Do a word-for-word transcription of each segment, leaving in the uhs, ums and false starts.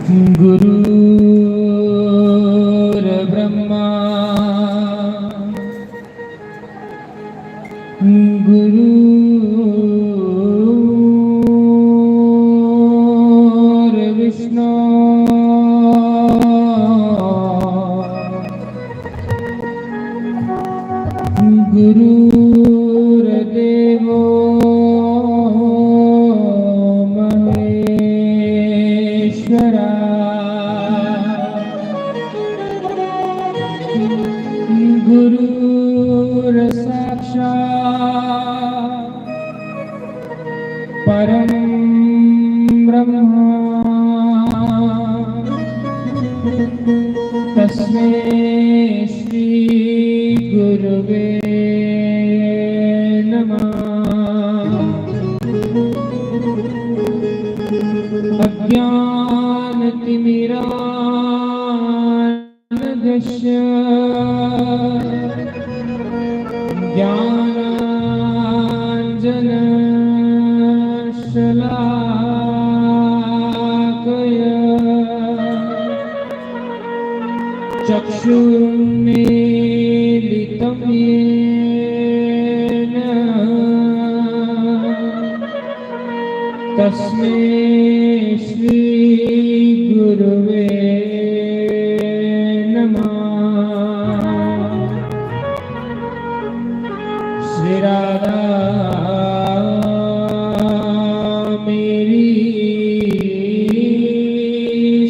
गुरुर्ब्रह्मा गुरुर्विष्णु गुरुर्देवो महेश्वरा गुरुर्साक्षात् परं ब्रह्मा तस्मै श्री गुरुवे नमः। अज्ञानतिमिरान्धस्य ज्ञानाञ्जनशलाकया चक्षुरुन्मीलितं येन तस्मै श्री गुरुवे नमः। श्री राधा मेरी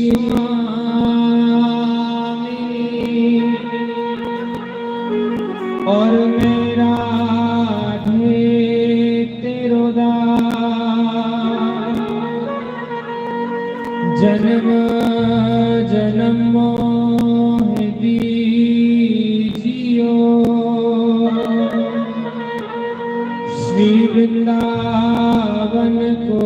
स्वामी और मैं राधे तेरो दास। जन्म जन्म मोह दीजियो श्री वृंदावन को।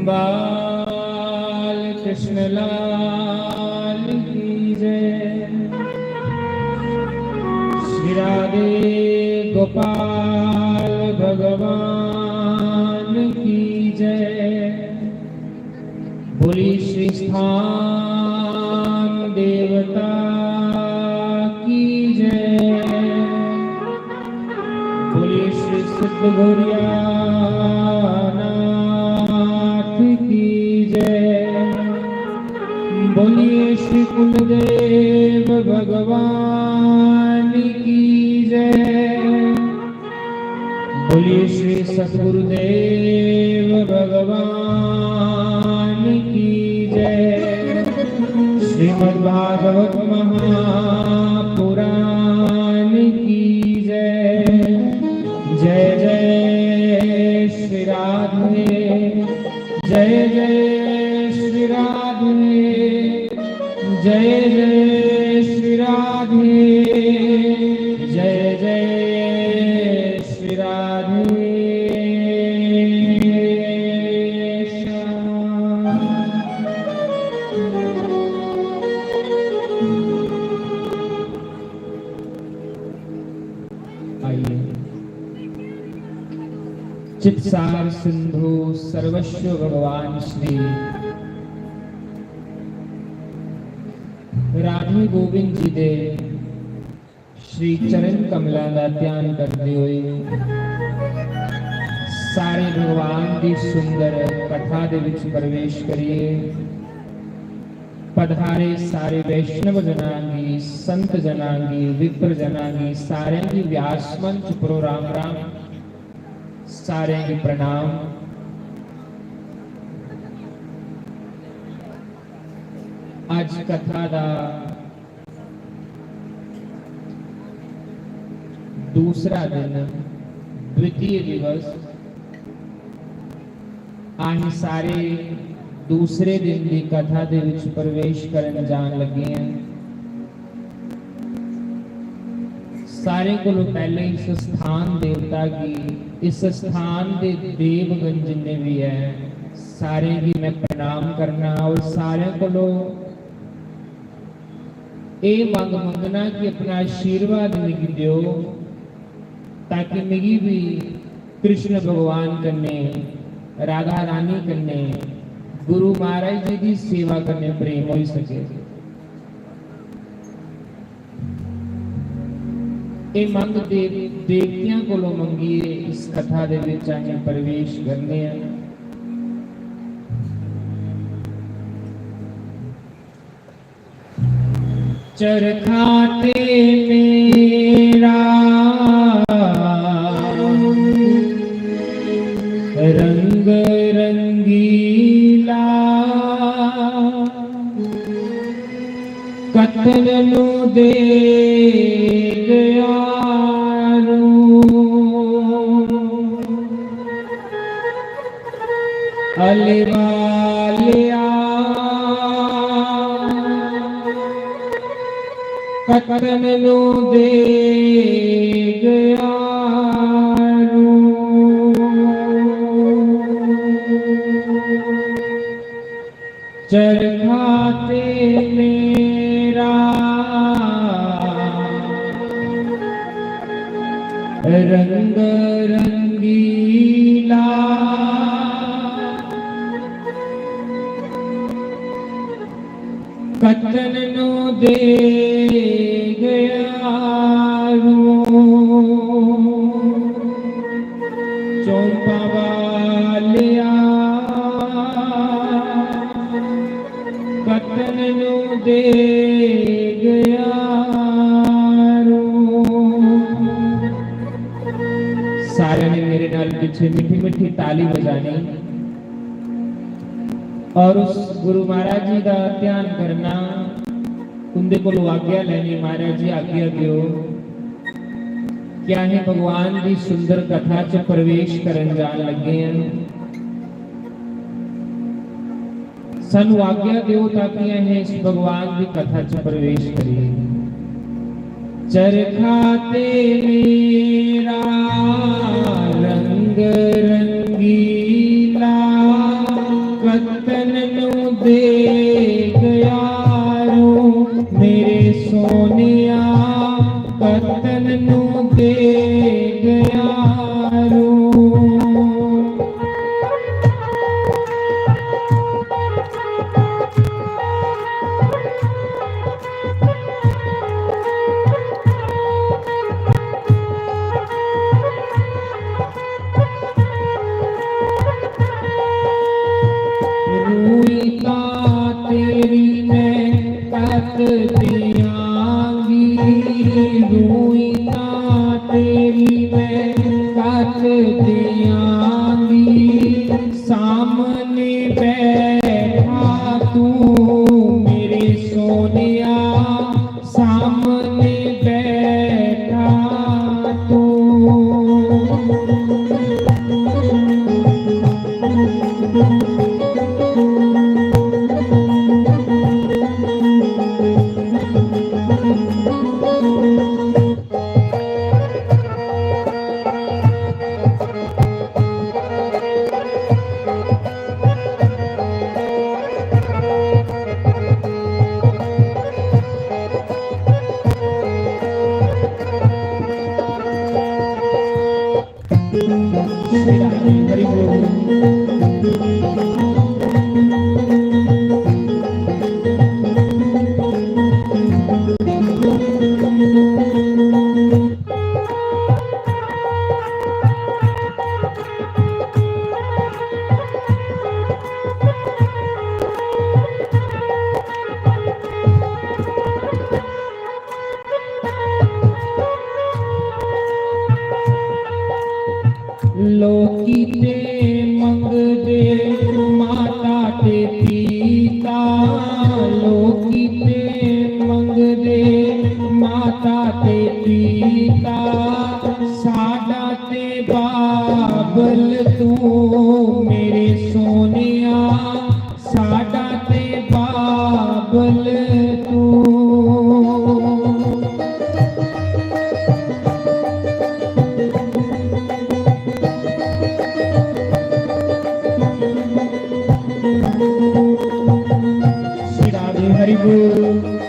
बाल कृष्ण लाल की जय। श्री राधे गोपाल भगवान की जय। बोली श्री स्थान देवता की जय। बोली श्री सिद्ध गौरिया नाथ की जय। बोलिए श्री कुलदेव भगवान की जय। बोलिए श्री सतगुरुदेव भगवान की जय। श्रीमद् भागवत महापुराण की जय। जय जय श्री राधे। जय जय श्री राधे। जय जय श्री राधे। जय जय श्री राधे श्याम। आइए। चित्सार सिंधु सर्वस्व भगवान श्री राधे गोविंद जी दे श्री चरण कमलां दा ध्यान करदे होए सारे भगवान दी सुंदर कथा दे विच प्रवेश करिए। पधारे सारे वैष्णव जनां गी, संत जनां गी, विप्र जनां गी, सारें गी व्यास मंच परो राम राम। सारें गी प्रणाम। अज कथा दा दूसरा दिन, द्वितीय दिवस। अस सारे दूसरे दिन दी कथा दे विच प्रवेश करन जान लगे हैं। सारें कोलों पहले इस स्थान देवता गी, इस स्थान दे देवगण जिन्ने भी है, सारें गी मैं प्रणाम करना और सारें कोलों एह् मंग मंगना कि अपना आशीर्वाद मिगी देओ, ताकि मिगी बी कृष्ण भगवान कन्नै, राधा रानी कन्नै, गुरु महाराज जी दी सेवा कन्नै प्रेम होई सके। एह् मंग देव-, देवतेआं कोलों मंगियै इस कथा दे विच असें प्रवेश करने आं। चरखा ते मेरा रंग रंगीला, कतन नू दे गया रू। अलवालिया कतन नू दे गया रू। चरखा ते मेरा रंग रंगीला, कतन नू दे गया रू। चौंपा वालिया कतन नू दे गया रू। सारे ने मेरे नाल पीछे मीठी मीठी ताली बजानी और उस गुरु महाराज जी का ध्यान करना, उंदे कोलों आज्ञा लेनी, "महाराज जी, आज्ञा दियो।" क्या असें भगवान दी सुंदर कथा च प्रवेश करन जान लगे हैं? सानू आज्ञा दियो ताकि असें इस भगवान दी कथा च प्रवेश करिए। चरखा ते मेरा रंग रंगीला, कतन नू दे गया रू मेरे सोनिया, कतन नू दे गया रू। रूई तां तेरी मैं कत दियांगी, रूई तां तेरी मैं कत दियांगी, सामने बैठा तू मेरे सोनिया, सामने बैठा तू। लोकी ते मंगदे माता ते पिता, लोकी ते मंगदे माता ते पिता, साडा ते बाबल तू मेरे सोनिया, साडा ते बाबल तू। श्री राधे हरि बोल।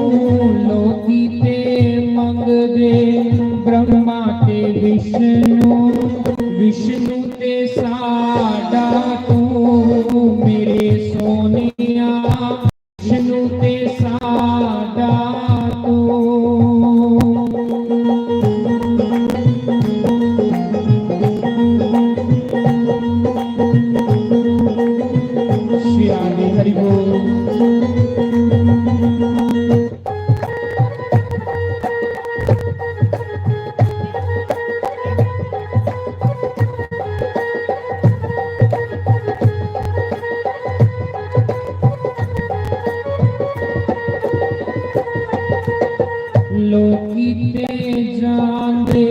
लोकी ते मंगदे ब्रह्मा ते विष्णु, विष्णु ते साडा तू मेरे सोनिया, विष्णु ते साडा तू। श्री राधे हरि बोल। लोकी ते जांदे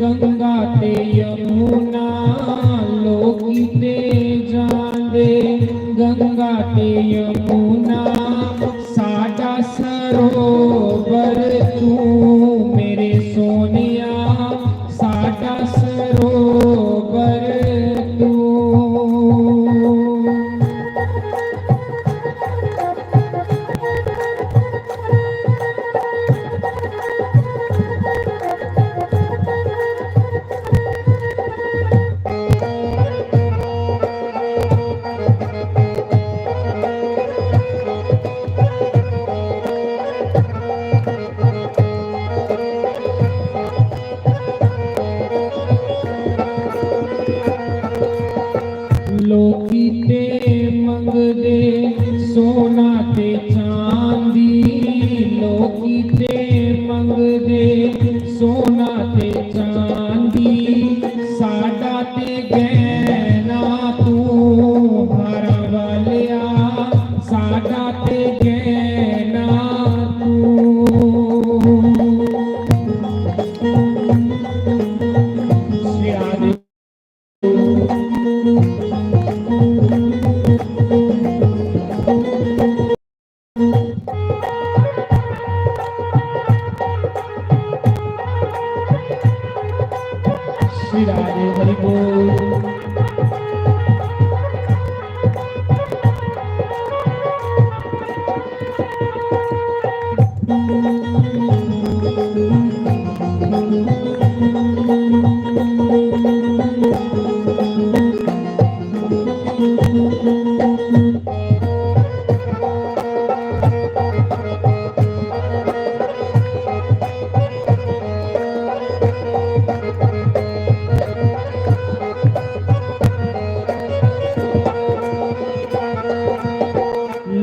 गंगा ते यमुना, लोकी ते जांदे गंगा ते यमुना, साडा सरोवर तू मेरे सोनिया, साडा सरोवर तू। लोकी ते मंगदे सोना ते चांदी, लोकी ते मंगदे सोना ते चांदी, साडा ते गैना तू हारा वालेआ, साडा ते गैना तू। श्री राधे। श्री राधे हरि बोल।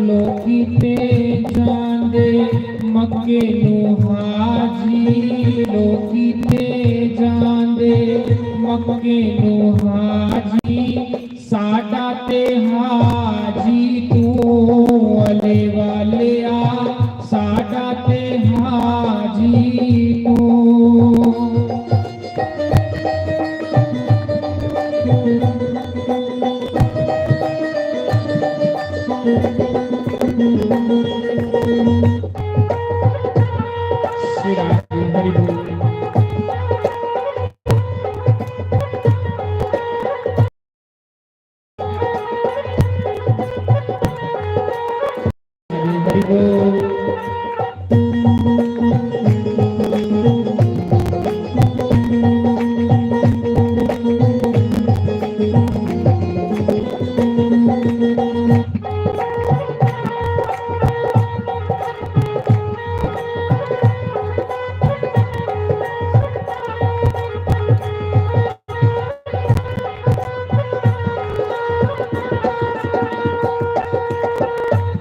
लोकी ते जांदे मक्के नू हाजी, लोकी ते जांदे मक्के नू हाजी, साडा ते हाजी तू अले वालेआ, साडा ते हाजी तू। श्री राधे हरि बोल। हरि बोल।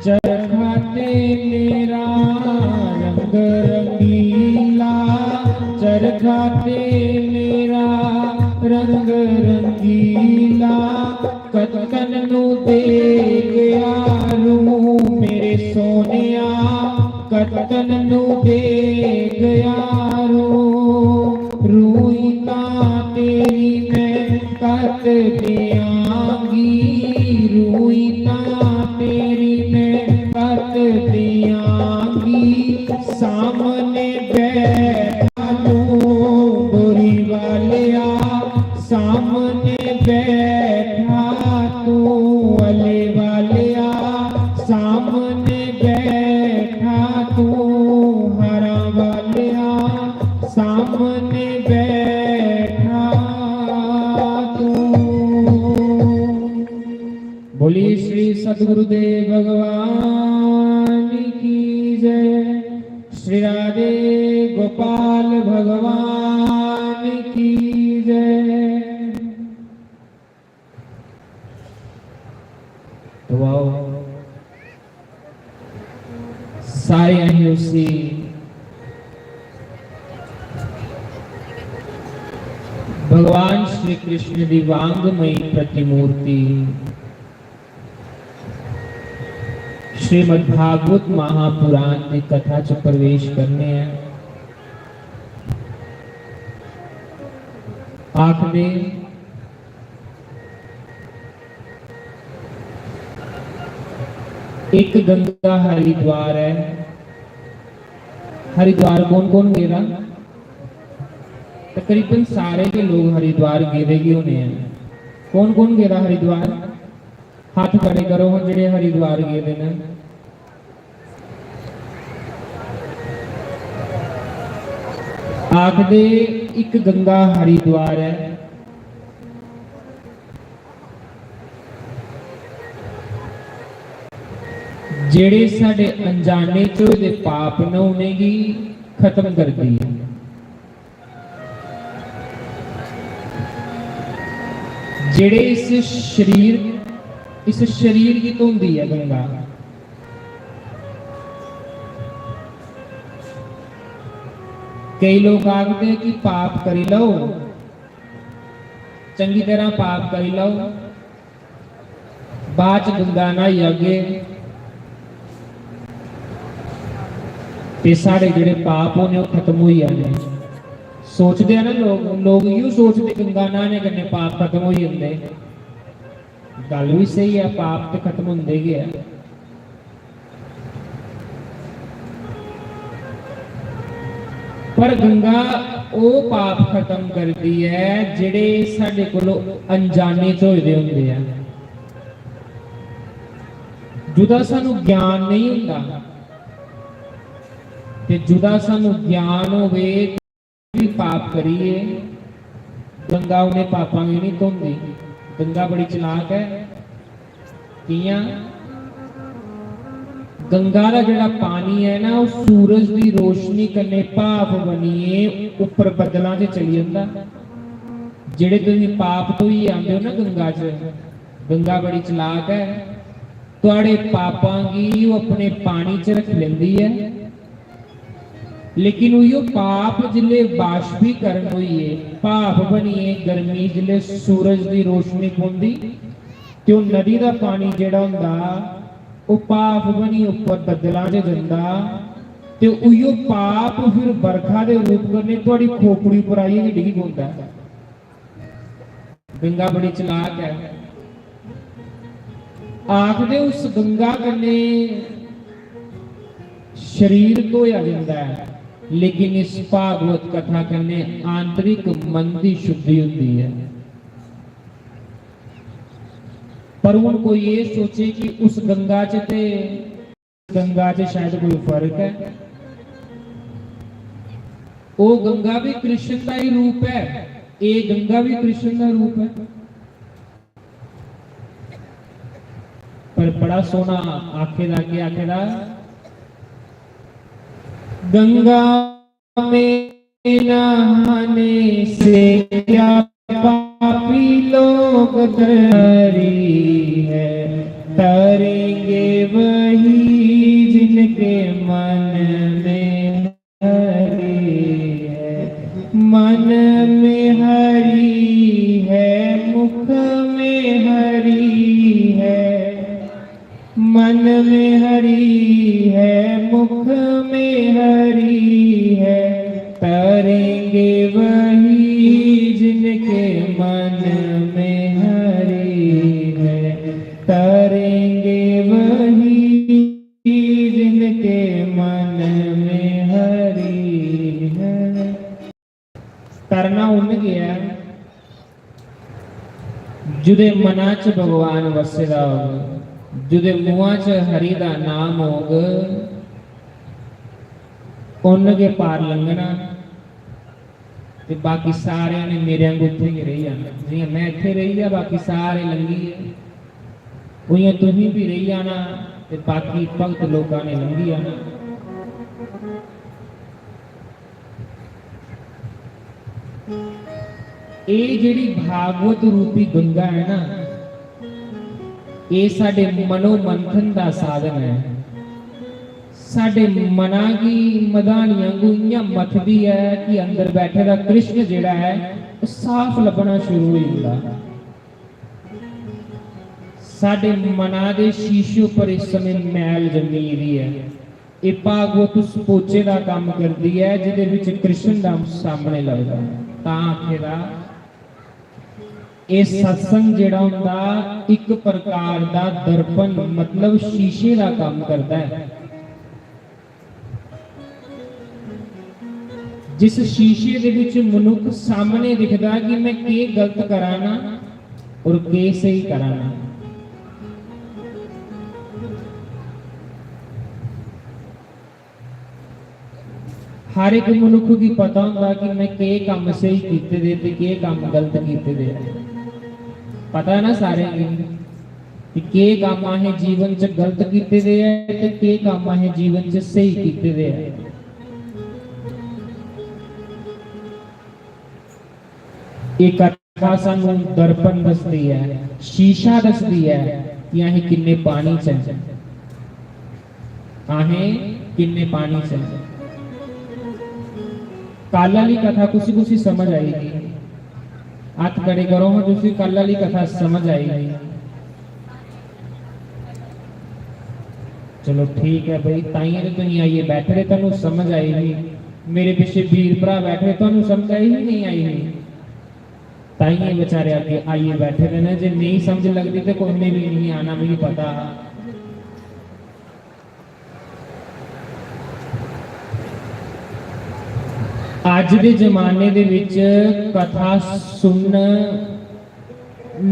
चरखा ते मेरा रंग रंगीला, चरखा ते मेरा रंग रंगीला, कतकन नू दे गया रू मेरे सोनिया, कतकन नू दे गया रू। रूई तां तेरी मैं कत देआंगी, रूई तां तेरी मैं कत देआंगी। सामने बैठा तू बोरी वालेआ, सामने बैठा तू अले वालेआ, सामने बैठा तू श्री राधे गोपाल भगवान की जय। तो आओ, सारे अहीं उसी भगवान श्री कृष्ण दी वांगमयी प्रतिमूर्ति श्रीमद् भागवत महापुराण दी कथा च प्रवेश करने हैं। आखदे, एक गंगा हरिद्वार है। हरिद्वार कौन कौन गेदा? तकरीबन सारे के लोग हरिद्वार गेदे गै होने हैं। कौन कौन गेदा हरिद्वार? हत्थ खड़े करो हां जेह्ड़े हरिद्वार गेदे न। आखदे, इक गंगा हरिद्वार ऐ। जेह्ड़े साढ़े अनजाने च होए दे पाप न, उ'नेंगी खत्म करदी ऐ। जेह्ड़े इस शरीर, इस शरीर गी धोंदी ऐ गंगा। केई लोक आखदे कि पाप करी लैओ, चंगी तरह पाप करी लैओ, बाद च गंगा न्हाई आगे ते साढ़े जेह्ड़े पाप होने ओह् खत्म होई जाने। सोचदे आ ना लोक, लोक इ'यो सोचदे गंगा न्हाने कन्नै पाप खत्म होई जंदे। गल्ल बी स्हेई ऐ, पाप ते खत्म होंदे गै ऐ। पर गंगा ओह् पाप खत्म करदी ऐ जेह्ड़े साढ़े कोलों अनजाने च होए दे होंदे ऐ। जुदा सानू ज्ञान नेईं होंदा, ते जुदा सानू ज्ञान होवे, भी पाप करिए, गंगा उन्हें पापां गी नहीं धोंदी। गंगा बड़ी चलाक है। कियां? गंगा दा जेह्ड़ा पानी ऐ ना, ओह् सूरज दी रोशनी कन्नै भाप बनियै उप्पर बद्दलां च चली जंदा। जेह्ड़े तुसीं पाप धोइयै आंदे हो ना गंगा च, गंगा बड़ी चलाक ऐ, थुआढ़े पापां गी ओह् अपने पानी च रक्खी लैंदी ऐ। लेकिन उयो पाप जिसले बाष्पीकरण होइए, भाप बनिए, गर्मी जिसले सूरज दी रोशनी पौंदी, ते ओह् नदी दा पानी जेह्ड़ा होंदा, ओह् भाप बनियै उप्पर बद्दलां च जंदा, ते उयो पाप फिर बरखा दे रूप कन्नै थुआढ़ी खोपड़ी उप्पर आइयै गै डिग्गी पौंदा ऐ। गंगा बड़ी चलाक ऐ। आखदे उस गंगा कन्नै शरीर धोया जंदा ऐ, लेकिन इस भागवत कथा कन्नै आंतरिक मन दी शुद्धि होंदी ऐ। पर हुन कोई एह् सोचे कि उस गंगा च ते गंगा च शायद कोई फर्क ऐ। ओह् गंगा भी कृष्ण दा ही रूप ऐ, एह् गंगा भी कृष्ण दा रूप ऐ। पर बड़ा सोहना आखे दा, केह् आखे दा? गंगा में नहाने से क्या पापी लोग तरी है, तरेंगे वही जिनके मन में हरि है। मन में हरि है, मुख में हरि है, मन में हरि है, मुख में हरि है, तरेंगे वही जिनके मन में हरि है, तरेंगे वही जिनके मन में हरि है। तरना उन्न गै ऐ, जुदे मना च भगवान वस्से दा होग, जुदे मुहां च हरि दा नाम होग, उन्न गै पार लंघना। ते बाकी सारेआं ने मेरे आंगू उत्थें गै रेही जाना। जियां में इत्थें रेही गेआ, बाकी सारे लंघी गे, उयां तुसीं बी रेही जाना ते बाकी भगत लोकां ने लंघी जाना। एह् जेह्ड़ी भागवत रूपी गंगा ऐ ना, एह् साढ़े मनोमंथन दा साधन ऐ। साढ़े मना गी मधानी आंगू इ'यां मथदी ऐ कि अंदर बैठे दा कृष्ण जेह्ड़ा ऐ, ओह् साफ लब्भना शुरू होई जंदा। साढ़े मना दे शीशे उप्पर इस समें मैल जम्मी गेदी ऐ। एह् भागवत उस पोचे दा कम्म करदी ऐ जेह्दे बिच कृष्ण दा सामने लगदा ऐ। तां आखे दा, एह् सत्संग जेह्ड़ा होंदा, इक प्रकार दा दर्पण, मतलब शीशे दा कम्म करदा ऐ। जिस शीशे दे विच मनुख सामने दिखदा कि मैं केह् गलत करा ना और केह् स्हेई करा ना। हर एक मनुख गी पता होंदा कि मैं केह् कम्म स्हेई कीते दे ते केह् कम्म गलत कीते दे। पता ऐ ना सारें गी कि केह् कम्म असें जीवन च गलत कीते दे ऐ ते केह् कम्म असें जीवन च स्हेई कीते दे ऐ। एह् कथा सानू दर्पण दसदी ऐ, शीशा दसदी ऐ कि असें किन्ने पानी च ऐ, असें किन्ने पानी च ऐ। कल आह्ली कथा कुसी कुसी समझ आई दी? हत्थ खड़े करो हां, तुसी कल आह्ली कथा समझ आई दी? चलो ठीक ऐ भाई, ताइये ते तुसीं आइयै बैठे दे, तुहानू समझ आई ही। मेरे पिच्छे वीर भ्रा बैठे दे, तुहानू समझ आई ही, नहीं आई ही? ताइये बेचारे अग्गे आइयै बैठे दे न। जे नेईं समझ लगदी ते कुसै ने भी नहीं आना, मिगी पता हा। अज्ज दे जमाने दे विच कथा सुनन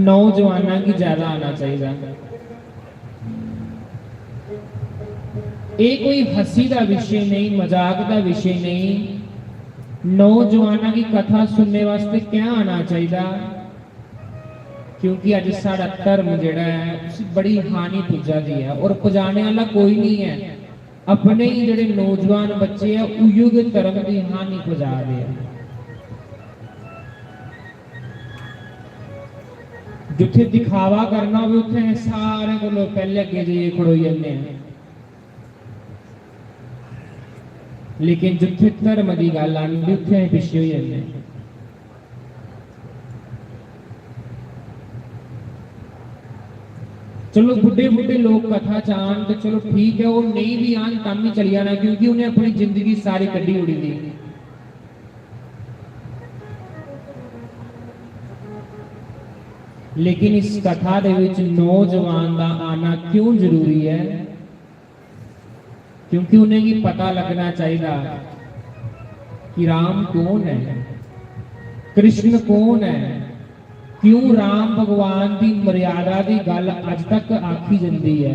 नौजवानां गी ज्यादा आना चाहिदा। एह् कोई हंसी दा विशे नेईं, मजाक दा विशे नेईं। नौजवानां गी कथा सुनने वास्ते क्या आना चाहिदा? क्योंकि अज्ज साढ़ा धर्म जेह्ड़ा ऐ, उसी बड़ी हानि पुज्जा दी ऐ, और पुजाने आह्ला कोई निं ऐ। अपने ही जेह्ड़े नौजवान बच्चे ऐ, उइयो गै धर्म दी हानि पुजा दे ऐ। जित्थै दिखावा करना होवे, उत्थै सारें कोला पैह्ले अग्गें जाइयै खड़ोई जन्ने आं, लेकिन जित्थै धर्म दी गल्ल आंदी, उत्थै अस पिच्छे होई जन्ने आं। चलो, बुड्ढे बुड्ढे लोक कथा च आन ते चलो ठीक ऐ, ओह् नेईं बी आन तां बी चली जाना, क्योंकि उ'नें अपनी जिंदगी सारी कड्ढी ओड़ी दी। लेकिन इस कथा दे विच नौजवान दा आना क्यों जरूरी ऐ? क्योंकि उ'नेंगी पता लगना चाहिदा कि राम कौन ऐ, कृष्ण कौन ऐ, क्यों राम भगवान दी मर्यादा दी गल्ल अज तक आखी जंदी ऐ,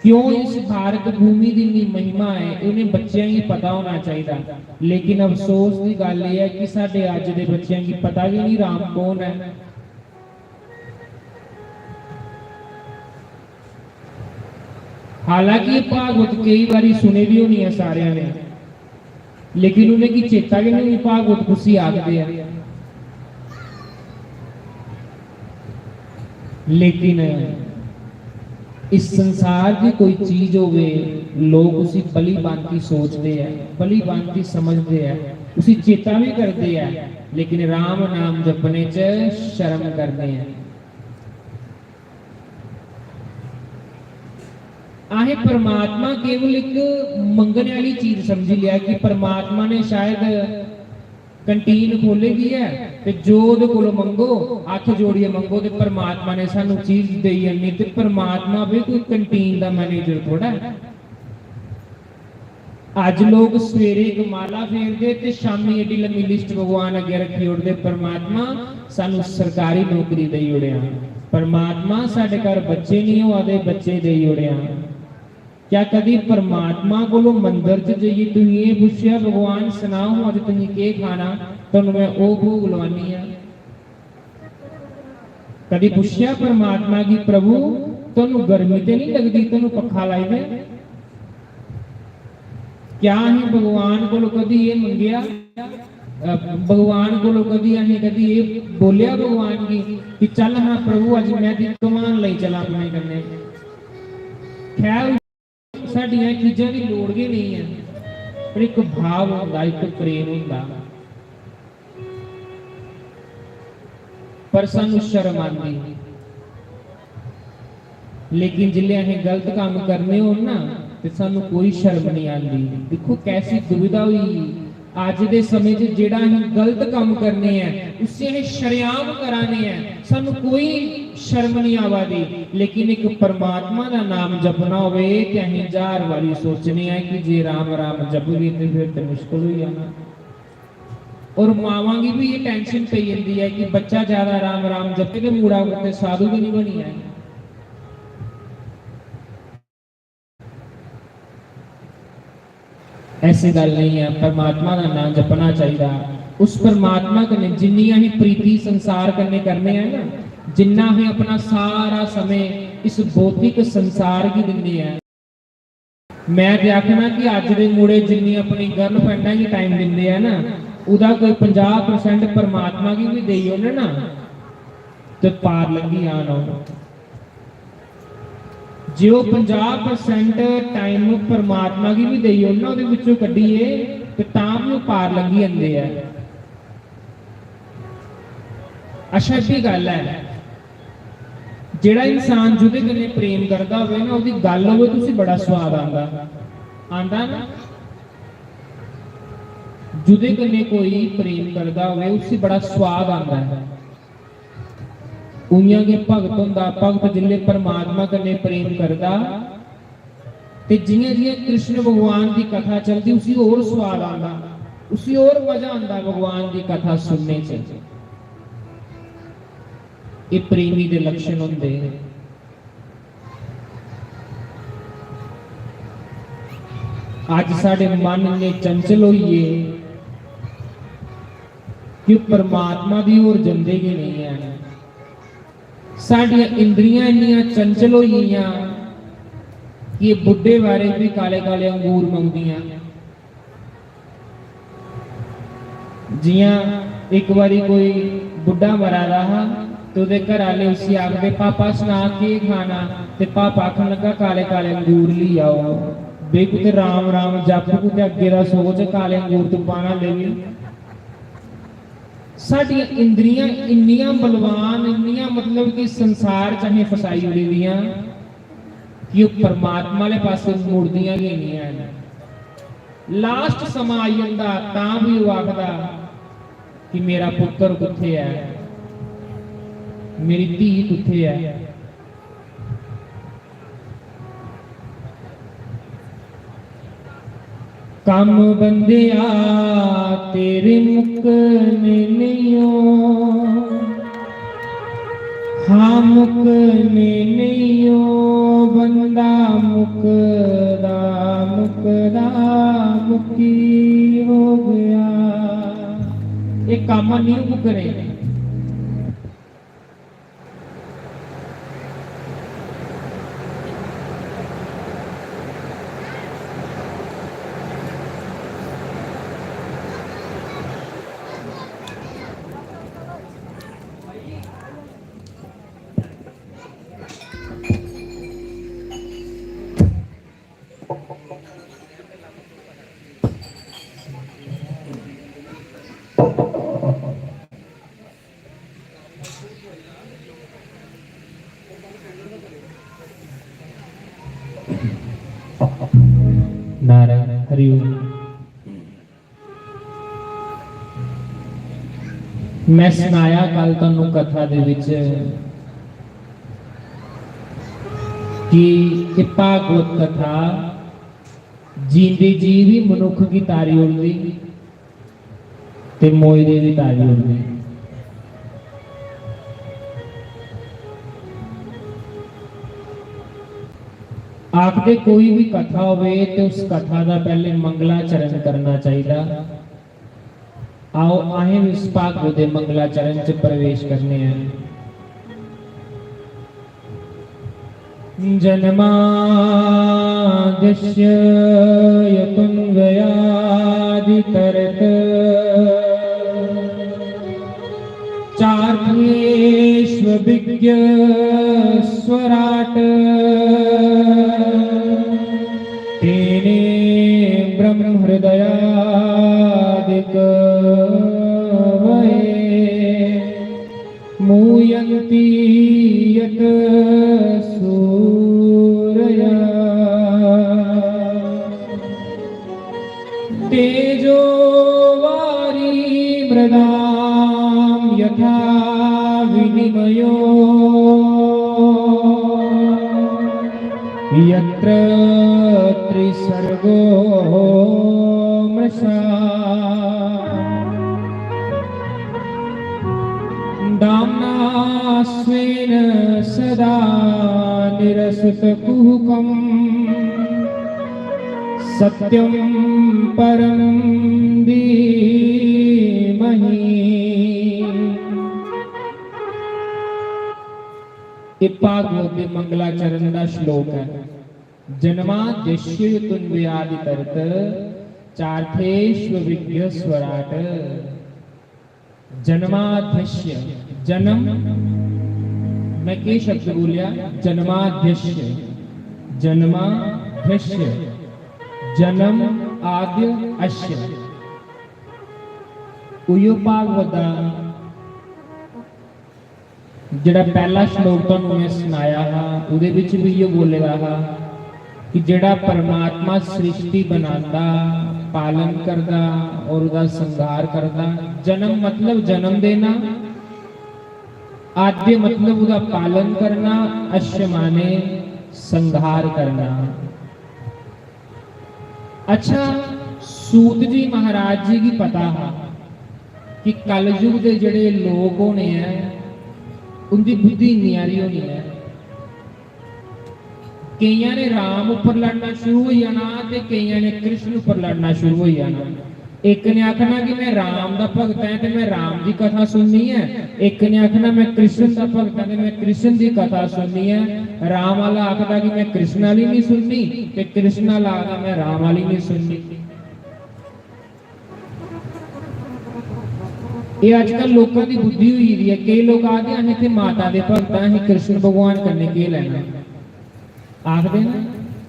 क्यों इस भारत भूमि दी इन्नी महिमा ऐ, इ'नें बच्चें गी पता होना चाहिदा। लेकिन अफसोस दी गल्ल एह् ऐ कि साढ़े अज्ज दे बच्चें गी पता गै नहीं राम कौन ऐ। हालांकि एह् भागवत केई बारी सुनी दी होनी ऐ सारेआं ने, लेकिन उ'नेंगी चेता गै नेईं भागवत कुसी आखदे ऐ। लेकिन इस संसार दी कोई चीज होवे, लोक उसी भली भांति सोचदे ऐ, भली भांति समझदे ऐ, उसी चेता भी करदे ऐ, लेकिन राम नाम जपने च शर्म करदे ऐ। असें परमात्मा केवल इक मंगने आह्ली चीज समझी लेआ कि परमात्मा ने शायद कंटीन खोह्ली दी ऐ ते जो ओह्दे कोलों मंगो, हत्थ जोड़ियै मंगो ते परमात्मा ने सानू चीज देई ओड़नी। ते परमात्मा भी कोई कंटीन दा मैनेजर थोड़ा ऐ। अज्ज लोक सवेरे इक माला फेरदे ते शामी एड्डी लम्मी लिस्ट भगवान अग्गें रक्खी ओड़दे, "परमात्मा, सानू सरकारी नौकरी देई ओड़ेआ, परमात्मा, साढ़े घर बच्चे नहीं होआ दे, बच्चे देई ओड़ेआ।" क्या कदी परमात्मा कोलों मंदर च जाइयै तुसीं एह् पुच्छेआ, "भगवान, सनाओ हां, अज्ज तुसीं केह् खाना, तुहानू मैं ओह् भोग लुआनी आं"? कदी पुच्छेआ परमात्मा गी, "प्रभु, तुहानू गर्मी ते नहीं लगदी, तुहानू पक्खा लाई दे?" क्या असें भगवान कोल कदी एह् मंगेआ? अ, भगवान कोलों कदी असें कदी एह् बोलेआ भगवान गी कि "चल हां प्रभु, अज्ज में दी कमान लेई चलां अपने कन्नै।" खैर, साढ़ियां चीजां दी लोड़ गै नेईं ऐ, पर इक भाव होंदा, इक प्रेम होंदा, पर सानू शर्म आंदी। लेकिन जिसलै असें गलत कम्म करने होन ना, ते सानू कोई शर्म नहीं आंदी। दिक्खो, कैसी दुविधा होई। अज्ज दे समें च जेह्ड़ा असीं गलत कम्म करने ऐ, उसी असीं शरेआम करा ने ऐ, सानू कोई शर्म नहीं आवा दी। लेकिन इक परमात्मा दा नाम जपना होवे ते असीं हजार बारी सोचने आं कि जे राम राम जपगे ते फिर ते मुश्किल होई जाना। और मावां गी भी ये tension पेई जंदी ऐ कि बच्चा ज्यादा राम राम जपे ते मुड़ा कुतै साधु गै नहीं बनी जाए। ऐसी गल्ल नहीं ऐ, परमात्मा दा नाम जपना चाहिदा। उस परमात्मा कन्नै जिन्नी असीं प्रीति संसार कन्नै करने आं ना, जिन्ना असीं अपना सारा समें इस भौतिक संसार गी दिन्ने आं। मैं ते आखना कि अज्ज दे मुड़े जिन्नी अपनी girlfriend गी time दिंदे आ ना, ओह्दा कोई पंजाह् percent परमात्मा गी भी देई ओड़न ना, ते पार लंघी जान ओह्। जे ओह् पंजाह् percent time परमात्मा गी बी देई ओड़न ना ओह्दे बिच्चों कड्ढियै, ते तां बी ओह् पार लंघी जंदे ऐ। अच्छा, एह् बी गल्ल ऐ, जेह्ड़ा इंसान जुदे कन्नै प्रेम करदा होवे ना, ओह्दी गल्ल होवे ते उसी बड़ा सोआद आंदा, आंदा ना? जुदे कन्नै कोई प्रेम करदा होवे, उसी बड़ा सोआद आंदा ऐ। उ'यां गै भगत होंदा, भगत जिसलै परमात्मा कन्नै प्रेम करदा, ते जि'यां जि'यां कृष्ण भगवान दी कथा चलदी, उसी होर सोआद आंदा, उसी होर मजा आंदा भगवान दी कथा सुनने च। एह् प्रेमी दे लक्षण होंदे। अज्ज साढ़े मन इन्ने चंचल होई गे कि परमात्मा दी होर जंदे गै नेईं हैन। साढ़ियां इंद्रियां इन्नियां चंचल होई गेइयां कि एह् बुड्ढे बारे बी काले काले अंगूर मंगदियां। जियां इक बारी कोई बुड्ढा मरा दा हा, ते ओह्दे घर आह्ले उसी आखदे, "पापा, सना केह् खाना?" ते पापा आखन लगा, "काले काले अंगूर ली आओ।" बे कुतै राम राम जप, कुतै अग्गे दा सोच, काले अंगूर तू पाना लेवी। साढ़ियां इंद्रियां इन्नियां बलवान, इन्नियां, मतलब कि संसार च असें फसाई ओड़ी दियां कि ओह् परमात्मा आह्ले पासै मुड़दियां गै नेईं हैन। Last समां आई जंदा, तां बी ओह् आखदा कि "मेरा पुत्तर कुत्थै ऐ, मेरी धी कुत्थै ऐ?" कम्म बंदेआ तेरे मुक्कने नेईं ओ, हाँ मुक्कने नेईं ओ, बंदा मुक्कदा मुक्कदा मुक्की हो गया। ये कम्म नहीं मुक्कने। नारायण हरि ओम। मैं सनाया कल तुहानू कथा दे विच कि एह भागवत कथा जींदे जी भी मनुख गी तारी ओड़दी ते मोए दे बी तारी ओड़दे। आखदे कोई भी कथा होवे ते उस कथा दा पैह्ले मंगलाचरण करना चाहिदा। आओ, असें भी इस भागवत दे मंगलाचरण च प्रवेश करने आं। जन्माद्यस्य यतुन्वयादितरत स्वराट्। तेने ब्रह्महृदयादिकवये मूयन्ति यत् सूरय। तेजो वारी मृदां यथा विनिमयो यत्र त्रिसर्गो मृषा। दाम्ना स्वेन सदा निरस्तकुहकम्। सत्यं परं धीमहि। ਇਹ ਭਾਗਵਤ ਦੇ ਮੰਗਲਾਚਰਨ ਦਾ ਸ਼ਲੋਕ ਹੈ। जन्माद्यस्य यतोन्वयादितरतश्चार्थेष्वभिज्ञः स्वराट्। जन्माद्यस्य, जन्म, मैं के शब्द बोलिया? जन्माद्यस्य, जन्माद्यस्य, जन्म आद्य अस्य। उयो भागवत दा ਜਿਹੜਾ ਪਹਿਲਾ ਸ਼ਲੋਕ ਤੁਹਾਨੂੰ ਮੈਂ ਸੁਣਾਇਆ ਹਾਂ, ਉਹਦੇ ਵਿੱਚ ਵੀ ਇਹ ਬੋਲੇ ਦਾ ਹਾਂ ਕਿ ਜਿਹੜਾ ਪਰਮਾਤਮਾ ਸ੍ਰਿਸ਼ਟੀ ਬਣਾਉਂਦਾ, ਪਾਲਨ ਕਰਦਾ ਔਰ ਉਹਦਾ ਸੰਘਾਰ ਕਰਦਾ। ਜਨਮ ਮਤਲਬ ਜਨਮ ਦੇਣਾ, ਆਦਿ ਮਤਲਬ ਉਹਦਾ ਪਾਲਨ ਕਰਨਾ, ਅਸ਼ਮਾਨੇ, ਸੰਘਾਰ ਕਰਨਾ। अच्छा, सूत जी महाराज जी गी पता हा कि कलयुग दे जेह्ड़े लोक होने ऐ, उंदी बुद्धि इन्नी हारी होनी ऐ। केइयां ने राम उप्पर लड़ना शुरू होई जाना ते केइयां ने कृष्ण उप्पर लड़ना शुरू होई जाना। इक ने आखना कि मैं राम दा भगत ऐ ते मैं राम दी कथा सुननी ऐ, इक ने आखना मैं कृष्ण दा भगत ऐ ते मैं कृष्ण दी कथा सुननी ऐ। राम आह्ला आखदा कि मैं कृष्ण आह्ली निं सुननी ते कृष्ण आह्ला आखदा मैं राम आह्ली निं सुननी। एह् अजकल लोकां दी बुद्धि होई गेदी ऐ। केई लोक आखदे अस इत्थै माता दे भगत आं, असें कृष्ण भगवान कन्नै केह् लैना, आखदे न।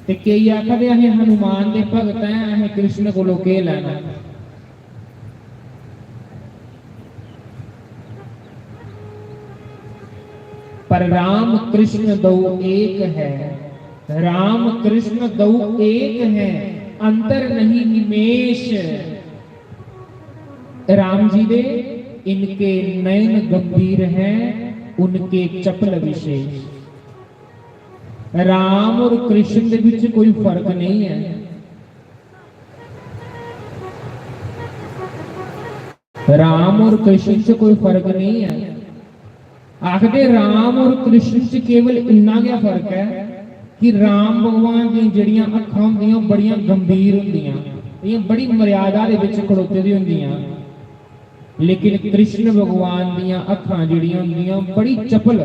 ते केई आखदे असें हनुमान दे भगत आं, असें कृष्ण कोलों केह् लैना। पर राम कृष्ण दौ एक है, राम कृष्ण दौ एक है, अंतर नहीं निमेष। राम जी दे इनके नयन गंभीर हैं, उनके चपल विशेष। राम और कृष्ण दे विच कोई फर्क नहीं है। राम और कृष्ण च कोई फर्क नहीं है। आखदे राम और कृष्ण च केवल इन्ना गै फर्क ऐ कि राम भगवान दियां जेह्ड़ियां अक्खां होंदियां, ओह् बड़ियां गंभीर होंदियां, इ'यां बड़ी मर्यादा दे बिच खड़ोते दे होंदियां। लेकिन कृष्ण भगवान दियां अक्खां जेह्ड़ियां होंदियां, बड़ी चपल,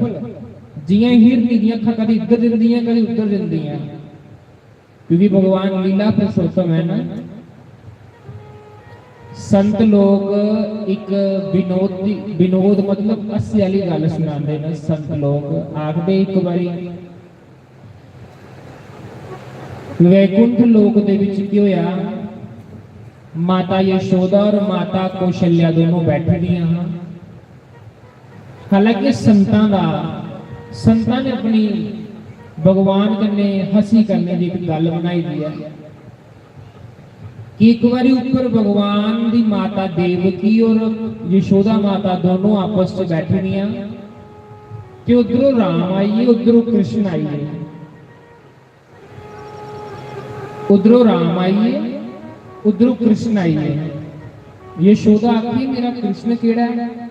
जि'यां हिरनी दियां अक्खां कदी इद्धर जंदियां, कदी उद्धर जंदियां। क्योंकि भगवान लीला पुरुषोत्तम है ना। संत लोग एक विनोद दी, विनोद मतलब हास्य आह्ली गल्ल सनांदे न। संत लोग आखदे, एक बारी वैकुंठ लोक दे विच केह् होया, माता यशोदा और माता कौशल्या दोनों बैठी दियां हां। हालांकि संतां दा, संतां ने अपनी भगवान कन्नै हंसी करने दी इक गल्ल बनाई दी ऐ कि इक बारी उप्पर भगवान दी माता देवकी और यशोदा माता दोनों आपस च बैठी दियां ते उद्धरों राम आई गे, उद्धरों कृष्ण आई गे। उद्धरों राम आई गे, उद्धरों कृष्ण आई गे। यशोदा आखी, मेरा कृष्ण केड़ा है?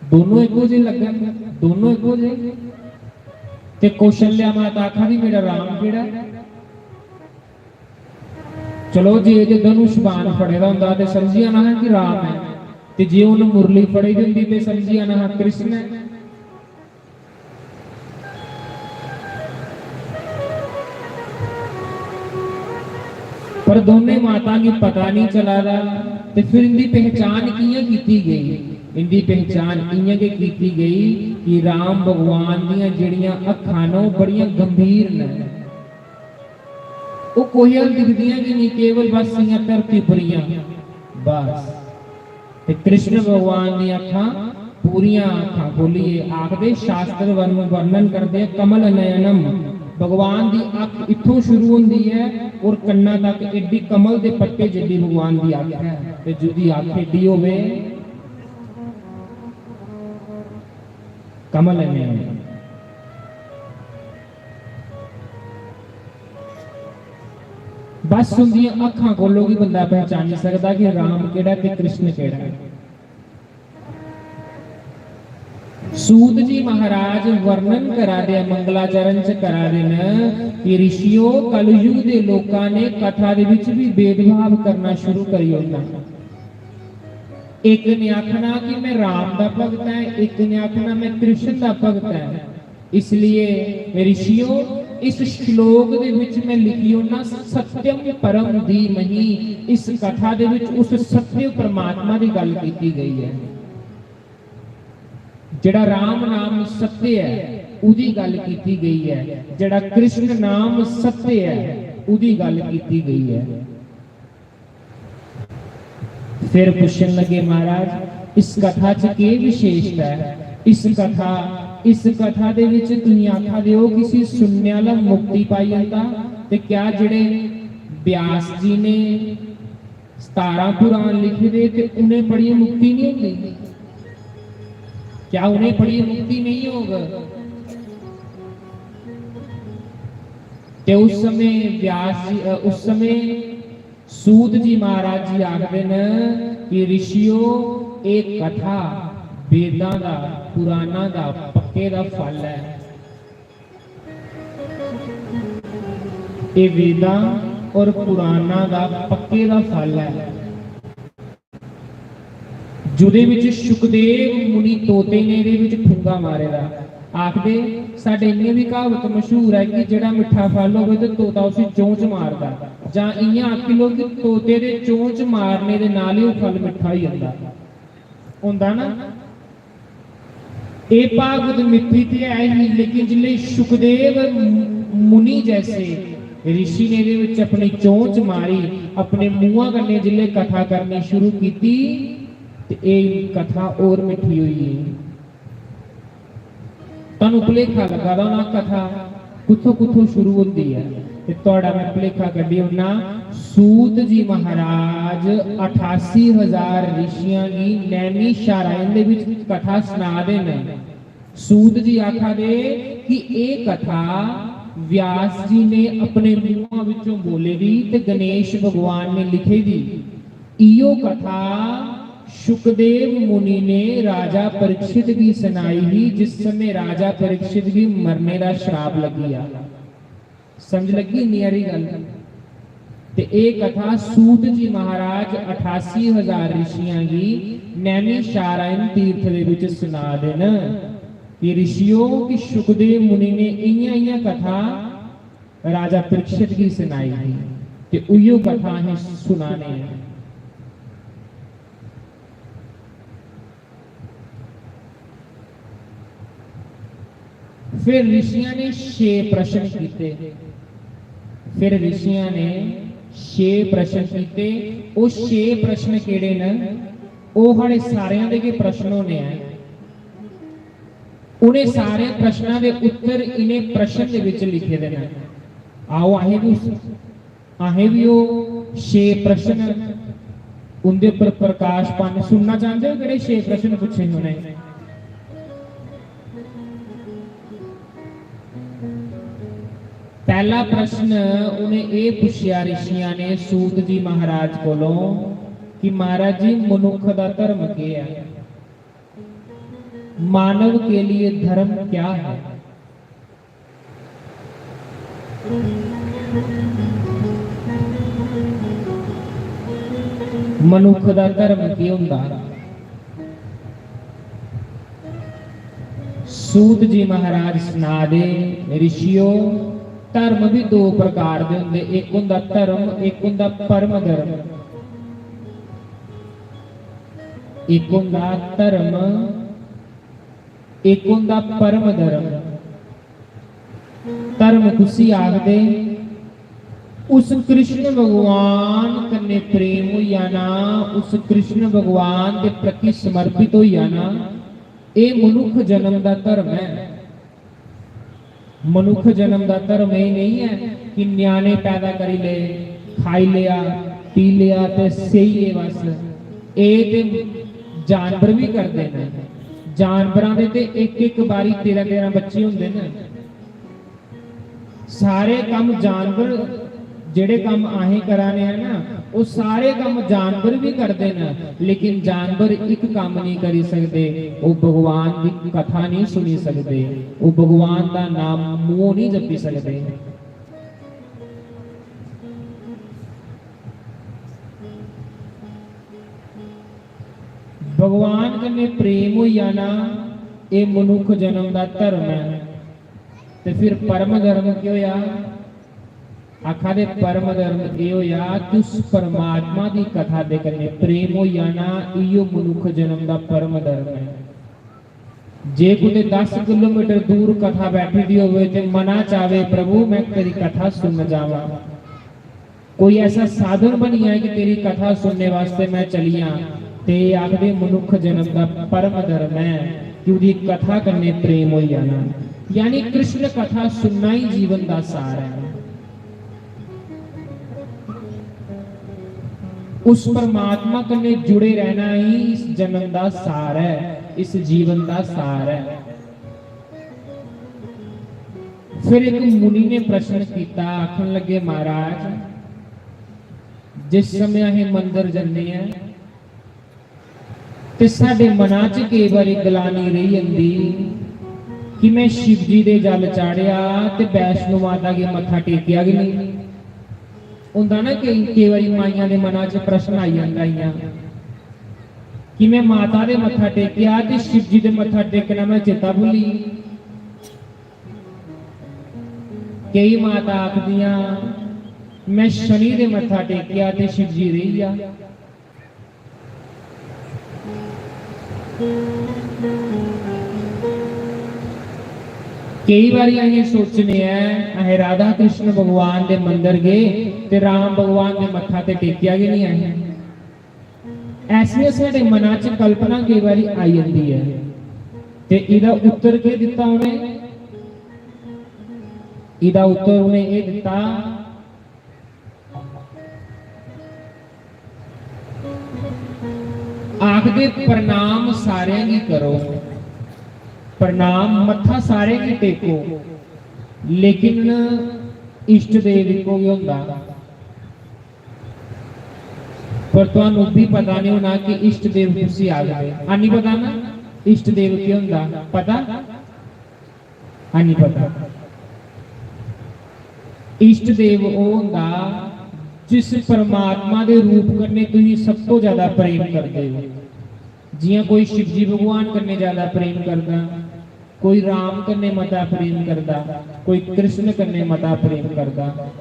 दोनों इक्को जे लगन, दोनों इक्को जे। ते कौशल्या माता आखा दी, मेरा राम केड़ा है? चलो, जे ते धनुष बाण फड़े दा होंदा ते समझी जाना हा कि राम है, ते जे उन मुरली फड़ी दी होंदी ते समझी जाना हा कृष्ण है। पर दौनें माता गी पता निं चला दा, ते फिर इंदी पहचान कि'यां कीती गेई? इंदी पहचान इ'यां गै कीती गेई कि राम भगवान दियां जेह्ड़ियां अक्खां न, ओह् बड़ियां गंभीर न। ओह् कोई हल दिखदियां गै निं, केवल बस इ'यां धरती पर इ'यां, बस। ते कृष्ण भगवान दी अक्खां, पूरियां अक्खां खोलियै आखदे, शास्त्र वर्णन, वर्णन करदे, "कमल नयनम", भगवान दी अक्ख इत्थों शुरू होंदी ऐ और कन्ना तक एड्डी कमल दे पत्ते जिड्डी भगवान दी अक्ख ऐ। ते जुदी अक्ख एड्डी होवे, कमल नयन। बस उंदियां अक्खां कोलों गै बंदा पहचानी सकदा कि राम केह्ड़ा ते कृष्ण केह्ड़ा ऐ। सूत जी महाराज वर्णन करा दे, मंगलाचरण च करा दे न कि ऋषियो, कलयुग दे लोकां ने कथा दे विच भी भेदभाव करना शुरू करी ओड़ना। इक ने आखना कि मैं राम दा भगत ऐ, इक ने आखना मैं कृष्ण दा भगत ऐ। इसलिए ऋषियो, इस श्लोक दे विच मैं लिखी ओड़ना, "सत्यम परम धीमहि", इस कथा दे विच उस सत्य परमात्मा दी गल्ल कीती गई ऐ। जेड़ा राम नाम सत्य ऐ, उदी गल्ल कीती गई ऐ। जेड़ा कृष्ण नाम सत्य ऐ, उदी गल्ल कीती गई ऐ। फिर पुच्छन लगे, "महाराज, इस कथा च केह् विशेषता ऐ? इस कथा, इस कथा दे विच तुसीं आखा दे ओ, किसी सुनने आह्ला मुक्ति पाई जंदा, ते क्या जेह्ड़े व्यास जी ने सतारां पुराण लिखे दे, ते उ'नें पढ़ियै मुक्ति निं होंदी? क्या उ'नें पढ़ियै मुक्ति नेईं होग?" ते उस समय व्यास जी, अ, उस समय सूत जी महाराज जी आखदे न कि ऋषियो, एह् कथा वेदां दा, पुराणां दा पक्के दा फल ऐ। एह् वेदां और पुराणां दा पक्के दा फल ऐ। जुदे विच शुकदेव मुनि तोते ने एह्दे विच ठुंगा मारे दा। आखदे, साढ़े इ'यां बी क्हावत मशहूर ऐ कि जेह्ड़ा मिट्ठा फल होवे ते तोता उसी चोंच मारदा, जां इ'यां आखी लो कि तोते दे चोंच मारने दे नाल ही ओह् फल मिट्ठा होई जंदा। होंदा ना? एह् भागवत मिट्ठी ते है ही, लेकिन जिसलै शुकदेव मुनि जैसे ऋषि ने एह्दे विच अपनी चोंच मारी, अपने मुंहा कन्नै जिसलै कथा करनी शुरू कीती, ते एह् कथा होर मिट्ठी होई गेई। तुहानू भलेखा लग्गा दा होना कथा कुत्थों कुत्थों शुरू होंदी ऐ, ते तुहाड़ा मैं भलेखा कड्ढी ओड़ना। सूत जी महाराज अठासी हजार ऋषियां गी नैमिषारण्य दे विच कथा सना दे न। सूत जी आखा दे कि एह् कथा व्यास जी ने अपने मुंहा विचों बोले दी ते गणेश भगवान ने लिखे दी। इयो कथा शुकदेव मुनि ने राजा परीक्षित गी सनाई ही, जिस समय राजा परीक्षित गी मरने दा श्राप लग्गी गया। समझ लग्गी इन्नी हारी गल्ल? ते एह् कथा सूत जी महाराज अठासी हजार ऋषियां गी नैमिषारण्य तीर्थ दे विच सना दे न कि ऋषियो, कि शुकदेव मुनि ने इ'यां इ'यां कथा राजा परीक्षित गी सनाई ही, ते उयो कथा असें सुनाने आं। फिर ऋषियां ने छे प्रश्न कीते। फिर ऋषियां ने छे प्रश्न कीते। ओह् छे प्रश्न केह्ड़े न? ओह् साढ़े सारेआं दे गै प्रश्न होने ऐ। उ'नें सारे प्रश्नां दे उत्तर इ'नें प्रश्न दे विच लिखे दे न। आओ, असें बी उस, असें बी ओह् छे प्रश्न, उं'दे पर प्रकाश पाने। सुनना चांह्दे ओ केह्ड़े छे प्रश्न पुच्छे हे उ'नें? पैह्ला प्रश्न उ'नें एह् पुच्छेआ ऋषियां ने सूत जी महाराज कोलों कि महाराज जी, मनुक्ख दा धर्म केह् ऐ? मानव के लिए धर्म क्या है? मनुक्ख दा धर्म केह् होंदा? सूत जी महाराज सना दे, ऋषियो, धर्म बी दो प्रकार दे होंदे, इक होंदा धर्म, इक होंदा परम धर्म। इक होंदा धर्म, इक होंदा परम धर्म। धर्म कुसी आखदे? उस कृष्ण भगवान कन्नै प्रेम होई जाना, उस कृष्ण भगवान दे प्रति समर्पित होई जाना, एह् मनुक्ख जन्म दा धर्म ऐ। मनुक्ख जन्म दा धर्म एह् नेईं ऐ कि ञ्याणे पैदा करी ले, खाई लेआ, पी लेआ ते सेई गे बस। एह् ते जानवर बी करदे न। जानवरां दे ते इक इक बारी तेरां तेरां बच्चे होंदे न। सारे कम्म जानवर, जेह्ड़े कम्म असें करा ने आं ना, ओह् सारे कम्म जानवर बी करदे न, लेकिन जानवर इक कम्म नेईं करी सकदे, ओह् भगवान दी कथा नेईं सुनी सकदे, ओह् भगवान दा नाम मूंह नेईं जपी सकदे। भगवान कन्नै प्रेम होई जाना, एह् मनुक्ख जन्म दा धर्म ऐ। ते फिर परम धर्म केह् होआ? आखा दे, परम धर्म एह् होआ कि उस परमात्मा दी कथा दे कन्नै प्रेम होई जाना, इयो मनुक्ख जन्म दा परम धर्म ऐ। जे कुतै दस किलोमीटर दूर कथा बैठी दी होवे ते मना च आवे, "प्रभु, मैं तेरी कथा सुनन जावां।" कोई ऐसा साधन बनी जाए कि तेरी कथा सुनने वास्ते मैं चली आं, ते आखदे मनुक्ख जन्म दा परम धर्म ऐ कि ओह्दी कथा कन्नै प्रेम होई जाना। यानी कृष्ण कथा सुनना ही जीवन दा सार ऐ। उस परमात्मा कन्नै जुड़े रहना ही इस जन्म दा सार ऐ, इस जीवन दा सार ऐ। फिर इक मुनि ने प्रश्न कीता, आखन लगे, "महाराज, जिस समय असें मंदर जन्ने आं ते साढ़े मना च केई बारी गलानी रेही जंदी कि मैं शिव जी दे जल चाढ़ेआ ते वैष्णो माता गी मत्था टेकेआ गै नेईं।" होंदा ना, केई, केई बारी माइयां दे मना च प्रश्न आई जंदा इ'यां कि मैं माता दे मत्था टेकेआ ते शिव जी दे मत्था टेकना मैं चेता भुल्ली गेई। केई माता आखदियां, "मैं शनि दे मत्था टेकेआ ते शिव जी रेही गेआ।" केई बारी असें सोचने ऐ, असें राधा कृष्ण भगवान दे मंदर गे ते राम भगवान दे मत्था ते टेकेआ गै निं असें। ऐसियां साढ़े मना च कल्पना केई बारी आई जंदी ऐ। ते एह्दा उत्तर केह् दित्ता उ'नें? एह्दा उत्तर उ'नें एह् दित्ता, आखदे, "प्रणाम सारें गी करो, प्रणाम, मत्था सारें गी टेको, लेकिन इष्ट देव इक्को गै होंदा।" पर तुहानू भी पता नहीं होना कि इष्ट देव कुसी आखदे। आनी पता ना, इष्ट देव केह् होंदा? पता? आनी पता। इष्ट देव ओह् होंदा जिस परमात्मा दे रूप कन्नै तुसीं सब तो ज्यादा प्रेम करदे हो। जियां कोई शिवजी भगवान कन्नै ज्यादा प्रेम करदा, कोई राम कन्नै मता प्रेम करदा, कोई कृष्ण कन्नै मता प्रेम करदा।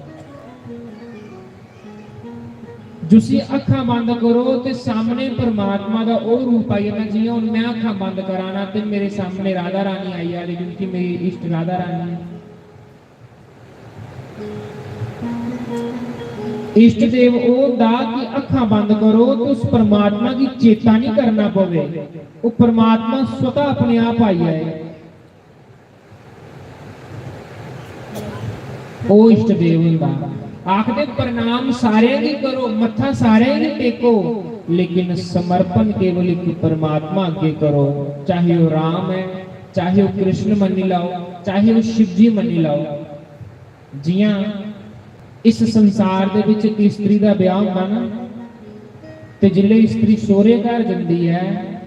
जिसी अक्खां बंद करो ते सामने परमात्मा दा ओह् रूप आई जंदा। जियां हून मैं अक्खां बंद करा ना ते मेरे सामने राधा रानी आई जा, लेकिन कि मेरी इष्ट राधा रानी ऐ। इष्ट देव ओह् होंदा कि अक्खां बंद करो ते उस परमात्मा गी चेता नहीं करना पवे, ओह् परमात्मा स्वतः अपने आप आई जाए। ओह् इष्ट देव होंदा। आखदे, "प्रणाम सारें गी करो, मत्था सारें गी टेको, लेकिन समर्पण केवल इक परमात्मा अग्गे करो, चाहे ओह् राम ऐ, चाहे ओह् कृष्ण मन्नी लैओ, चाहे ओह् शिवजी मन्नी लैओ।" जियां इस संसार दे बिच इक स्त्री दा ब्याह होंदा ना, ते जिसलै स्त्री सौह्रे घर जंदी ऐ,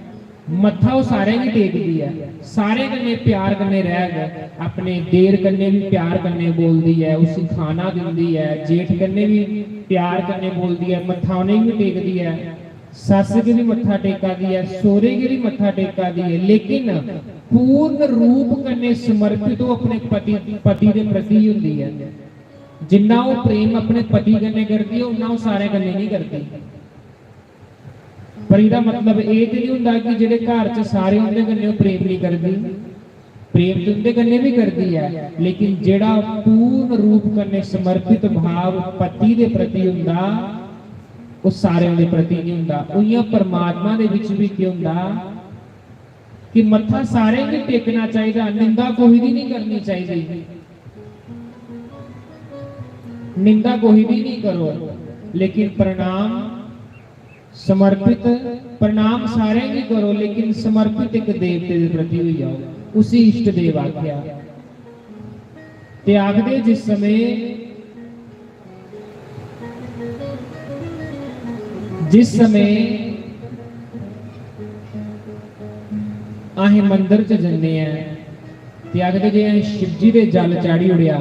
मत्था ओह् सारें गी टेकदी ऐ, सारें कन्नै प्यार कन्नै रैह्ग, अपने देर कन्नै बी प्यार कन्नै बोलदी ऐ, उसी खाना दिंदी ऐ, जेठ कन्नै बी प्यार कन्नै बोलदी ऐ, मत्था उ'नेंगी बी टेकदी ऐ। सस्स गी बी मत्था टेका दी ऐ, सौह्रे गी बी मत्था टेका दी ऐ, लेकिन पूर्ण रूप कन्नै समर्पित ओह् अपने पति, पति दे प्रति होंदी ऐ। जिन्ना ओह् प्रेम अपने पति कन्नै करदी ऐ, उन्ना ओह् सारें कन्नै नहीं करदी। पर एह्दा मतलब एह् ते नहीं होंदा कि जेह्ड़े घर च सारे उं'दे कन्नै ओह् प्रेम नहीं करदी। प्रेम ते उं'दे कन्नै बी करदी ऐ, लेकिन जेह्ड़ा पूर्ण रूप कन्नै समर्पित भाव पति दे प्रति होंदा, ओह् सारें दे प्रति नहीं होंदा। उ'यां परमात्मा दे बिच बी केह् होंदा कि मत्था सारें गी टेकना चाहिदा, निंदा कोई दी नहीं करनी चाहिदी, निंदा कोई दी नहीं करो, लेकिन प्रणाम समर्पित, प्रणाम सारें गी करो, लेकिन समर्पित इक देवते दे प्रति होई जाओ, उसी इष्ट देव आखेआ। ते आखदे जिस समें, जिस समें असें मंदर च जन्ने आं ते आखदे जे असें शिवजी दे जल चाढ़ी ओड़ेआ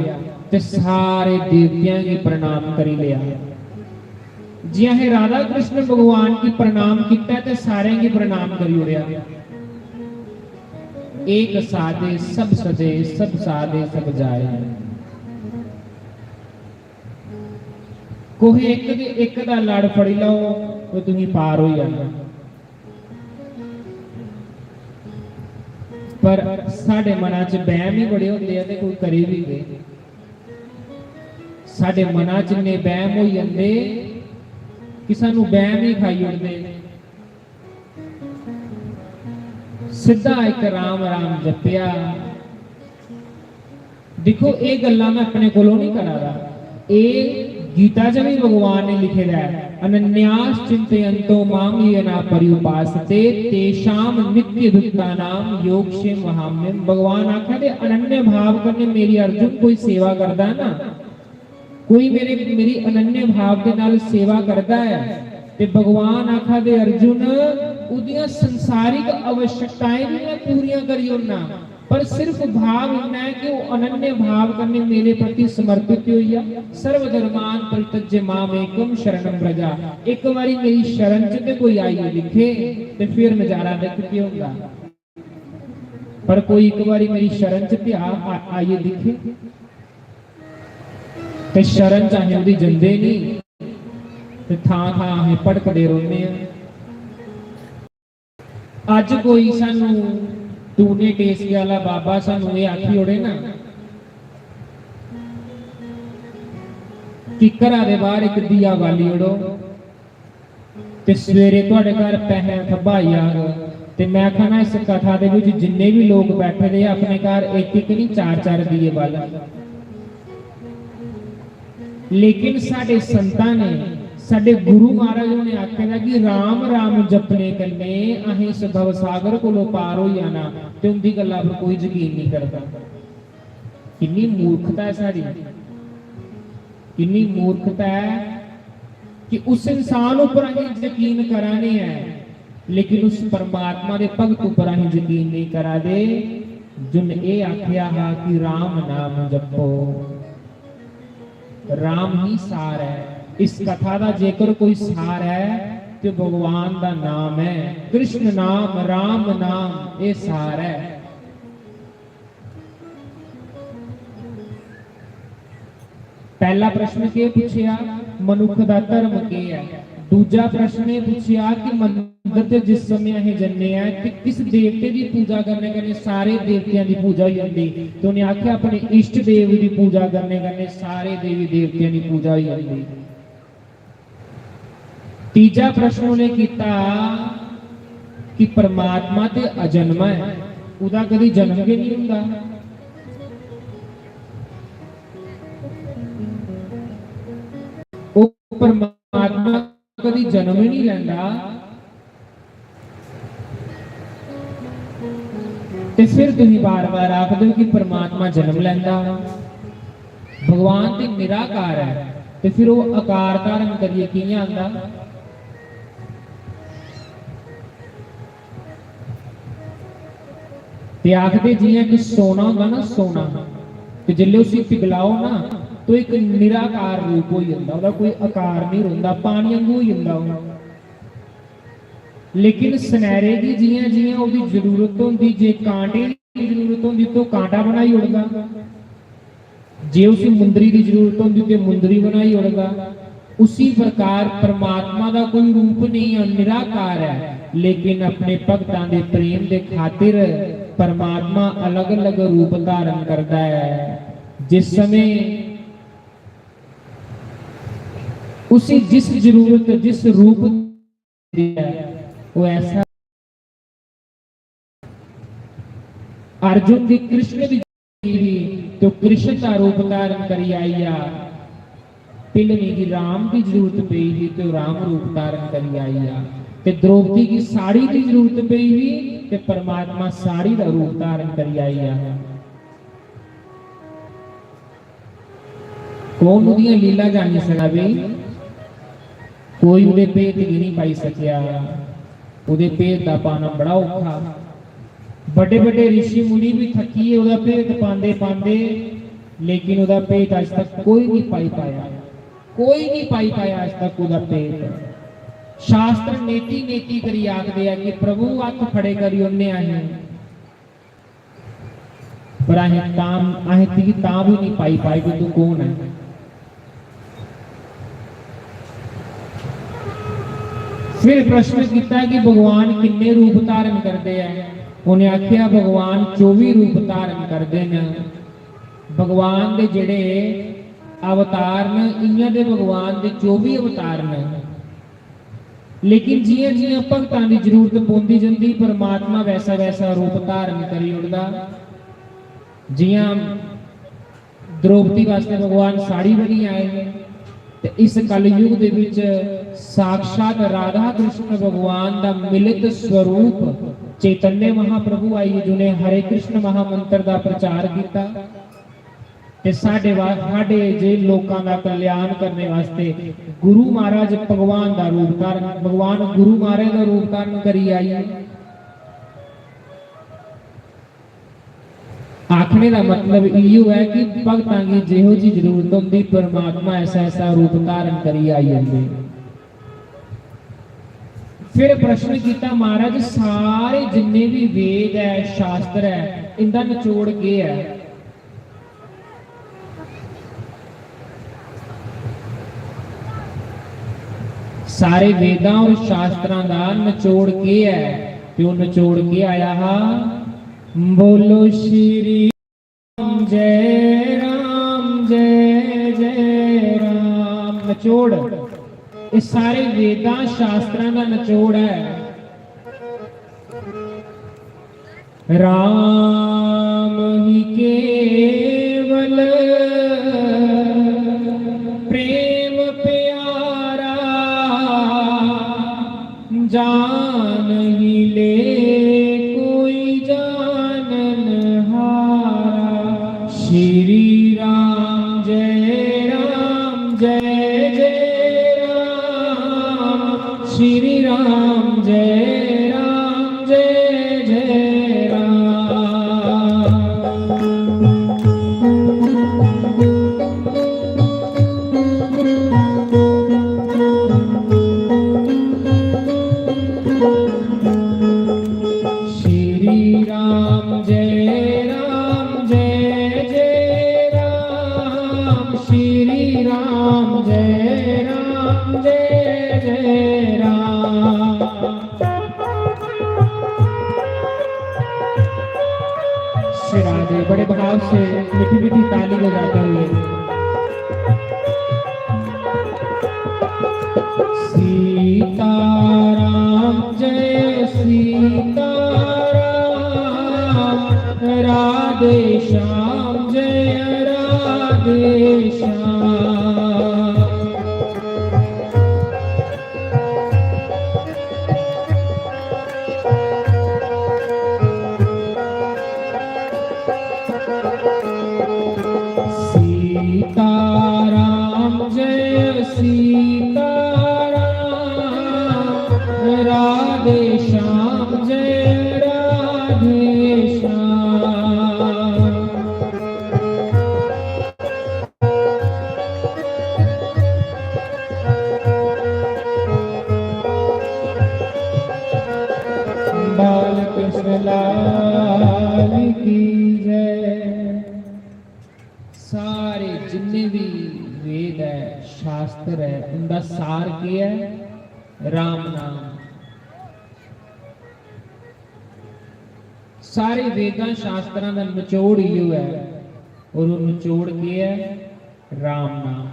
ते सारे देवतेआं गी प्रणाम करी लेआ। जे असें राधा कृष्ण भगवान गी प्रणाम कीता ते सारें गी प्रणाम करी ओड़ेआ। एक साधे सब सदे, सब साधे सब जाए। कोहे इक दे, इक दा लड़ फड़ी लैओ, ते तुसीं पार होई जाना। पर साढ़े मना च बैम ही बड़े होंदे आ ते कोई करे बी केह्। साढ़े मना च इन्ने बैम होई जंदे कि सानू बैम ही खाई ओड़दे। सिद्धा इक राम राम जपेआ। दिक्खो, एह् गल्लां में अपने कोलों नहीं करा दा, एह् गीता च भी भगवान ने लिखे दा ऐ, "अनन्यास चिंतयंतो माम ये ना पर्युपासते, तेषाम नित्य भक्तानाम योगक्षेम वहाम्यम।" भगवान आखा दे, "अनन्य भाव कन्नै मेरी अर्जुन कोई सेवा करदा है ना, कोई मेरे, मेरी अनन्य भाव दे नाल सेवा करदा है, ते भगवान आखा दे, अर्जुन, उदियां संसारिक आवश्यकताएं भी मैं पूरियां करी ओड़ना, पर सिर्फ भाव इन्ना है कि ओह् अनन्य भाव कन्नै मेरे प्रति समर्पित होई जा। सर्व धर्मान परित्यज्य माम एकम शरणम व्रजा।" एक बारी मेरी शरण च ते कोई आइए दिखे, ते फिर नजारा दिख के होंदा। पर कोई इक बारी मेरी शरण च ते आ, आ, आइए दिखे। ते शरण च असें ओह्दी जंदे नहीं, ते थां थां असें भटकदे रौह्ने आं। अज्ज कोई सानू टूने टेसके आह्ला बाबा सानू एह् आखी ओड़े ना कि घरा दे बाहर इक दिया बाली ओड़ो, ते सवेरे थुआढ़े घर पैसें थब्बा आई जाग। ते में आखा ना, इस कथा दे बिच जिन्ने बी लोक बैठे दे, अपने घर इक इक नहीं, चार चार दिए बालन। लेकिन साढ़े संतां ने, साढ़े गुरु महाराज होरें आखे दा कि राम राम जपने कन्नै असें इस भवसागर कोलों पार होई जाना, ते उंदी गल्ला पर कोई यकीन नहीं करदा। किन्नी मूर्खता ऐ साढ़ी, किन्नी मूर्खता ऐ कि उस इंसान उप्पर असें यकीन करा ने ऐ, लेकिन उस परमात्मा दे भक्त उप्पर असें यकीन नहीं करा दे, जिन एह् आखेआ हा कि राम नाम जपो। राम ही सार ऐ। इस कथा दा जेकर कोई सार ऐ, ते भगवान दा नाम ऐ, कृष्ण नाम, राम नाम, एह् सार ऐ। पैह्ला प्रश्न केह् पुच्छेआ, मनुक्ख दा धर्म केह् ऐ? दूजा प्रश्न एह् पुच्छेआ कि मंदर च जिस समें असें जन्ने आं ते किस देवते दी पूजा करने कन्नै सारे देवतेआं दी पूजा होई जंदी? ते उ'नें आखेआ, अपने इष्ट देव दी पूजा करने कन्नै सारे देवी देवतेआं दी पूजा होई जंदी। तीजा प्रश्न उ'नें कीता कि परमात्मा ते अजन्मा ऐ, ओह्दा कदी जन्म गै नहीं होंदा। ओह् परमात्मा कदी जन्म ही नहीं लैंदा। ते फिर तुसीं बार-बार आखदे हो कि परमात्मा जन्म लैंदा। भगवान ते निराकार ऐ, ते फिर ओह् आकार धारण करियै कि'यां आंदा? ते आखदे जि'यां कि सोना होंदा ना, सोना, ते जिसलै उसी पिघलाओ ना, तो इक निराकार रूप होई जंदा, ओह्दा कोई आकार निं रौंह्दा, पानी आंगू होई जंदा ओह्। लेकिन सनैरे गी जियां जियां ओह्दी जरूरत होंदी, जे कांटे दी जरूरत होंदी, तो कांटा बनाई ओड़दा। जे उसी मुंदरी दी जरूरत होंदी, ते मुंदरी बनाई ओड़दा। उसी प्रकार परमात्मा दा कोई रूप नेईं ऐ, निराकार ऐ, लेकिन अपने भक्तां दे प्रेम दे खातिर परमात्मा अलग-अलग रूप धारण करदा ऐ। जिस समय उसी जिस जरूरत, जिस रूप दी ऐ, ओह् ऐसा अर्जुन दी कृष्ण दी ही, तो कृष्ण दा रूप धारण करी आई आ। भिलनी गी राम दी जरूरत पेई ही, तो राम रूप धारण करी आई आ। ते द्रौपदी गी साड़ी दी जरूरत पेई ही, ते परमात्मा साड़ी दा रूप धारण करी आई आ। कौन ओह्दियां लीला जानी सकदा बे? कोई ओह्दे भेत गी नहीं पाई सकेआ। ओह्दे भेत दा पाना बड़ा औखा। बड्डे बड्डे ऋषि मुनि भी थक्कियै ओह्दा भेत पांदे पांदे, लेकिन ओह्दा भेत अज तक कोई नहीं पाई पाया। कोई नहीं पाई पाया अज तक ओह्दा भेत। शास्त्र नेति नेति करी आखदे आ कि प्रभु हत्थ खड़े करी ओड़ने असें, पर असें तां, असें तुगी तां भी नहीं पाई पाए कि तू कौन है। फिर प्रश्न किता कि भगवान किन्ने रूप धारण करदे आ? उन्हें आख्या, भगवान चौबी रूप धारण करदे न। भगवान दे जेड़े अवतार न, इयां दे भगवान दे चौबी अवतार न। लेकिन जियां जियां भगतां दी जरूरत पौंदी जंदी, परमात्मा वैसा वैसा रूप धारण करी ओड़दा। जियां द्रौपदी वास्तै भगवान साड़ी बनी आए, ते इस कलयुग दे विच साक्षात राधा कृष्ण भगवान दा मिलित स्वरूप चैतन्य महाप्रभु आई, जिन्हें हरे कृष्ण महामंत्र दा प्रचार किया। ते साढ़े वा-, साढ़े जे लोकां दा कल्याण करने वास्ते गुरु महाराज भगवान दा रूप धारण, भगवान गुरु महाराज दा रूप धारण करी आई। आखने दा मतलब इयो है कि भगतां गी जेहो जी जरूरत होंदी, परमात्मा ऐसा ऐसा रूप धारण करी आई जंदे। फिर प्रश्न किया, महाराज, सारे जिन्ने भी वेद है, शास्त्र है, इंदा निचोड़ केह् है? सारे वेदां और शास्त्रां दा नचोड़ केह् ऐ? ते ओह् नचोड़ केह् आया हा? बोलो श्री राम, जय राम, जय जय राम। नचोड़, एह् सारे वेदां शास्त्रां दा नचोड़ ऐ। राम ही केवल प्रेम प्यारा, जान ही ले कोई जानन हारा। श्री राम जय राम जय जय राम, श्री राम जय राम जय जय राम। श्री राम जय राम जय जय राम, श्री राम जय राम जय जय राम। श्री राधे बड़े भाव से मीठी मीठी ताली बजाते हुए। सीताराम जय सीताराम, राधे श्याम जय राधे श्याम। सीताराम जय सीताराम, राधे श्याम जय राधे श्याम। कृष्ण लाल की जय। सारे जिन्ने भी वेद ऐ, शास्त्र ऐ, उंदा सार केह् ऐ? राम नाम। सारे वेदां शास्त्रां दा नचोड़ इयो ऐ, और ओह् नचोड़ केह् ऐ? राम नाम।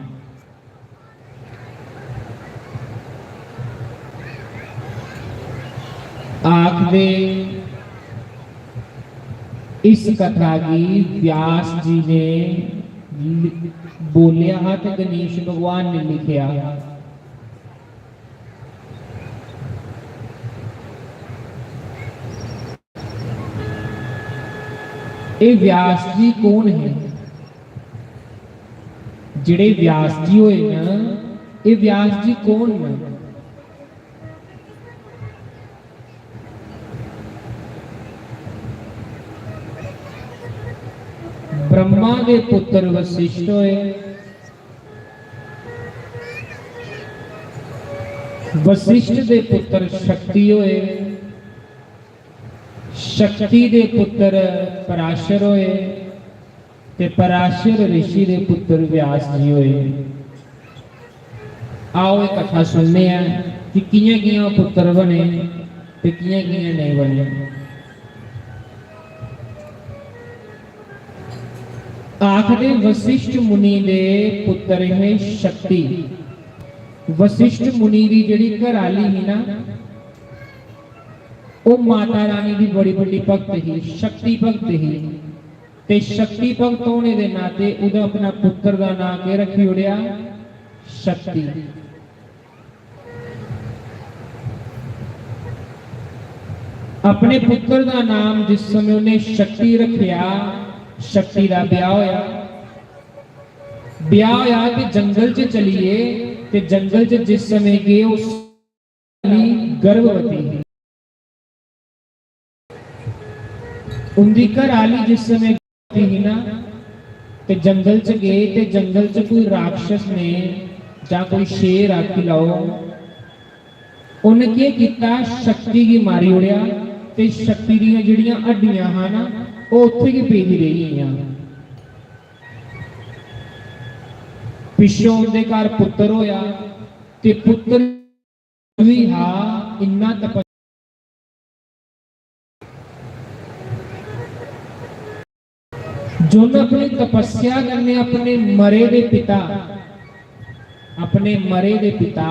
आखदे इस कथा गी व्यास जी ने लि-, बोलेआ हा ते गणेश भगवान ने लिखेआ। एह् व्यास जी कौन हे? जेह्ड़े व्यास जी होए न, एह् व्यास जी कौन न? ब्रह्मा दे पुत्र वशिष्ठ होए, वशिष्ठ दे पुत्र शक्ति होए, शक्ति दे पुत्र पराशर होए ते पराशर ऋषि दे पुत्र व्यास जी होए। आओ, एह् कथा सुनने आं कि कि'यां-कि'यां पुत्र बने ते कि'यां-कि'यां नेईं बने। आखदे, वशिष्ठ मुनि दे पुत्र हे शक्ति। वशिष्ठ मुनि दी जेह्ड़ी घर आह्ली ही ना, ओह् माता रानी दी बड़ी बड्डी भक्त ही, शक्ति भक्त ही। ते शक्ति भक्त होने दे नाते ओह्दा अपना पुत्र दा नांऽ केह् रक्खी ओड़ेआ? शक्ति। अपने पुत्र दा नाम जिस समय उन्हें शक्ति रखेआ, शक्ति दा ब्याह होया। ब्याह होया ते जंगल च चली गे, ते जंगल च जिस समय गे, उस गर्भवती ही। उंदी घर आह्ली जिस समय गर्भवती ही ना, ते जंगल च गे, ते जंगल च कोई राक्षस ने जां कोई शेर आखी लैओ, उन्नै केह् कीता, शक्ति गी मारी ओड़ेआ ते शक्ति दियां जेह्ड़ियां हड्डियां हां ना, ओह् उत्थै गै पेदी रेही गेइयां। पिच्छों उंदे घर पुत्तर होआ ते पुत्तर भी हा इन्ना तपस्या, जुन्न अपनी तपस्या कन्नै अपने मरे दे पिता, अपने मरे दे पिता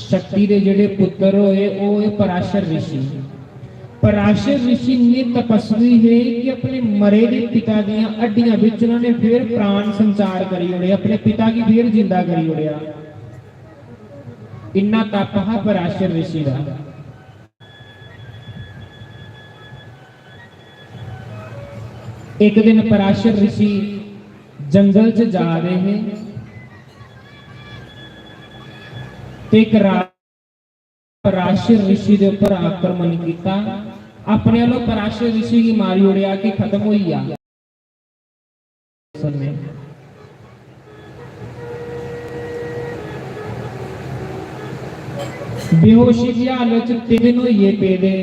शक्ति दे जेह्ड़े पुत्तर होए, ओह् होए पराशर ऋषि। पराशर ऋषि इन्ने तपस्वी हे कि अपने मरे दे पिता दियां हड्डियां बिच उन्होंने फिर प्राण संचार करी ओड़े, अपने पिता गी फिर जिंदा करी ओड़ेआ। इन्ना तप हा पराशर ऋषि दा। एक दिन पराशर ऋषि जंगल च जा रहे हैं ते एक रा-, पराशर ऋषि दे ऊपर आक्रमण किया। अपने वालों पराशर ऋषि गी मारी ओड़ेआ कि खत्म होई जा। बेहोशी दी हालत च तिन दिन होइए पेदे,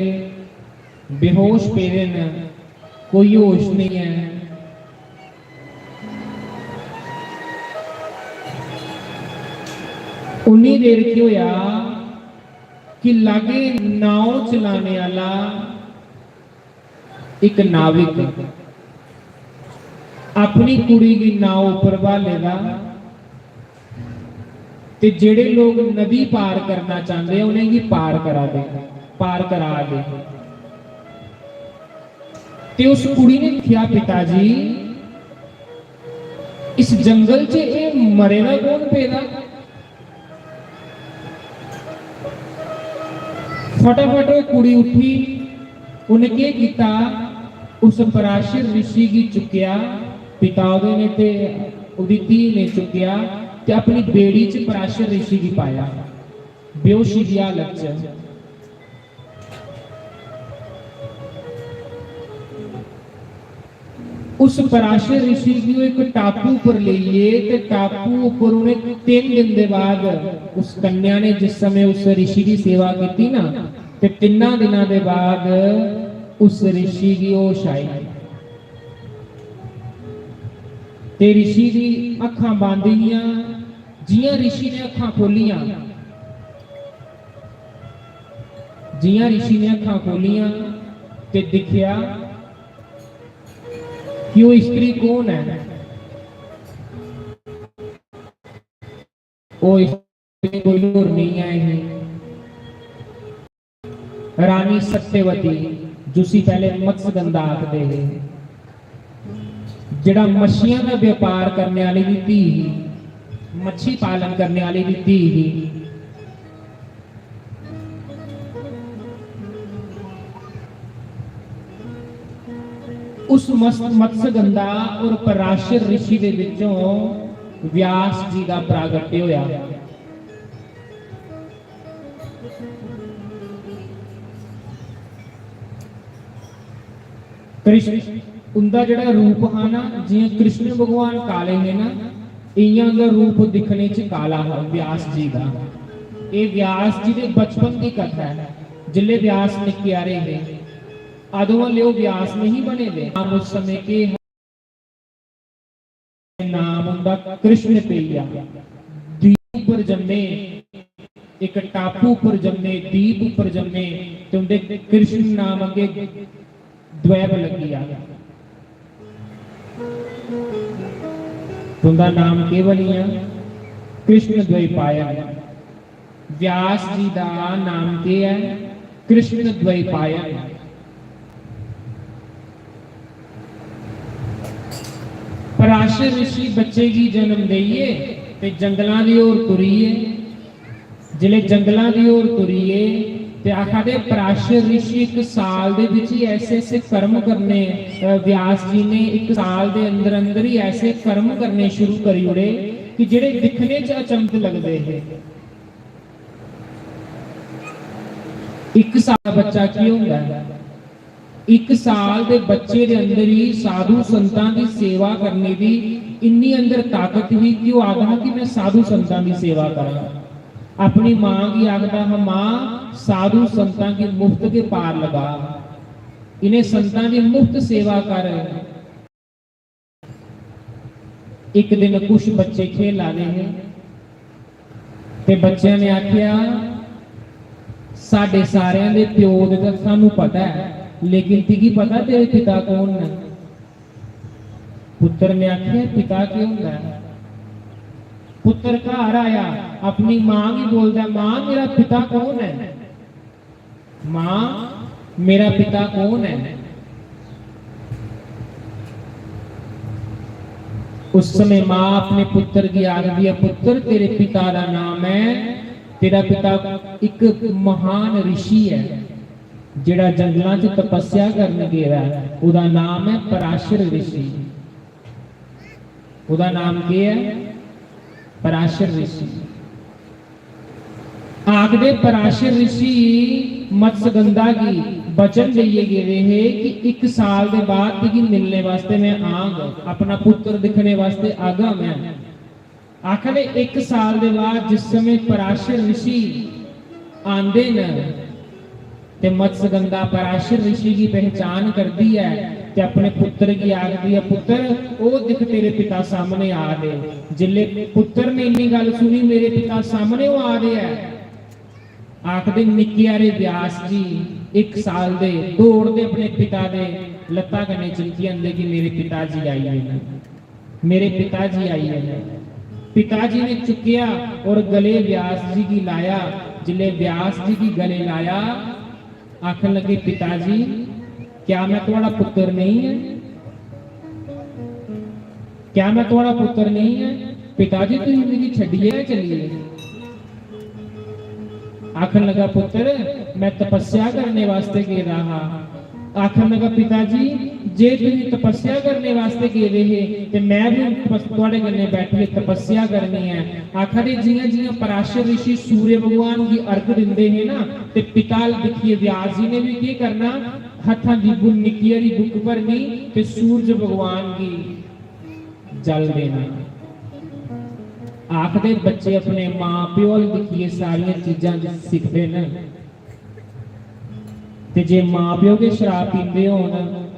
बेहोश पेदे न, कोई होश नहीं है। उन्नी देर केह् होया कि लागे नाव चलाने आह्ला इक नाविक अपनी कुड़ी गी नाव उप्पर ब्हाले दा, ते जेह्ड़े लोग नदी पार करना चांह्दे, उ'नेंगी पार करा दे, पार करा दे। ते उस कुड़ी ने दिक्खेआ, "पिता जी, इस जंगल च एह् मरे दा कौन पेदा?" फटाफट ओह् कुड़ी उठी, उन्नै केह् कीता, उस पराशर ऋषि गी चुक्केआ, पिता ओह्दे ने ते ओह्दी धी ने चुक्केआ ते अपनी बेड़ी च पराशर ऋषि गी पाया, बेहोशी दी हालत च। उस पराशर ऋषि गी ओह् इक टापू उप्पर लेई गे ते टापू उप्पर उ'नें तिन्न दिन दे बाद उस कन्या ने जिस समें उस ऋषि दी सेवा कीती ना, ते तिन्ना दिनां दे बाद उस ऋषि गी होश आई ते ऋषि दी अक्खां बंद हियां। जियां ऋषि ने अक्खां खोलियां, जियां ऋषि ने अक्खां खोलियां ते दिक्खेआ कि ओह् स्त्री कौन ऐ। ओह् स्त्री कोई होर नेईं ऐ ही, रानी सत्यवती, जिसी पैह्ले मत्स्यगंधा आखदे हे, जेह्ड़ा मच्छियां दा व्यापार करने आह्ली दी धी ही, मच्छी पालन करने आह्ली दी धी ही। उस मस-, मत्स्यगंधा और पराशर ऋषि दे विचों व्यास जी दा प्रागट्य होया। कृष्ण, उंदा जेह्ड़ा रूप हा ना, जियां कृष्ण भगवान काले हे ना, इयां उंदा रूप दिक्खने च काला हा व्यास जी दा। एह् व्यास जी दे बचपन दी कथा ऐ। जिसलै व्यास निक्के हारे हे, अदूं हल्ले ओह् व्यास नहीं बने दे। नाम उस समें केह् हा? नाम उंदा कृष्ण पेई गेआ। द्वीप पर जम्मे, इक टापू पर जम्मे, द्वीप पर जम्मे, ते उंदे कृष्ण नाम अग्गे द्वैप लग्गी गेआ। तुंदा नाम केह् बनी गेआ? कृष्ण द्वैपायन। व्यास जी दा नाम केह् ऐ? कृष्ण द्वैपायन। पराशर ऋषि बच्चे गी जन्म देइयै ते जंगलां दी होर तुरी गे। जिसलै जंगलां दी होर तुरी गे ते आखा दे पराशर ऋषि इक साल दे बिच ही ऐसे ऐसे कर्म करने, अ, व्यास जी ने इक साल दे अंदर अंदर ही ऐसे कर्म करने शुरू करी ओड़े कि जेह्ड़े दिक्खने च अचंभत लगदे हे। इक साल दा बच्चा केह् होंदा ऐ? इक साल दे बच्चे दे अंदर ही साधु संतां दी सेवा करने दी इन्नी अंदर ताकत ही कि ओह् आखदा हा कि मैं साधु संतां दी सेवा करां। अपनी मां गी आखदा हा, "मां, साधु संतां गी मुफ्त गै पार लगा, इ'नें संतां दी मुफ्त सेवा कर।" इक दिन कुछ बच्चे खेला दे हे ते बच्चें ने आखेआ, "साढ़े सारेआं दे प्यो दे तां सानू पता ऐ, लेकिन तुगी पता तेरे पिता कौन न?" पुत्तर ने आखेआ, "पिता केह् होंदा ऐ?" पुत्तर घर आया, अपनी मां गी बोलदा, "मां, मेरा पिता कौन ऐ?" मां, मेरा पिता कौन है? उस समय मां अपने पुत्र गी आखदी है, "पुत्र, तेरे पिता दा नाम है, तेरा पिता एक महान ऋषि है, जेड़ा जंगलां च तपस्या करन गेदा है, ओदा नाम है पराशर ऋषि।" ओदा नाम केह् ऐ? पराशर ऋषि। आखदे पराशर ऋषि मत्स्यगंधा गी वचन देइयै गेदे हे कि इक साल दे बाद तुगी मिलने वास्तै मैं आंग, अपना पुत्र दिक्खने वास्तै आगा मैं। आखदे इक साल दे बाद जिस समें पराशर ऋषि आंदे न ते मत्स्यगंधा पराशर ऋषि गी पहचान करदी ऐ ते अपने पुत्र गी आखदी ऐ, "पुत्र, ओह् दिक्ख तेरे पिता सामने आ दे।" जिसले पुत्र ने इन्नी गल्ल सुनी, "मेरे पिता सामने ओह् आ दे ऐ," आखदे निक्के हारे व्यास जी इक साल दे दौड़दे अपने पिता दे लत्ता कन्नै चिमटी आंदे कि मेरे पिता जी आई गे न। मेरे पिताजी आई गे न। पिताजी ने चुक्केआ और गले व्यास जी गी लाया। जिसले व्यास जी गी गले लाया, आखन लगे, "पिताजी, क्या मैं थुआड़ा पुत्र नहीं है? क्या मैं थुआड़ा पुत्र नहीं है? पिताजी, तुम मिगी छड्डियै चली गे।" आखन लगा, "पुत्र, मैं तपस्या करने वास्ते गेदा हा।" आखन लगा, "पिताजी, जे तुम तपस्या करने वास्ते गेदे हे, ते मैं भी हून तपस-, थुआड़े कन्नै बैठियै तपस्या करनी ऐ।" आखा दे, जियां-जियां पराशर ऋषि सूर्य भगवान गी अर्घ दिंदे हे ना, ते पिता अल दिक्खियै व्यास जी ने भी केह् करना, हत्थां दी बु-, निक्की हारी बुक भरनी ते सूरज भगवान गी जल देना। आखदे बच्चे अपने मां प्यो अल दिक्खियै सारियां चीजां सिखदे न। ते जे मां प्यो गै शराब पींदे होन,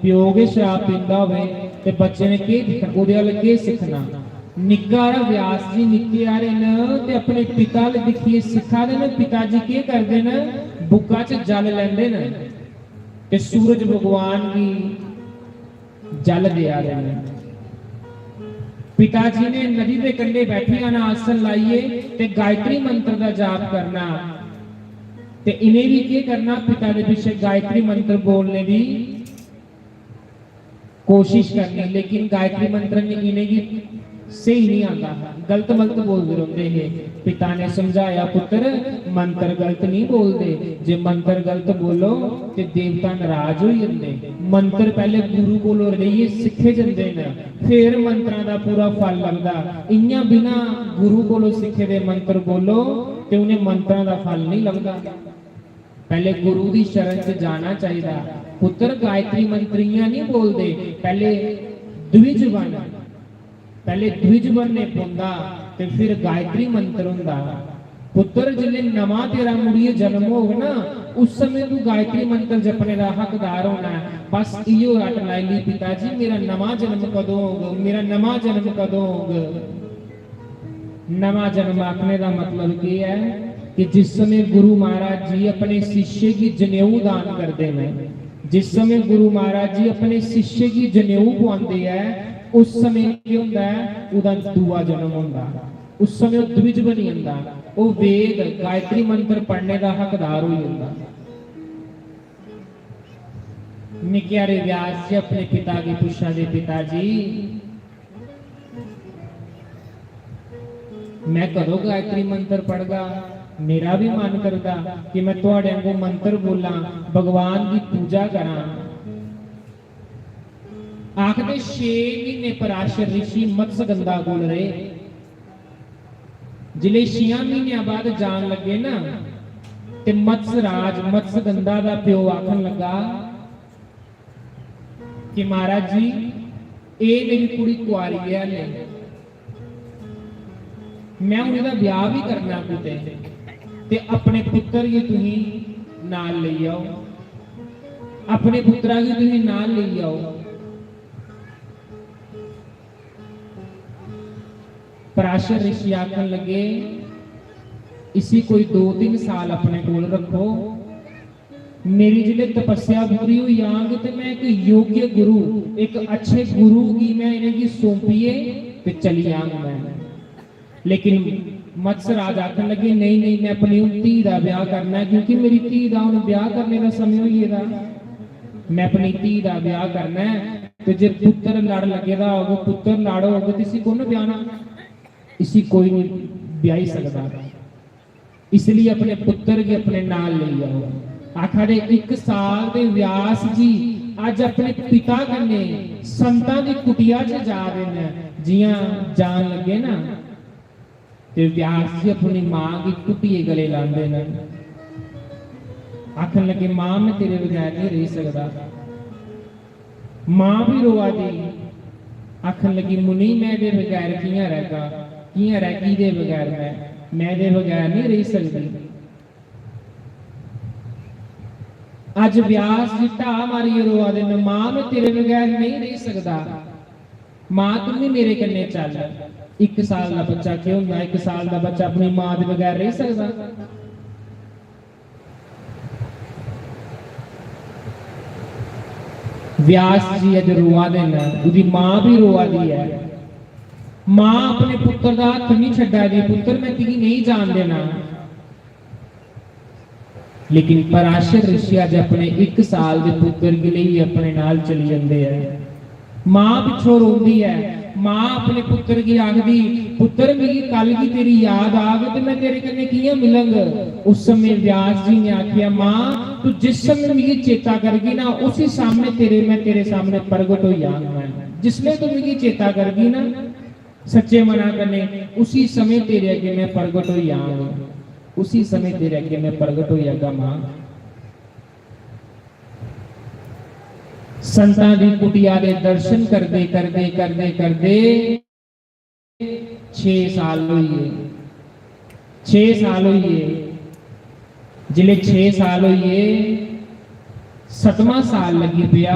प्यो गै शराब पींदा होवे, ते बच्चे ने केह् दिक्खना, ओह्दे अल केह् सिक्खना? निक्का हारा व्यास जी निक्के हारे न ते अपने पिता अल दिक्खियै सिक्खा दे न। पिता जी केह् करदे न? बुक्का च जल लैंदे न ते सूरज भगवान गी जल देआ दे न। पिता जी ने नदी दे कंढे बैठी जाना आसन लाइयै ते गायत्री मंत्र दा जाप करना। ते इ'नें बी केह् करना? पिता दे पिच्छे गायत्री मंत्र बोलने दी कोशिश करनी, लेकिन गायत्री मंत्र ने इ'नेंगी स्हेई निं आंदा हा, गलत मलत बोलदे रौंह्दे हे। पिता ने समझाया, "पुत्तर, मंत्र गलत निं बोलदे, जे मंत्र गलत बोलो ते देवता नाराज होई जंदे।" मंत्र पैह्ले गुरु कोलों रेहियै सिक्खे जंदे न, फिर मंत्रां दा पूरा फल लभदा। इ'यां बिना गुरु कोलों सिक्खे दे मंत्र बोलो ते उ'नें मंत्रां दा फल निं लभदा। पैह्ले गुरु दी शरण च जाना चाहिदा। पुत्तर, गायत्री मंत्र इ'यां निं बोलदे, पैह्ले द्विज बन, पैह्ले द्विज बनने पौंदा ते फिर गायत्री मंत्र होंदा। पुत्तर, जिसलै नमां तेरा मुड़ियै जन्म होग ना, उस समें तू गायत्री मंत्र जपने दा हकदार होना ऐ। बस इयो रट लाई ली, "पिता जी, मेरा नमां जन्म कदों होग? मेरा नमां जन्म कदों होग?" नमां जन्म आखने दा मतलब केह् ऐ कि जिस समें गुरु महाराज जी अपने शिष्य गी जनेऊ दान करदे न, जिस समें गुरु महाराज जी अपने शिष्य गी जनेऊ पुआंदे ऐ, उस समें केह् होंदा ऐ? ओह्दा दूआ जन्म होंदा। उस समें ओह् द्विज बनी जंदा। ओह् वेद गायत्री मंत्र पढ़ने दा हकदार होई जंदा। निक्के हारे व्यास जी अपने पिता गी पुच्छा दे, "पिता जी, में कदों गायत्री मंत्र पढ़गा? मेरा बी मन करदा कि में थुआड़े आंगू मंत्र बोलां, भगवान दी पूजा करां।" आखदे छे म्हीने पराशर ऋषि मत्स्यगंधा कोल रेह्। जिसलै छेआं म्हीनेआं बाद जान लगे ना, ते मत्स्यराज, मत्स्यगंधा दा प्यो आखन लगा कि "महाराज जी, एह् मेरी कुड़ी कुआरी ऐ हल्ले, में हून एह्दा ब्याह बी करना कुतै, ते अपने पुत्तर गी तुहीं नाल लेई आओ, अपने पुत्तरा गी तुहीं नाल लेई आओ।" पराशर ऋषि आखन लगे, "इसी कोई दो तिन्न साल अपने कोल रक्खो, मेरी जिसलै तपस्या पूरी होई जाग ते में इक योग्य गुरु, इक अच्छे गुरु गी में इ'नेंगी सौंपियै ते चली जांग में।" लेकिन मत्स्यराज आखन लगे, "नेईं, नेईं, में अपनी हून धी दा ब्याह करना ऐ, क्योंकि मेरी धी दा हून ब्याह करने दा समें होई गेदा। में अपनी धी दा ब्याह करना ऐ, ते जे पुत्तर लड़ लग्गे दा होग, पुत्तर लड़ होग, ते इसी कु'न ब्याहना? इसी कोई निं ब्याही सकदा। इसलेई अपने पुत्तर गी अपने नाल लेई आओ।" आखा दे, इक साल दे व्यास जी अज्ज अपने पिता कन्नै संतां दी कुटिया च जा दे न। जि'यां जान लगे ना, ते व्यास जी अपनी मां गी घुट्टियै गले लांदे न, आखन लगे, "मां, में तेरे बगैर नेईं रेही सकदा।" मां बी रोआ दी, आखन लगी, "मुनि, में एह्दे बगैर कि'यां रैह्गा? कि'यां रैह्गी एह्दे बगैर में? में एह्दे बगैर नेईं रेही सकदी।" अज्ज व्यास जी ढाह मारियै रोआ दे न, "मां, में तेरे बगैर नेईं रेही सकदा।" "मां, तूं बी मेरे कन्नै चल।" इक साल दा बच्चा केह् होंदा? इक साल दा बच्चा अपनी मां दे बगैर रेही सकदा? व्यास जी अज्ज रोआ दे न, ओह्दी मां बी रोआ दी ऐ। मां अपने पुत्तर दा हत्थ निं छड्डा दी, "पुत्तर, में तुगी नेईं जान देना।" लेकिन पराशर ऋषि अज्ज अपने इक साल दे पुत्तर गी लेइयै अपने नाल चली जंदे ऐ। मां पिच्छों रोंदी ऐ। मां अपने पुत्तर गी आखदी, "पुत्तर, मिगी कल गी तेरी याद आग ते में तेरे कन्नै कि'यां मिलंग?" उस समें व्यास जी ने आखेआ, "मां, तू जिस समें मिगी चेता करगी ना, उसी सामने तेरे, में तेरे सामने प्रगट होई जांग। मैं जिसले तू मिगी चेता करगी ना, सच्चे मना कन्नै, उसी समें तेरे अग्गें में प्रगट होई जांग, उसी समें तेरे अग्गें में प्रगट होई जागा, मां।" संतां दी कुटिया दे दर्शन करदे, करदे, करदे, करदे छे साल होई गे। छे साल होई गे। जिसलै छे साल होई गे, सतमां साल लग्गी पेआ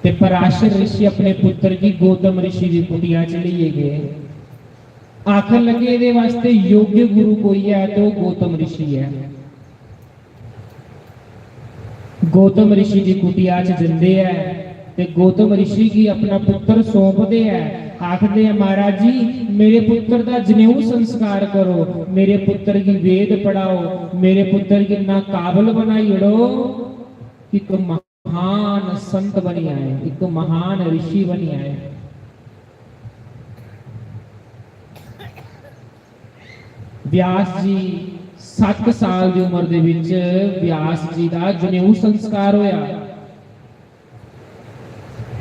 ते पराशर ऋषि अपने पुत्र गी गौतम ऋषि दी कुटिया च लेइयै गे। आखन लगे, "एह्दे वास्तै योग्य गुरु कोई ऐ ते ओह् गौतम ऋषि ऐ।" गौतम ऋषि दी कुटिया च जंदे ऐ ते गौतम ऋषि गी अपना पुत्र सौंपदे ऐ। आखदे ऐ, "महाराज जी, मेरे पुत्र दा जनेऊ संस्कार करो, मेरे पुत्र गी वेद पढ़ाओ, मेरे पुत्र गी इन्ना काबल बनाई ओड़ो कि इक महान संत बनी आए, इक महान ऋषि बनी आए।" व्यास जी, सत्त साल दी उम्र दे विच व्यास जी दा जनेऊ संस्कार होया।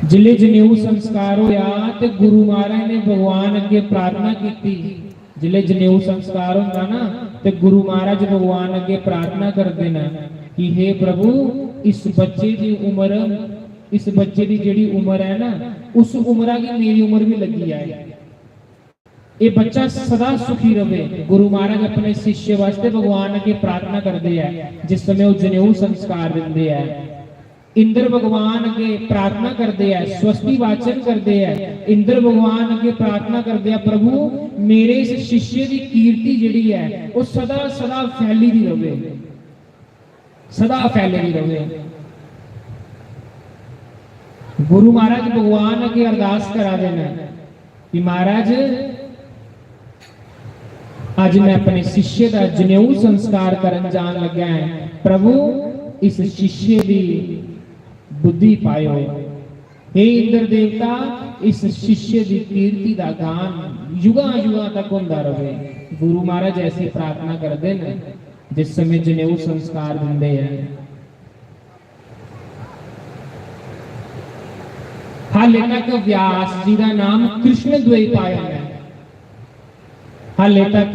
जिल्ले जनेऊ संस्कार होया ते गुरु महाराज ने भगवान अग्गे प्रार्थना कीती। जिल्ले जनेऊ संस्कार होंदा ना, ते गुरु महाराज भगवान अग्गे प्रार्थना करदे न कि हे प्रभु, इस बच्चे दी उम्र, इस बच्चे दी जेह्ड़ी उम्र ऐ ना, उस उम्रा गी मेरी उम्र भी लग्गी जाए। एह् बच्चा सदा सुखी रवे। गुरु महाराज अपने शिष्य वास्ते भगवान अग्गे प्रार्थना करदे ऐ, जिस समय ओह् जनेऊ संस्कार दिंदे ऐ। इंद्र भगवान अग्गे प्रार्थना करदे ऐ, स्वस्ति वाचन करदे ऐ। इंद्र भगवान अग्गे प्रार्थना करदे ऐ, "प्रभु, मेरे इस शिष्य दी कीर्ति जेह्ड़ी ऐ, ओह् सदा सदा फैली दी रवे, सदा फैली दी रवे।" गुरु महाराज भगवान अग्गे अरदास करा दे न कि महाराज, अज्ज मैं अपने शिष्य दा जनेऊ संस्कार करन जान लग्या ऐ। प्रभु, इस शिष्य दी बुद्धि पायो। हे इंद्र देवता, इस शिष्य दी कीर्ति दा गान युगां युगां तक होंदा रवे। गुरु महाराज ऐसी प्रार्थना करदे न जिस समय जनेऊ संस्कार दिंदे ऐ। हाले तक व्यास जी दा नाम कृष्ण द्वैपायन ऐ। हाले तक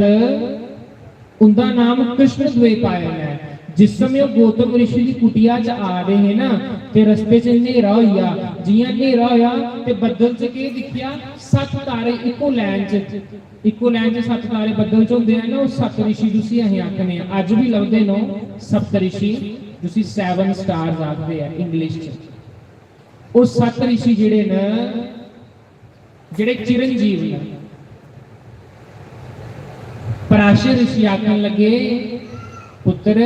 उंदा नाम कृष्ण द्वैपायन ऐ। जिस समय ओह् गौतम ऋषि दी कुटिया च आ दे हे ना, ते रस्ते च न्हेरा होई गेआ। जियां न्हेरा होया ते बद्दल च केह् दिक्खेआ? सत्त तारे इक्को लाइन च, इक्को लाइन च सत्त तारे बद्दल च होंदे आ ना, ओह् सप्त ऋषि जिसी असें आखने आं, अज्ज बी लभदे न ओह् सप्त ऋषि, जिसी सेवन स्टार्स आखदे आ इंग्लिश च। ओह् सत्त ऋषि जेह्ड़े न, जेह्ड़े चिरंजीव न। पराशर ऋषि आखन लगे, "पुत्तर,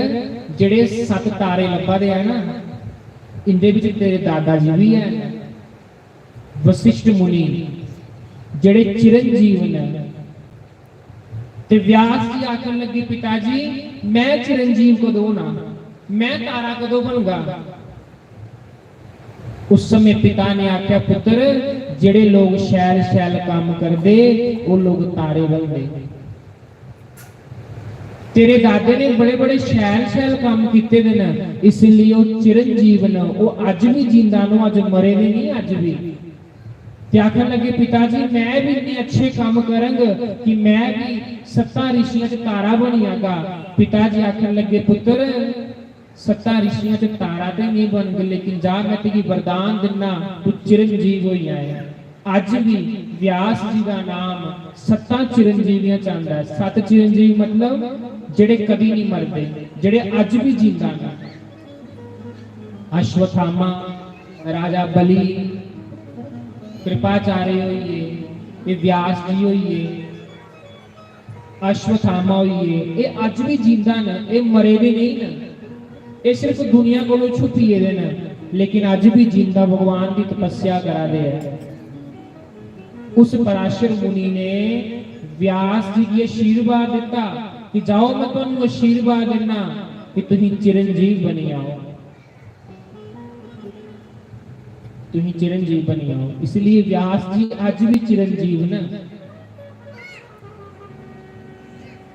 जेह्ड़े सत्त तारे लब्भा दे आ ना, इंदे बिच तेरे दादा जी बी हैन, वशिष्ठ मुनि, जेह्ड़े चिरंजीव न।" ते व्यास जी आखन लगे, "पिता जी, मैं चिरंजीव कदों होना? मैं तारा कदों बनगा?" उस समय पिता ने आख्या, "पुत्र, जेड़े लोग शैल शैल काम करदे, ओह लोग तारे बनदे। तेरे दादे ने बड़े बड़े शैल शैल काम कीते दे न, इसलिए ओह चिरंजीव न, ओह अज भी जींदा न, ओह अज मरे दे नहीं, अज भी।" ते आखन लगे, "पिता जी, मैं भी इतने अच्छे काम करंग कि मैं भी सत्तां ऋषियां च तारा बनी जागा।" पिता जी आखन लगे, "पुत्र, सत्तां ऋषियां च तारा ते नहीं बनग, लेकिन जा, मैं तुगी वरदान दिन्ना, तू चिरंजीव होई जाए।" अज भी व्यास जी का नाम सत्तां चिरंजीवियां च आंदा है। सत्त चिरंजीव मतलब जेड़े कदी नहीं मरदे, जेड़े अज भी जींदा न। अश्वत्थामा, राजा बलि, कृपाचार्य होई गे, एह् व्यास जी होई गे, अश्वत्थामा होई गे, एह् अज्ज बी जींदा न, एह् मरे दे नेईं न। एह् सिर्फ दुनिया कोलों छुपी गेदे न, लेकिन अज्ज बी जींदा भगवान दी तपस्या करा दे ऐ। उस पराशर मुनि ने व्यास जी गी आशीर्वाद दिता कि जाओ, मैं तुहानू आशीर्वाद दिन्ना कि तुसीं चिरंजीव बनी जाओ। तुसीं चिरंजीव बनी जाओ। इसलिए व्यास जी अज भी चिरंजीव न।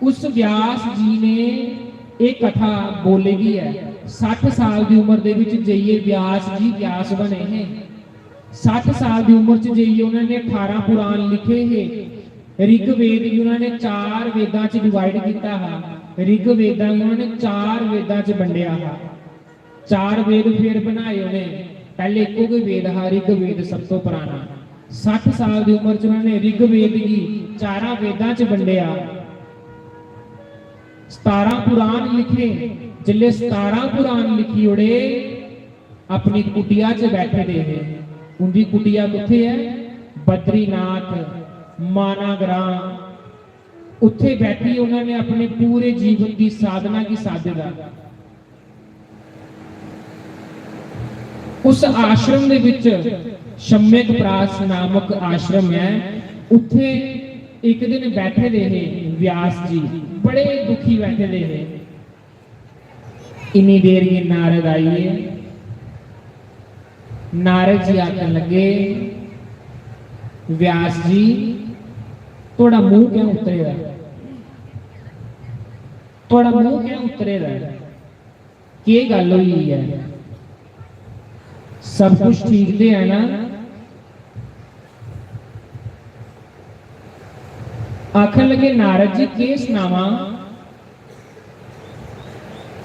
उस व्यास जी ने एह कथा बोली दी है। सट्ठ साल दी उम्र दे विच जाइए व्यास जी व्यास बने हैं। सट्ठ साल दी उम्र च जाइए उन्होंने अठारह पुराण लिखे हे। ऋग्वेद गी उन्होंने चार वेदां च divide किया हा। ऋग्वेदां गी उन्होंने चार वेदां च बंडिया हा। चार वेद फिर बनाए उ'नें। पैह्ले इक्को गै वेद हा, ऋग्वेद सब तो पराना। सट्ठ साल दी उम्र च उ'नें ऋग्वेद गी चारां वेदां च बंडेआ। सतारां पुराण लिखे, जिसलै सतारां पुराण लिखी ओड़े, अपनी कुटिया च बैठे दे हे। उंदी कुटिया कुत्थै ऐ? बद्रीनाथ, माना ग्रां। उत्थे बैठी उन्होंने अपने पूरे जीवन की साधना की साधे दा। उस आश्रम दे विच शम्यक प्रास नामक आश्रम है। उत्थे एक दिन बैठे दे हे व्यास जी, बड़े दुखी बैठे दे हे। इन्नी देर गी नारद आई गे। नारद जी आखन लगे, "व्यास जी, थुआढ़ा मूंह क्यों उतरे दा? थुआढ़ा मूंह क्यों उतरे दा? केह् गल्ल होई ऐ? सब कुछ ठीक ते है ना?" आखन लगे, "नारद जी, केह् सनावां,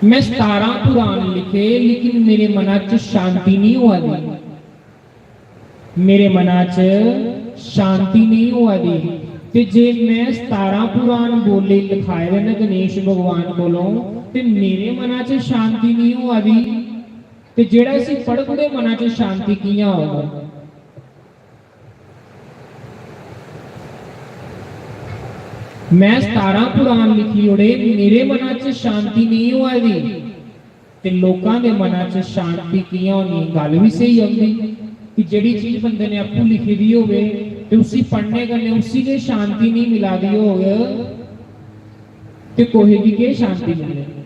मैं सतारां पुराण लिखे, लेकिन मेरे मना च शांति नहीं होआ दी। मेरे मना च शांति नहीं होआ दी। ते जे मैं सतारां पुराण बोले, लिखाए दे न गणेश भगवान कोलों, ते मेरे मना च शांति नहीं होआ दी, ते जेड़ा इसी पढ़ग, ओह्दे मना च शांति कि'यां होग?" मैं सतारां पुराण लिखी ओड़े, मेरे मना च शांति नहीं होआ दी, ते लोकां दे मना च शांति कि'यां होनी? गल्ल बी स्हेई औंदी कि जेह्ड़ी चीज बंदे ने आपूं लिखी दी होवे ते उसी पढ़ने कन्नै उसी गै शांति नहीं मिला दी होग, ते कोहे गी केह् शांति मिलनी?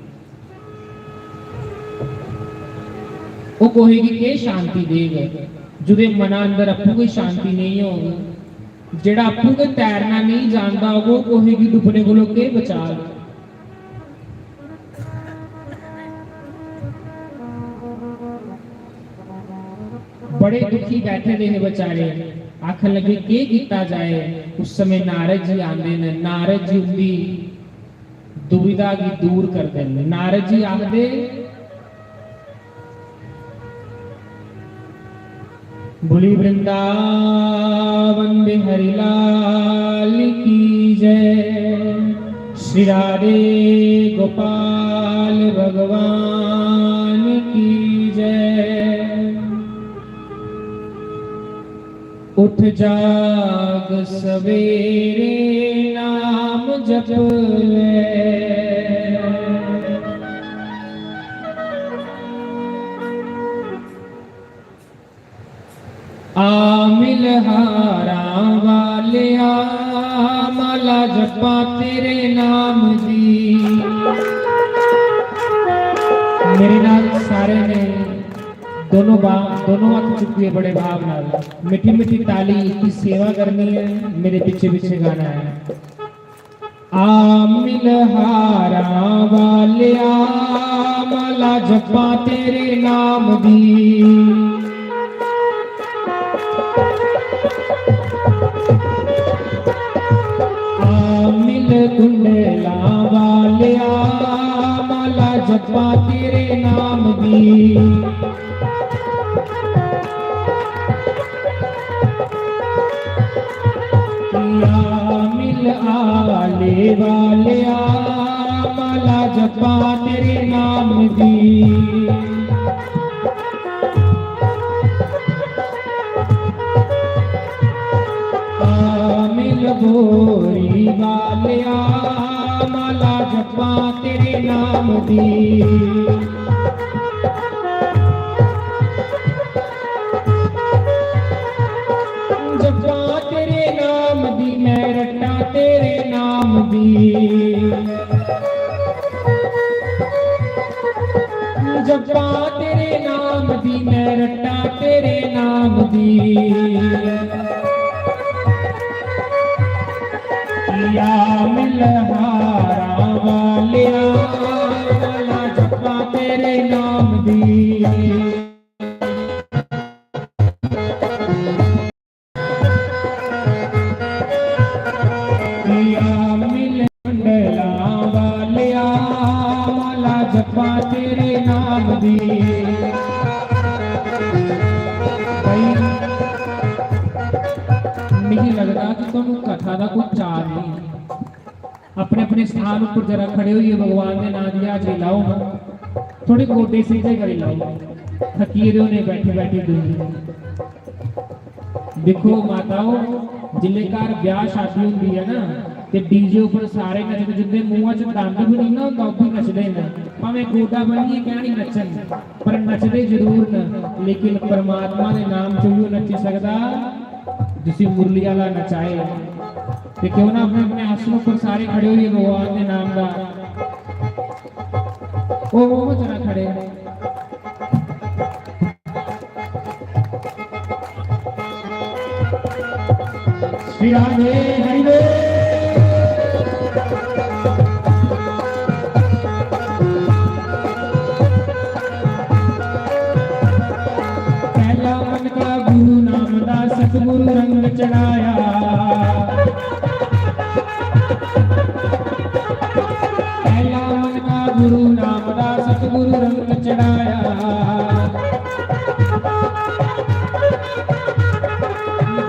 ओह् कोहे गी केह् शांति देग, जेह्दे मना अंदर आपूं गै शांति नेईं होग? जेह्ड़ा आपूं गै तैरना नेईं जानदा होग, ओह् कोहे गी डुब्बने कोलों केह् बचाग? बड़े दुखी बैठे दे हे बेचारे, आखन लगे, "केह् कीता जाए?" उस समय नारद जी आंदे न। नारद जी उंदी दुविधा गी दूर करदे न। नारद जी आखदे, "बोली वृंदावन बिहारी लाल की जय, श्री राधे गोपाल भगवान की जय।" उठ जाग सवेरे नाम जप ले। आ मिलहारां वालिया, माला जपां तेरे नाम दी। मेरे नाल सारे ने दोनों बा-, दोनों हत्थ चुक्किए बड़े भाव नाल मिट्ठी मिट्ठी ताली की सेवा करनी है, मेरे पीछे पीछे गाना है। आ मिलहारां वालिया, माला जपां तेरे नाम दी। आ मिल कुंडलां वालिया, माला जपां तेरे नाम दी। या मिल आले वालिया, माला जपां तेरे नाम दी। आ मिल गोरी वालिया, माला जपां तेरे नाम दी। जपां तेरे नाम दी, मैं रट्टां तेरे नाम दी। जपां तेरे नाम दी, मैं रट्टां तेरे नाम दी। या मिलहारां वालिया, माला जपां तेरे नाम दी। या मिल कुंडलां वालिया, माला जपां तेरे नाम दी। भाई, मिगी लगदा कि तुहानू कथा दा कोई चाऽ नेईं। अपने अपने स्थान उप्पर जरा खड़े होइयै भगवान दे नां दी हाजरी लाओ हां। थोड़े गोडे सिद्धे करी लैओ, थक्की गेदे होने बैठी बैठी दूर। दिक्खो माताओ, जिल्लै घर ब्याह शादी होंदी ऐ ना, ते डीजे उप्पर सारे नचदे, जिंदे मूंहा च दंद बी निं ना होंदा, ओह् बी नचदे न। भामें गोडा बन्नियै कैंह् निं नच्चन, पर नचदे जरूर न। लेकिन परमात्मा दे नाम च उ'ऐ नच्ची सकदा जिसी मुरली आह्ला नचाए। ते क्यों ना अपने अपने आसन उप्पर सारे खड़े होइयै भगवान दे नाम दा ओम जरा खड़े। श्री राधे हरि बोल। पहला मन का गुरु नाम दा सतगुरु रंग चढ़ाया। पहला मन का गुरु नाम दा सतगुरु रंग चढ़ाया।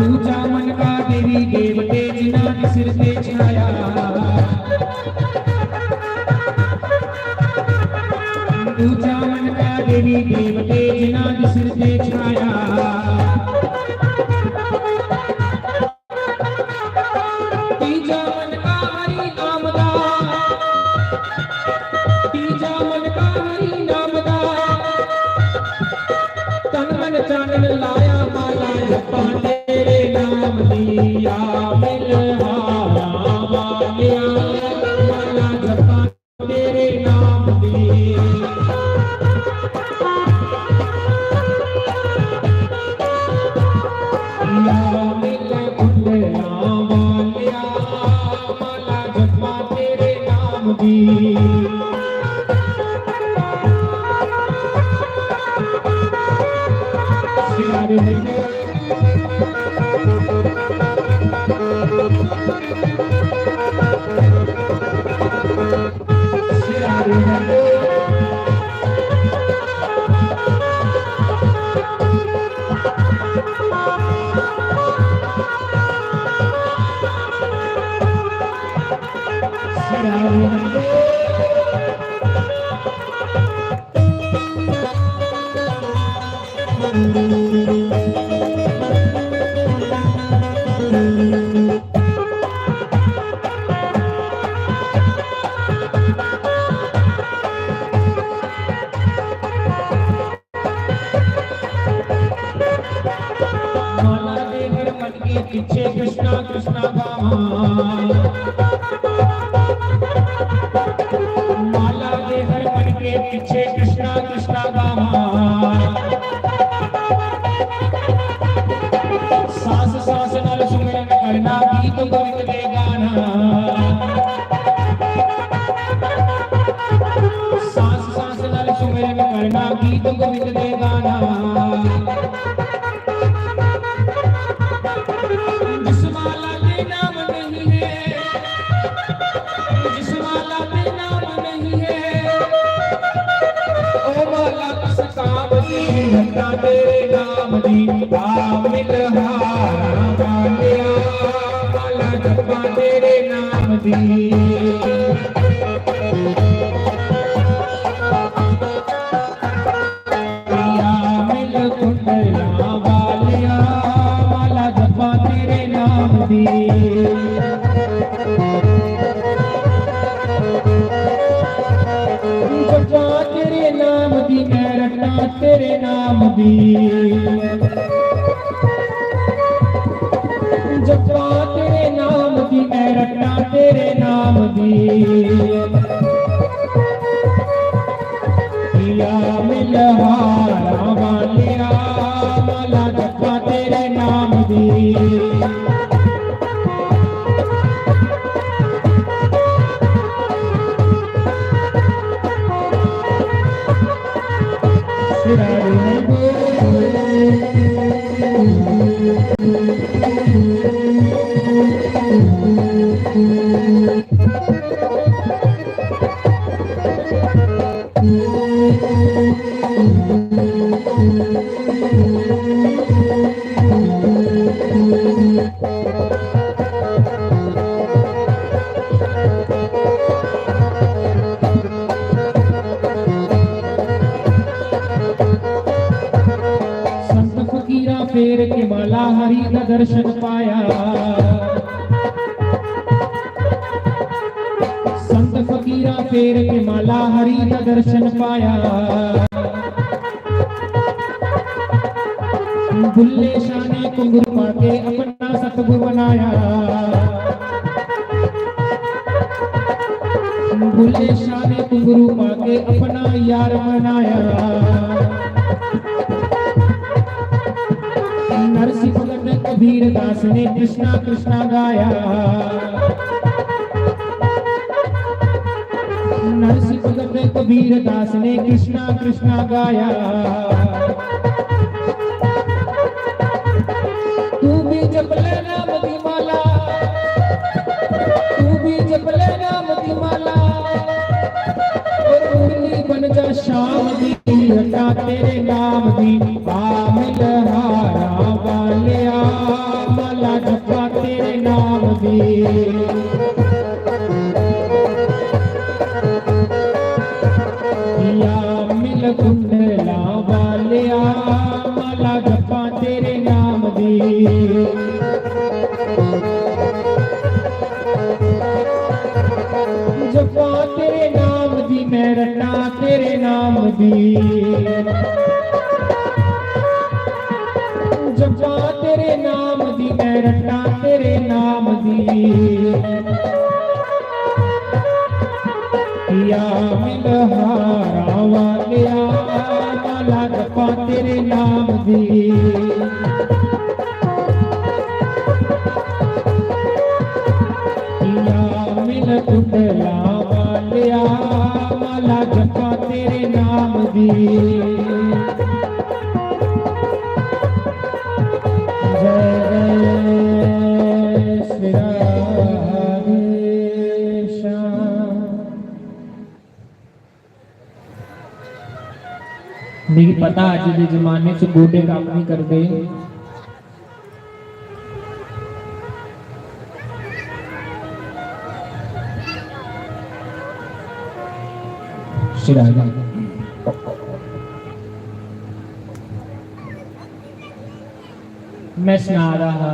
दूजा मन का देवी देवते जिन्हां दे सिर ते छाया। दूजा मन का देवी देवते जिन्हां दे सिर ते छाया। तीजा मन का हरि नाम दा, तीजा मन का हरि नाम दा, तन मन चानन लाया माला जप्पां तेरे नाम दी। आ मिल हारां वालिया, माला जप्पां तेरे नाम दी। या मिल कुंडलां वालिया, माला जप्पां तेरे नाम दी। श्री राधे हरि बोल। माला दे हर मन के पीछे कृष्णा कृष्णा गावां। माला दे हर मन के पीछे कृष्णा कृष्णा गावां। सांस सांस नाल सुमिरन करना, गीत गोविंद दे गाना। सांस सांस नाल सुमिरन करना, गीत गोविंद दे गाना। जिस माला दे नाम नहीं है, जिस माला दे नाम नहीं है, ओ माला किस काम दी, रत्ना तेरे नाम दी। आ मिल हारां वालिया, माला जप्पां तेरे नाम दी। या मिल कुंडलां वालिया, माला जप्पां तेरे नाम दी। जप्पां तेरे नाम दी, मैं रट्टां तेरे नाम दी। जप्पां तेरे नाम दी, मैं रट्टां तेरे नाम दी। या मिल हारां वालिया, माला जप्पां तेरे नाम दी। फेर के माला हरि दा दर्शन पाया। संत फकीरा फेर के माला हरि दा दर्शन पाया। बुल्ले शाह ने घुंघरू पा के अपना सतगुरु बनाया। बुल्ले शाह ने घुंघरू पा के अपना यार बनाया। नरसी भगत कबीर दास ने कृष्णा कृष्णा गाया। नरसी भगत कबीर दास ने कृष्णा कृष्णा गाया। तू भी जप ले नाम दी माला, तू भी जप ले नाम दी माला, और उर्मी बन जा शाम दी, रटा तेरे नाम दी। आ मिल हारा वालिया, माला जपा तेरे नाम दी। या मिल कुंडला वालिया, माला जपा तेरे नाम दी। जपा तेरे नाम दी, मैं रटा तेरे नाम दी। जपा तेरे नाम दी, मैं रटा तेरे नाम दी। या मिल हारा वालिया, माला जपा तेरे नाम दी। या मिल कुंडला वालिया, माला जपा तेरे नाम दी। जय जय श्री राधे श्याम। मिगी पता अज्ज दे जमाने च गोडे कम्म नहीं करदे। श्री राधे। मैं सना रहा हा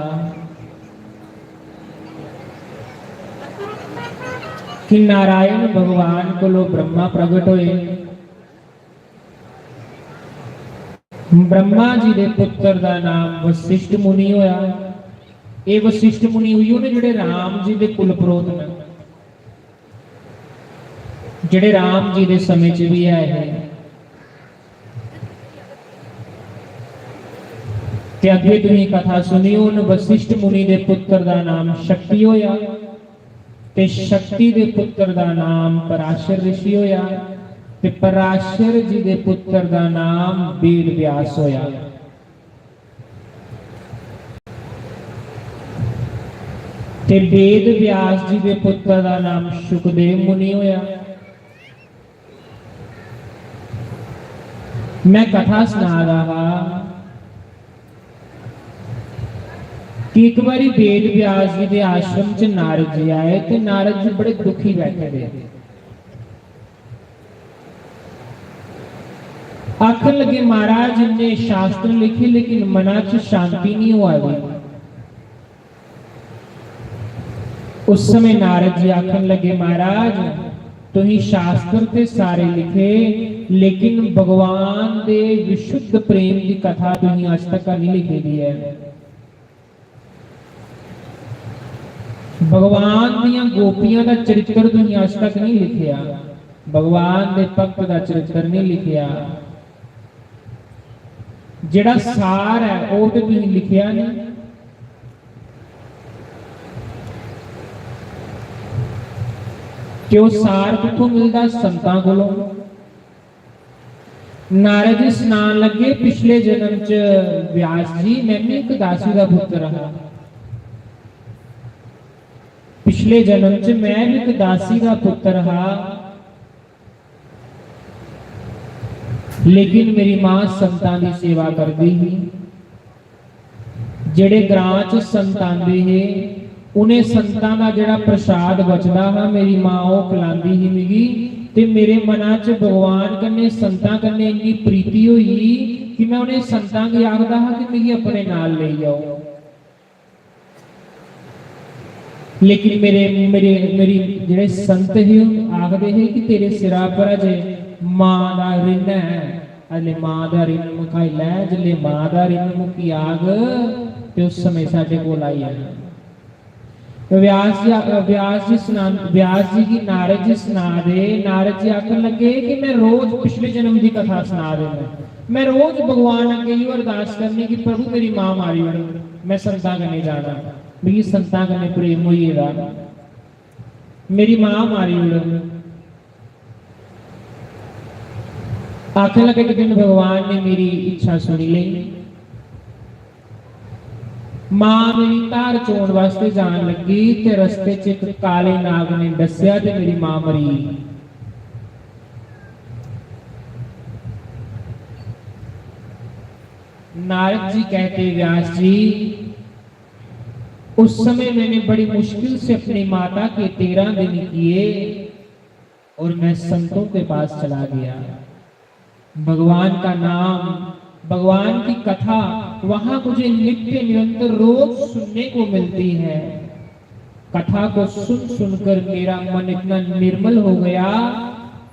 कि नारायण भगवान कोलों ब्रह्मा प्रगट होए। ब्रह्मा जी दे पुत्र दा नाम वशिष्ठ मुनि होया। ये वशिष्ठ मुनि उइयो ने जेड़े राम जी दे कुल पुरोध ने, जेड़े राम जी दे समय च भी आए हैं। ते अगे तुसीं कथा सुनियो, उन वशिष्ठ मुनि दे पुत्र दा नाम शक्ति होया, ते शक्ति दे पुत्र दा नाम पराशर ऋषि होया, ते पराशर जी दे पुत्र दा नाम वेद व्यास होया। ते वेद व्यास जी दे पुत्र दा नाम शुकदेव मुनि होया। मैं कथा सना रहा हा कि एक बारी वेद व्यास जी दे आश्रम च नारद जी आए ते नारद जी बड़े दुखी बैठे दे। आखन लगे, महाराज, इन्ने शास्त्र लिखे लेकिन मना च शांति नहीं होआ दी। उस समय नारद जी आखन लगे, महाराज, तुहीं शास्त्र ते सारे लिखे, लेकिन भगवान दे विशुद्ध प्रेम दी कथा तुहीं अज तक नहीं लिखी दी है। भगवान दियां गोपियां दा चरित्र तुहीं अज तक नहीं लिखिया, भगवान दे भक्त दा चरित्र नहीं लिखिया। जेड़ा सार है, ओह ते तुहीं लिखिया नहीं। ते ओह सार कित्थों मिलदा? संतां कोलों। नारद जी सनान लगे, पिछले जन्म च व्यास जी, मैं भी एक दासी दा पुत्र हा। पिछले जन्म च मैं भी एक दासी दा पुत्र हा, लेकिन मेरी मां संतां दी सेवा करदी ही। जेड़े ग्रां च संत आंदे हे, उन्हें संतां दा जेड़ा प्रसाद बचदा हा, मेरी मां ओह खलांदी ही मिगी। ते मेरे मना च भगवान कन्नै, संतां कन्नै इन्नी प्रीति होई कि में उ'नें संतां गी आखदा हा कि मिगी अपने नाल लेई जाओ, लेकिन मेरे मेरे मेरी जेह्ड़े संत हे, ओह् आखदे हे कि तेरे सिरा पर अजे मां दा रिण ऐ, अजे मां दा रिण मुकाई लै, जिसलै मां दा रिण मुक्की आग ते उस समें साढ़े कोल आई जाना। व्यास जी, व्यास जी सना-, व्यास जी गी नारद जी सना दे, नारद जी आखन लगे कि मैं रोज पिछले जन्म दी कथा सना दे न, मैं रोज भगवान अग्गें इयो अरदास करनी कि प्रभु मेरी मां मारी ओड़, मैं संतां कन्नै जाना, मिगी संतां कन्नै प्रेम होई गेदा, मेरी मां मारी ओड़। आखन लगे, इक दिन भगवान ने मेरी इच्छा सुनी लेई। मां मेरी धार चोण वास्ते जान लगी ते रस्ते च इक काले नाग ने डस्सेआ ते मेरी मां मरी गेई। नारद जी कहते, व्यास जी, उस समय मैंने बड़ी मुश्किल से अपनी माता के तेरह दिन किए और मैं संतों के पास चला गया। भगवान का नाम, भगवान की कथा वहां मुझे नित्य निरंतर रोज सुनने को मिलती है। कथा को सुन सुनकर मेरा मन इतना निर्मल हो गया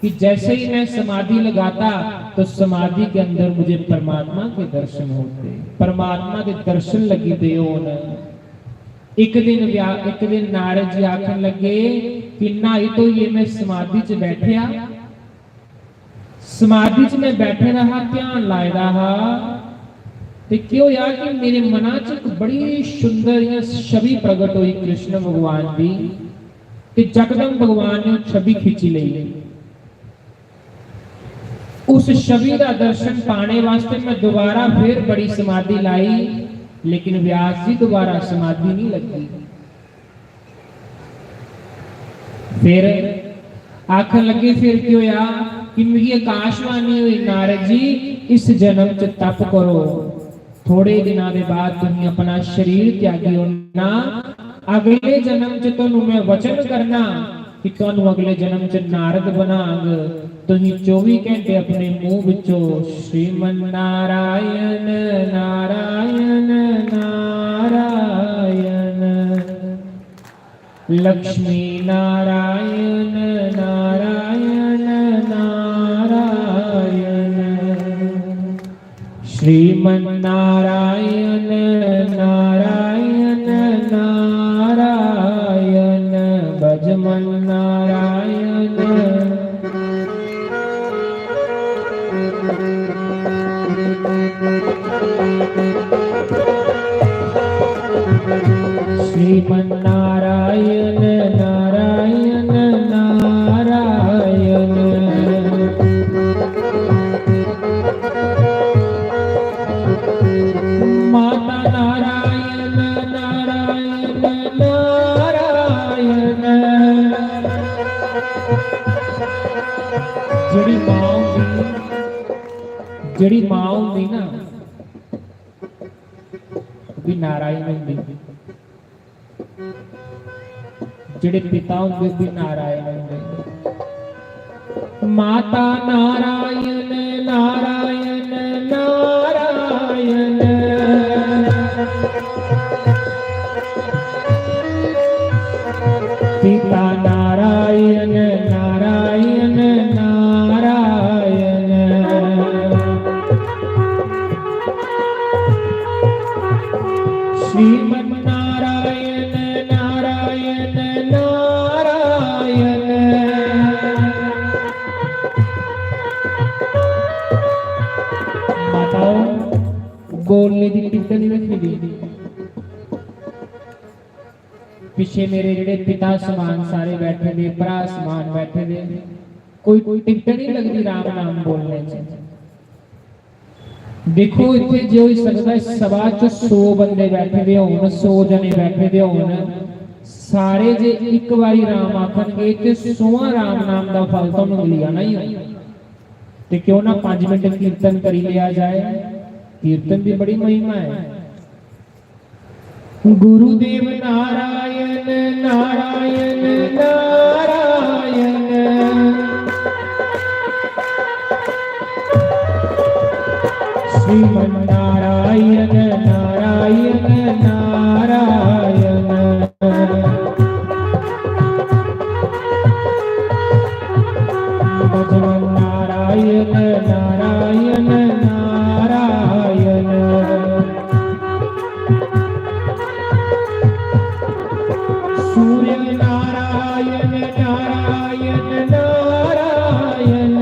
कि जैसे ही मैं समाधि लगाता तो समाधि के अंदर मुझे परमात्मा के दर्शन होते, परमात्मा के दर्शन लगी पे होन। एक दिन व्या-, एक दिन नारद जी आखन लगे कि न्हाई धोइयै मैं समाधि च बैठेआ, समाधि च मैं बैठे दा हा, ध्यान लाए दा हा, ते केह् होआ कि मेरे मना च इक बड़ी सुंदर इ'यां छवि प्रगट होई कृष्ण भगवान दी, ते जकदम भगवान ने ओह् छवि खिच्ची लेई। उस छवि दा दर्शन पाने वास्ते मैं दोबारा फिर बड़ी समाधि लाई, लेकिन व्यास जी दोबारा समाधि नहीं लगी। फिर आखन लगे, फिर केह् होया कि मिगी आकाशवाणी होई, नारद जी, इस जन्म च तप करो, थोड़े दिनां दे बाद तुसीं अपना शरीर त्यागी ओड़ना, अगले जन्म च तुहानू मैं वचन करना कि तुहानू अगले जन्म च नारद बनांग। तुसीं चौबी घंटे अपने मुंह विचों श्रीमन नारायण, नारायण, नारायण, लक्ष्मी नारायण, नारायण, नारायण, श्रीमन नारायण, नारायण, नारायण, भजमन नारायण। श्रीमन नारायण, नारायण, नारायण। माता नारायण, नारायण, नारायण। जेह्ड़ी मां होंदी, जेह्ड़ी मां होंदी ना, ओह् बी नारायण होंदी। जेह्ड़े पिता होंदे, ओह् बी नारायण होंदे। माता नारायण, नारायण, नारायण। पिता नारायण, नारायण, नारायण। श्रीमन नारायण, नारायण, नारायण। माताओ, बोलने दी टिकट नहीं रखी दी। पिच्छे मेरे जेह्ड़े पिता समान सारे बैठे दे, भ्रा समान बैठे दे, कोई, कोई टिकट नहीं लगदी राम नाम बोलने च। देखो, इत्थे जे होई सकदा, इस सभा च सौ बंदे बैठे दे होन, सौ जने बैठे दे होन, सारे जे इक बारी राम आखनगे ते सौवां राम नाम दा फल तुहानू मिली जाना ही होना। ते क्यों ना पंज मिनट कीर्तन करी लिया जाए, कीर्तन दी बड़ी महिमा है। गुरुदेव नारायण, नारायण, नारायण। श्रीमन्नारायण नारायण नारायण। भजमन्नारायण नारायण नारायण। सूर्य नारायण नारायण नारायण।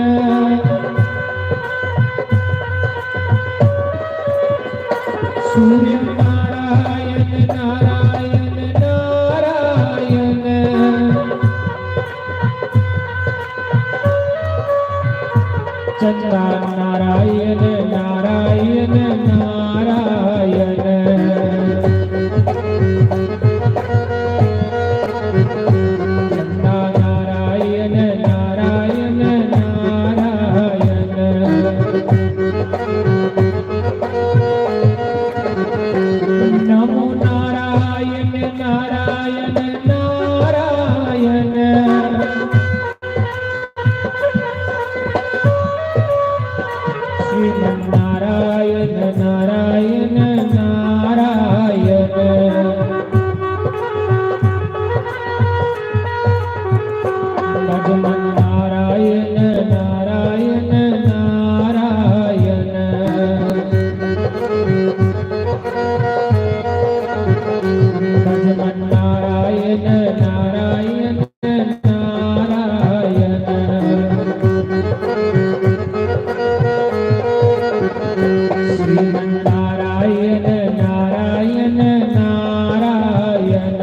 सूर्य नारायण नारायण नारायण। चंदा नारायण नारायण नारायण। चंदा नारायण नारायण नारायण। नमो नारायण नारायण नारायण। श्रीमन्नारायण नारायण नारायण। भजमन्नारायण नारायण नारायण। भजमन्नारायण नारायण नारायण। श्रीमन्नारायण नारायण नारायण।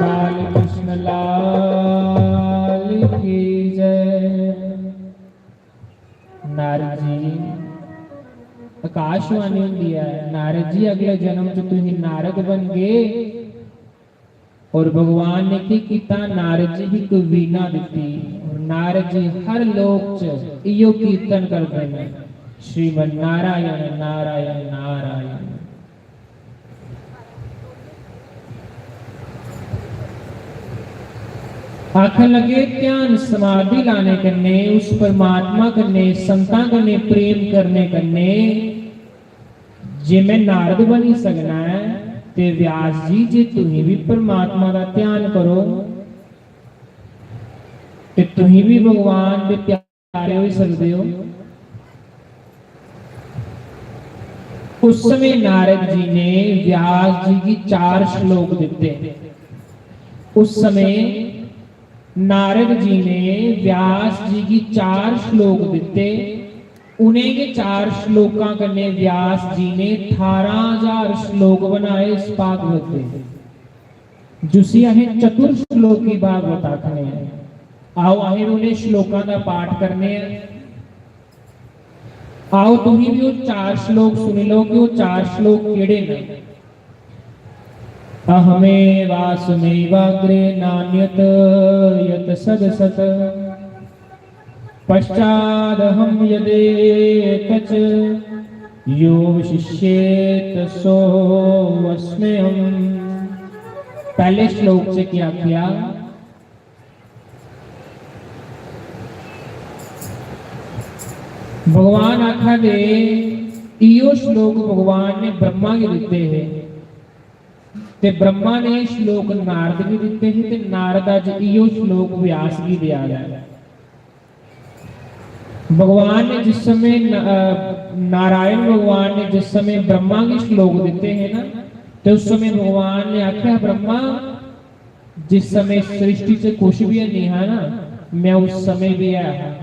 बालकृष्ण लाल की जय। नारद जी, आकाशवाणी हुंदी ऐ, नारद जी, अगले जन्म च तुसीं नारद बनगे। और भगवान ने की कीता? नारद जी गी इक वीणा दित्ती और नारद जी हर लोक च इयो कीर्तन करदे ने, श्रीमन नारायण नारायण नारायण। आखन लगे, ध्यान समाधि लाने कन्नै, उस परमात्मा कन्नै, संतां कन्नै प्रेम करने कन्नै जे मैं नारद बनी सकना ऐ, ते व्यास जी, जे तुसीं भी परमात्मा दा ध्यान करो, ते तुसीं भी भगवान दे प्यारे होई सकदे हो। उस समय नारद जी ने व्यास जी गी चार श्लोक दित्ते। उस समय नारद जी ने व्यास जी गी चार श्लोक दित्ते। उ'नें गै चार श्लोकां कन्नै व्यास जी ने ठारां हजार श्लोक बनाए इस भागवत दे, जिसी असें चतुर श्लोकी भागवत आखने आं। आओ, असें बी उ'नें श्लोकां दा पाठ करने आं। आओ, तुसीं बी ओह् चार श्लोक सुनी लैओ कि ओह् चार श्लोक केह्ड़े न। अहमेवासमेवाग्रे नान्यत यत सदसत। पश्चादहं यदेतच यो विशिष्येत सो वस्म्यहम्। पैह्ले श्लोक च केह् आखेआ? भगवान आखा दे, इयो श्लोक भगवान ने ब्रह्मा गी दित्ते हे, ते ब्रह्मा ने एह् श्लोक नारद गी दित्ते हे, ते नारद अज्ज इयो श्लोक व्यास गी देआ दा ऐ। भगवान ने जिस समय न-, अ, नारायण भगवान ने जिस समय ब्रह्मा गी श्लोक दित्ते हे ना, ते उस समय भगवान ने आखेआ, ब्रह्मा, जिस समय सृष्टि च कुछ भी नहीं हा ना, मैं उस समय भी ऐ हा।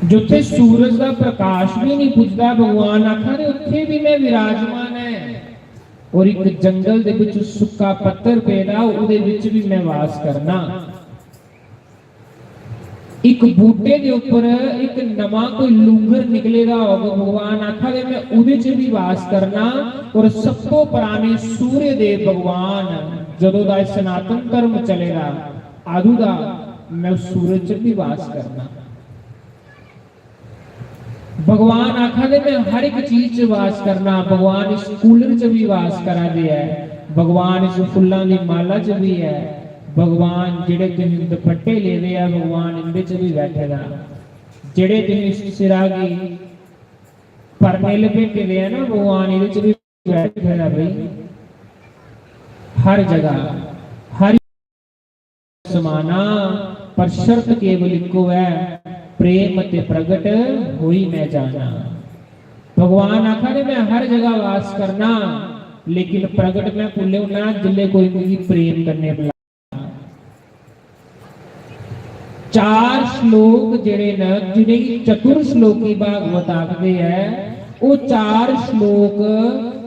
जित्थे सूरज दा प्रकाश भी नहीं पुजदा, भगवान आखा दे, उत्थे भी मैं विराजमान ऐ। और एक जंगल दे विच सुक्का पत्थर पेदा, ओदे विच भी मैं वास करना। एक बूटे दे उप्पर एक नवा कोई लूंगर निकले दा होग, भगवान आखा दे, मैं ओदे च भी वास करना। और सब तो पराने सूर्य देव भगवान, जदों दा एह् सनातन धर्म चले दा, अदू दा मैं उस सूरज च भी वास करना। भगवान आखा दे, मैं हर एक चीज च वास करना। भगवान इस कूलर च भी वास करा दे ऐ, भगवान इस फुल्लां दी माला च भी ऐ, भगवान जेह्ड़े तुसें दुपट्टे लेदे आ, भगवान इंदे च बी बैठे दा। जेह्ड़े तुसें सिरा गी परने लपेटे दे आ ना, भगवान इंदे च बी बैठे दा भाई। हर जगह, हर समाना, पर शर्त केवल इक्को ऐ, प्रेम ते प्रगट होई मैं जाना। भगवान आखा दे, मैं हर जगह वास करना, लेकिन प्रगट मैं कुल्ले होना, जिल्ले कोई मिगी प्रेम करने बुला। चार श्लोक जेह्ड़े न, जि'नेंगी चतुर श्लोकी भागवत आखदे ऐ, ओह् चार श्लोक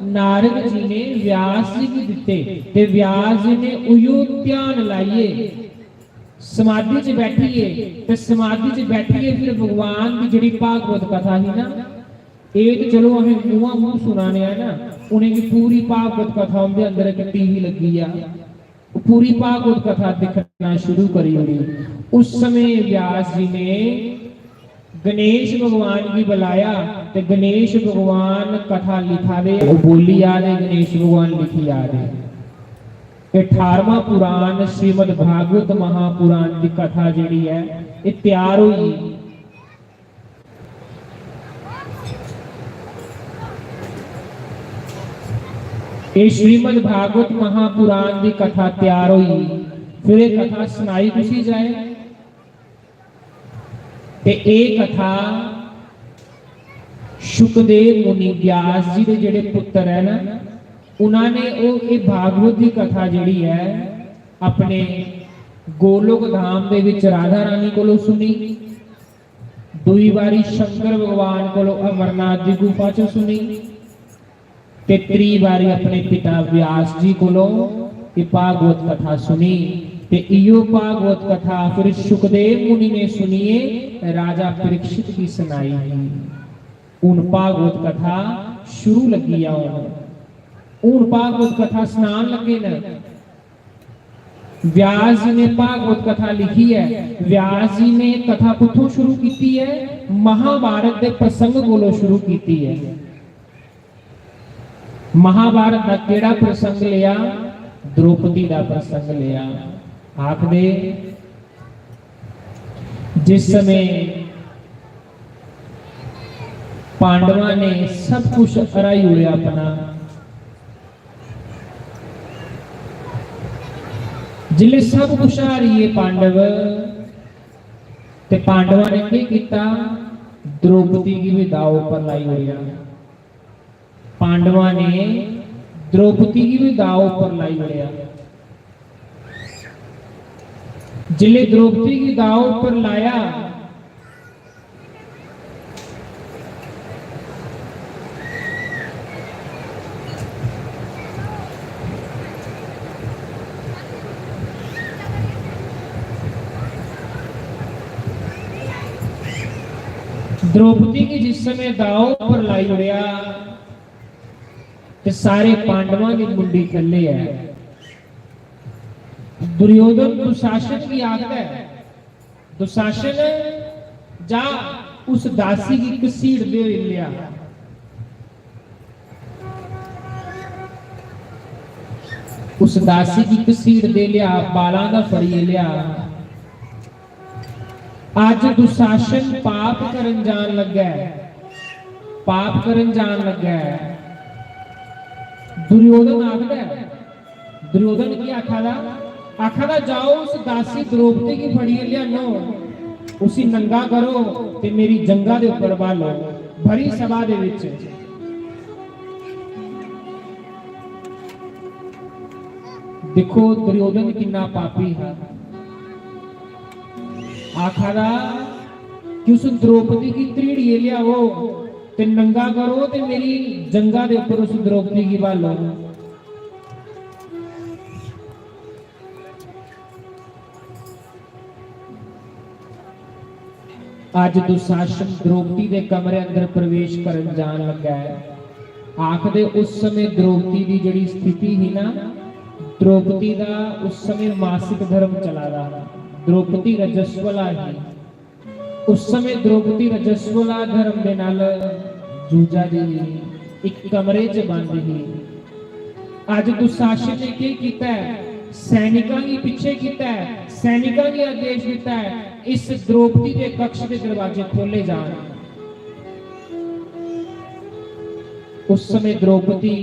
नारद जी ने व्यास जी गी दित्ते ते व्यास जी ने उयो ध्यान लाइयै समाधि च बैठियै, ते समाधि च बैठियै फिर भगवान दी जेह्ड़ी भागवत कथा ही ना, एह् ते चलो असें मूंहा मूंह सुना ने आ ना, उ'नेंगी पूरी भागवत कथा उं'दे अंदर इक टीवी लग्गी आ, ओह् पूरी भागवत कथा दिक्खना शुरू करी ओड़ी। उस समय व्यास जी ने गणेश भगवान गी बुलाया ते गणेश भगवान कथा लिखा दे, ओह् बोली आ दे, गणेश भगवान लिखी आ दे। एह् अठारवां पुराण श्रीमद् भागवत महापुराण दी कथा जेह्ड़ी ऐ, एह् त्यार होई। एह् श्रीमद् भागवत महापुराण दी कथा त्यार होई। फिर एह् कथा सनाई कुसी जाए? ते एह् कथा शुकदेव मुनि व्यास जी दे जेह्ड़े पुत्तर ऐ ना, उन्होंने ओह् एह् भागवत दी कथा जेह्ड़ी ऐ, अपने गोलोक धाम दे विच राधा रानी कोलों सुनी, दुई बारी शंकर भगवान कोलों अमरनाथ दी गुफा च सुनी, ते त्री बारी अपने पिता व्यास जी कोलों एह् भागवत कथा सुनी। ते इयो भागवत कथा फिर शुकदेव मुनि ने सुनिए राजा परीक्षित गी सनाई ही। हुन भागवत कथा शुरू लगी आ होन। हुन भागवत कथा सनान लगे न। व्यास जी ने भागवत कथा लिखी है। व्यास जी ने कथा कुत्थों शुरू कीती है? महाभारत दे प्रसंग कोलों शुरू कीती है। महाभारत दा केड़ा प्रसंग लिया? द्रौपदी दा प्रसंग लिया। आखदे, जिस समय पांडवां ने सब कुछ हराई ओड़ेआ अपना, जिसले सब कुछ हारिए पांडव, ते पांडवां ने केह् कीता? द्रौपदी गी बी दाव उप्पर लाई ओड़ेआ। पांडवां ने द्रौपदी गी बी दाव उप्पर लाई ओड़ेआ। जिसले द्रौपदी गी दाव उप्पर लाया, द्रौपदी गी जिस समय दाव उप्पर लाई ओड़ेआ, ते सारे पांडवां दी मुंडी थल्ले ऐ। दुर्योधन दुशासन गी आखदा ऐ, "दुशासन, जा उस दासी गी घसीटदे होई लेआ।" उस दासी गी घसीटदे लेआ, बालां दा फड़ियै लेआ। अज्ज दुशासन पाप करन जान लग्गा ऐ, पाप करन जान लग्गा ऐ। दुर्योधन आखदा ऐ, दुर्योधन की आखा दा? आखा दा, "जाओ उस दासी द्रौपदी गी फड़ियै लेआनो, उसी नंगा करो ते मेरी जंगा दे उप्पर बालो।" भरी सभा दे विच दिक्खो दुर्योधन किन्ना पापी हा। आखा दा कि उस द्रौपदी गी त्रीड़ियै लेआओ ते नंगा करो ते मेरी जंगा दे उप्पर उस द्रौपदी गी बालो। अज्ज दुशासन द्रौपदी दे कमरे अंदर प्रवेश करन जान लगा है। आखदे उस समय द्रौपदी दी जेह्ड़ी स्थिति ही ना, द्रौपदी दा उस समय मासिक धर्म चला दा हा, द्रौपदी रजस्वला ही। उस समय द्रौपदी रजस्वला धर्म दे नाल जूझा दी ही, इक कमरे च बंद ही। अज्ज दुशासन ने केह् कीता है? सैनिकां गी पिच्छे कीता ऐ, सैनिकां गी आदेश दित्ता ऐ, इस द्रौपदी दे कक्ष दे दरवाजे खोले जान। उस समय द्रौपदी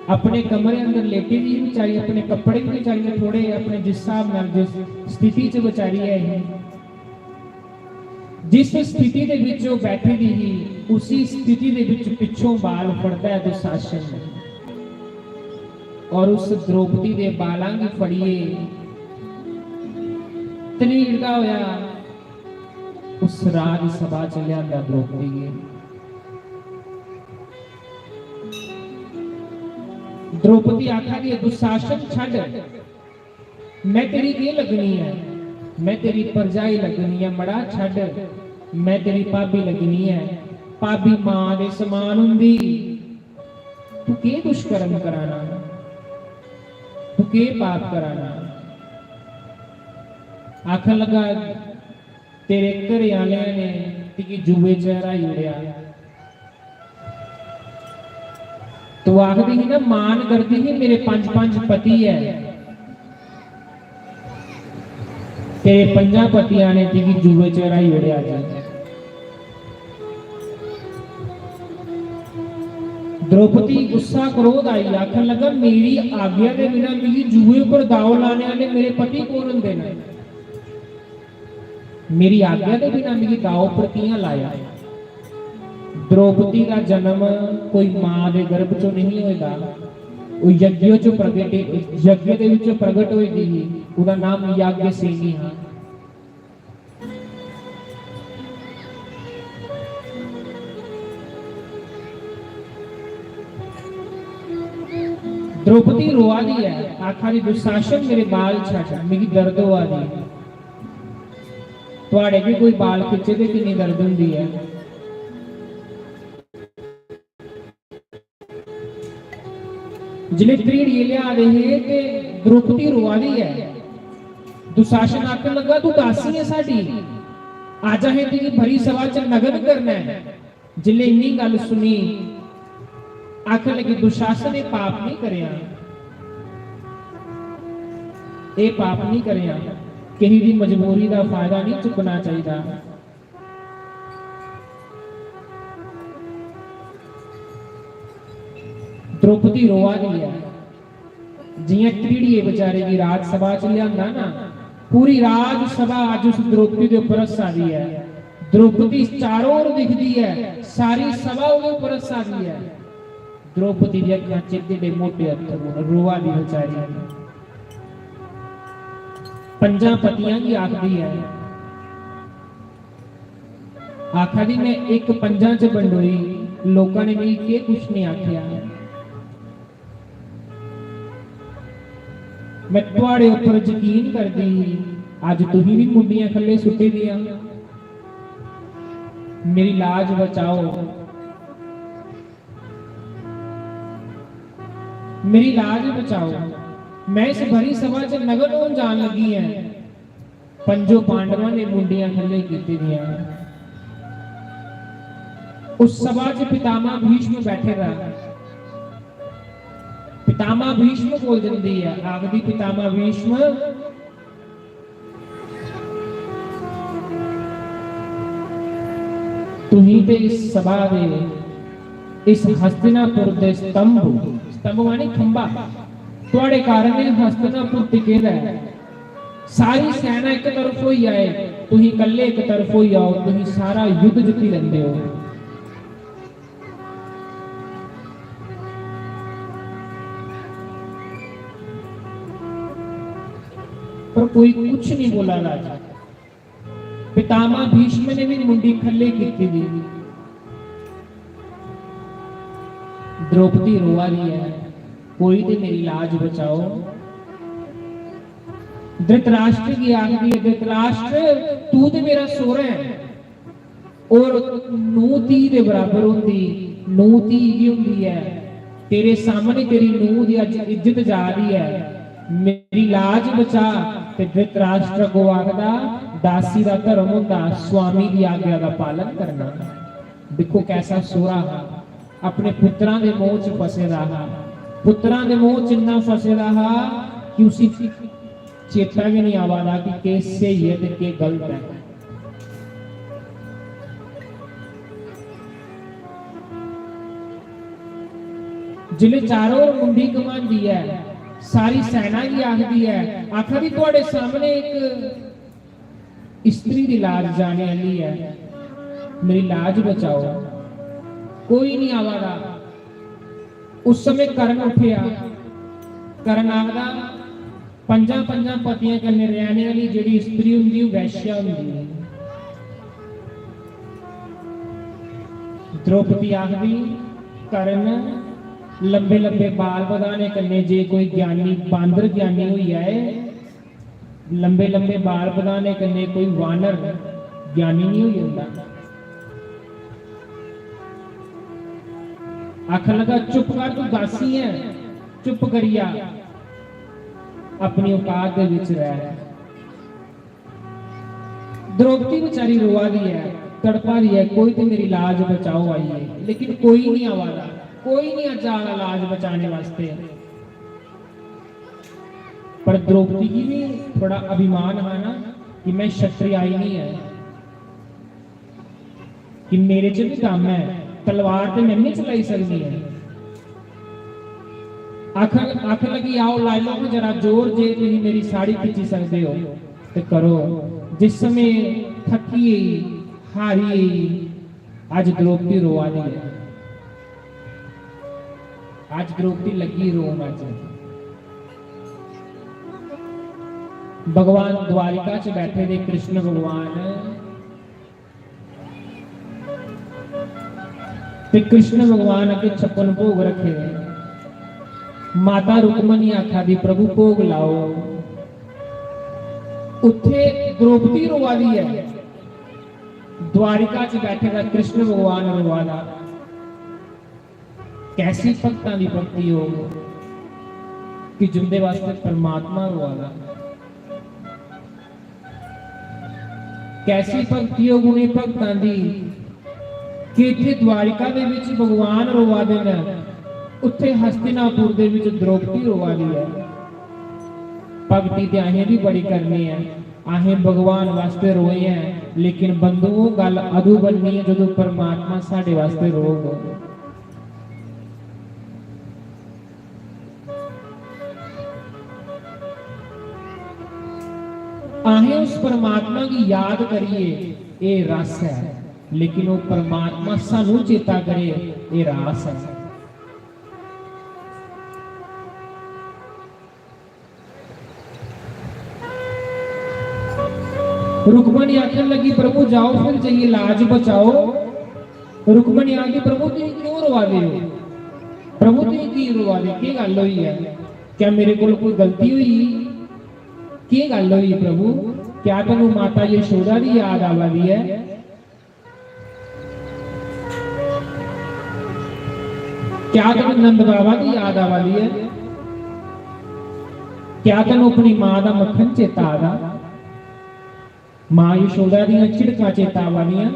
अपने कमरे अंदर लेटी दी ही बेचारी, अपने कपड़े भी बेचारी ने थोड़े अपने जिस हिसाब नाल, जिस स्थिति च बेचारी ऐ ही, जिस स्थिति दे विच ओह बैठी दी ही, उसी स्थिति दे विच पिछों बाल फड़दा ऐ दुशासन और उस द्रौपदी दे बालां गी फड़िए तरीड़दा होया उस राजसभा च लियांदा द्रौपदी गी। द्रौपदी आखा दी ऐ, "दुशासन छड्ड, मैं तेरी केह् लगनी ऐ? मैं तेरी भरजाई लगनी ऐ, मड़ा छड्ड, मैं तेरी भाभी लगनी ऐ, भाभी मां दे समान हुंदी। तू केह् दुष्कर्म कराना? तू केह् पाप कराना?" आखन लगा, "तेरे घरे आह्लें ने तुगी जुए च हराई ओड़ेआ।" तू आखदी ही ना, मान करदी ही, "मेरे पंज पंज पति ऐ, तेरे पंजां पतियां ने तुगी जुए च हराई ओड़ेआ जी।" द्रौपदी गुस्सा क्रोध आई, आखन लगा, "मेरी आज्ञा दे बिना मिगी जुए पर दाव लाने आह्ले मेरे पति कौन होंदे न? मेरी आज्ञा दे बिना मिगी दाव पर कि'यां लाया?" द्रौपदी दा जन्म कोई मां दे गर्भ चों नहीं होएदा, ओह यज्ञ चों प्रगट, यज्ञ दे विचों प्रगट होई दी ही। ओहदा नाम याज्ञसेनी हा। द्रौपदी रोआ दी ऐ, आखा दी, "दुशासन, मेरे बाल छड्ड, मिगी दर्द होआ दी।" थुआड़े भी कोई बाल खिच्चे ते किन्नी दर्द होंदी ऐ। जिसलै त्रीड़ियै लिया दे हे ते द्रौपदी रोआ दी ऐ, दुशासन आखन लगा, "तू दासी ऐ साडी, अज्ज असें तुगी भरी सभा च नग्न करना ऐ।" जिसलै इन्नी गल्ल सुनी, आखन लगी, "दुशासन, एह् पाप नहीं करेआ, एह् पाप नहीं करेआ, किसी दी मजबूरी दा फायदा नहीं चुकना चाहिदा।" द्रौपदी रोआ दी ऐ। जियां त्रीड़िये बेचारे गी राजसभा च लियांदा ना, पूरी राजसभा अज्ज उस द्रौपदी दे उप्पर हस्सा दी ऐ। द्रौपदी चारों ओर दिखदी ऐ, सारी सभा ओहदे उप्पर हस्सा दी ऐ। द्रौपदी दी अक्खां च एड्डे मोटे अत्थरू न, रोआ दी बेचारी। पंजां पतियां गी आखदी ऐ, आखा दी, "मैं इक पंजां च बंडोई, लोकां ने मिगी केह् कुछ नहीं आखेआ। मैं थुआड़े उप्पर यकीन करदी ही, अज्ज तुहीं भी मुंडियां खल्ले सुट्टी दियां। मेरी लाज बचाओ, मेरी लाज बचाओ, मैं इस भरी सभा च नग्न होन जान लगी ऐ।" पंजो पांडवां ने मुंडियां थल्ले कीती दियां। उस सभा च पितामह भीष्म बैठे दा। पितामह भीष्म कोल जंदी ऐ, आखदी, "पितामह भीष्म, तुहीं ते इस सभा दे, इस हस्तिनापुर दे स्तंभ, स्तंभ माने खंभा, थुआड़े कारण एह् हस्तिनापुर टिके दा ऐ। सारी सेना इक तरफ होई जाए, तुहीं कल्ले इक तरफ होई जाओ, तुहीं सारा युद्ध जित्ती लैंदे ओ।" पर कोई कुछ नहीं बोला राजा। पितामह भीष्म ने भी मुंडी खल्ले कीती दी। द्रौपदी रोआ दी ऐ, "कोई ते मेरी लाज बचाओ।" धृतराष्ट्र गी आखदी ऐ, "धृतराष्ट्र, तू ते मेरा सोहरा ऐ, और नूंह धी दे बराबर होंदी, नूंह धी गी होंदी ऐ, तेरे सामने तेरी नूंह दी अज्ज इज्जत जा दी ऐ, मेरी लाज बचा।" ते धृतराष्ट्र अग्गों आखदा, "दासी दा धर्म होंदा, स्वामी दी आज्ञा दा पालन करना।" दिक्खो कैसा सोहरा हा, अपने पुत्रां दे मोह च फसे दा हा। पुत्तरा दे मोह च इन्ना फसे दा हा कि उसी चेता गै निं आवा दा कि केह् स्हेई ऐ ते केह् गलत ऐ। जिसलै चारों ओर मुंडी घमांदी ऐ, सारी सेना गी आखदी ऐ, आखा दी, "थुआढ़े सामने इक इस्त्री दी लाज जाने आह्ली ऐ, मेरी लाज बचाओ।" कोई निं आवा दा। उस समें कर्ण उट्ठेआ। कर्ण आखदा, "पंजां पंजां पतियें कन्नै रैह्ने आह्ली जेह्ड़ी इस्त्री होंदी, ओह् वैश्या होंदी ऐ।" द्रौपदी आखदी, "कर्ण, लंबे लंबे बाल बधाने कन्नै जे कोई ज्ञानी, बांदर ज्ञानी होई जाए, लंबे लंबे बाल बधाने कन्नै कोई वानर ज्ञानी निं होई जंदा।" आखन लगा, "चुप कर, तू दासी ऐ, चुप करिया अपनी औकात दे विच रह।" द्रौपदी बेचारी रोआ दी ऐ, तड़फा दी ऐ, "कोई ते मेरी लाज बचाओ आइए," लेकिन कोई निं आवा दा, कोई निं अज्ज आ दा लाज बचाने वास्ते। पर द्रौपदी गी भी थोड़ा अभिमान हा ना कि मैं क्षत्रियाई नहीं है, कि मेरे च भी दम है, तलवार ते मैं भी चलाई सकदी ऐ। आखन, आखन लगी, "आओ लाई लो जरा जोर, जे तुसीं मेरी साड़ी खिच्ची सकदे हो ते करो।" जिस समय थकी गेई, हारी गेई, अज द्रौपदी रोआ दी ऐ। अज द्रौपदी लगी रोन। अज भगवान द्वारिका च बैठे दे कृष्ण भगवान, ते कृष्ण भगवान अग्गे छप्पन भोग रखे दे। माता रुक्मणी आखा दी, "प्रभु भोग लाओ।" उत्थे द्रौपदी रोआ दी ऐ, द्वारिका च बैठे दा कृष्ण भगवान रोआ दा। कैसी भक्तां दी भक्ति होग कि जिंदे वास्ते परमात्मा रोआ दा। कैसी भक्ति होग उ'नें भक्तां दी कि इत्थे द्वारिका दे विच भगवान रोआ दे न, उत्थे हस्तिनापुर दे विच द्रौपदी रोआ दी ऐ। भक्ति ते असें भी बड़ी करनी ऐ, असें भगवान वास्ते रोए ऐ, लेकिन बंधुओ, गल्ल अदू बननी ऐ जदों परमात्मा साडे वास्ते रोग। असें उस परमात्मा गी याद करिए, एह रस ऐ, लेकिन ओह परमात्मा सानू चेता करे, एह रास ऐ। रुक्मणी आखन लगी, "प्रभु, जाओ फिर जाइए लाज बचाओ।" रुक्मणी आखदी, "प्रभु, तुम क्यों रोआ दे हो? प्रभु, तुम की रोआ दे? केह गल्ल होई है? क्या मेरे कोल कोई गलती हुई? केह गल्ल हुई प्रभु? क्या तुम माता यशोदा की याद आवा दी है?" क्या तुम नंद बाबा की याद आवा दी है? क्या तुम अपनी मां का मक्खन चेता आ रहा? मां यशोदा दियां झिड़कां चेता आवा दियां?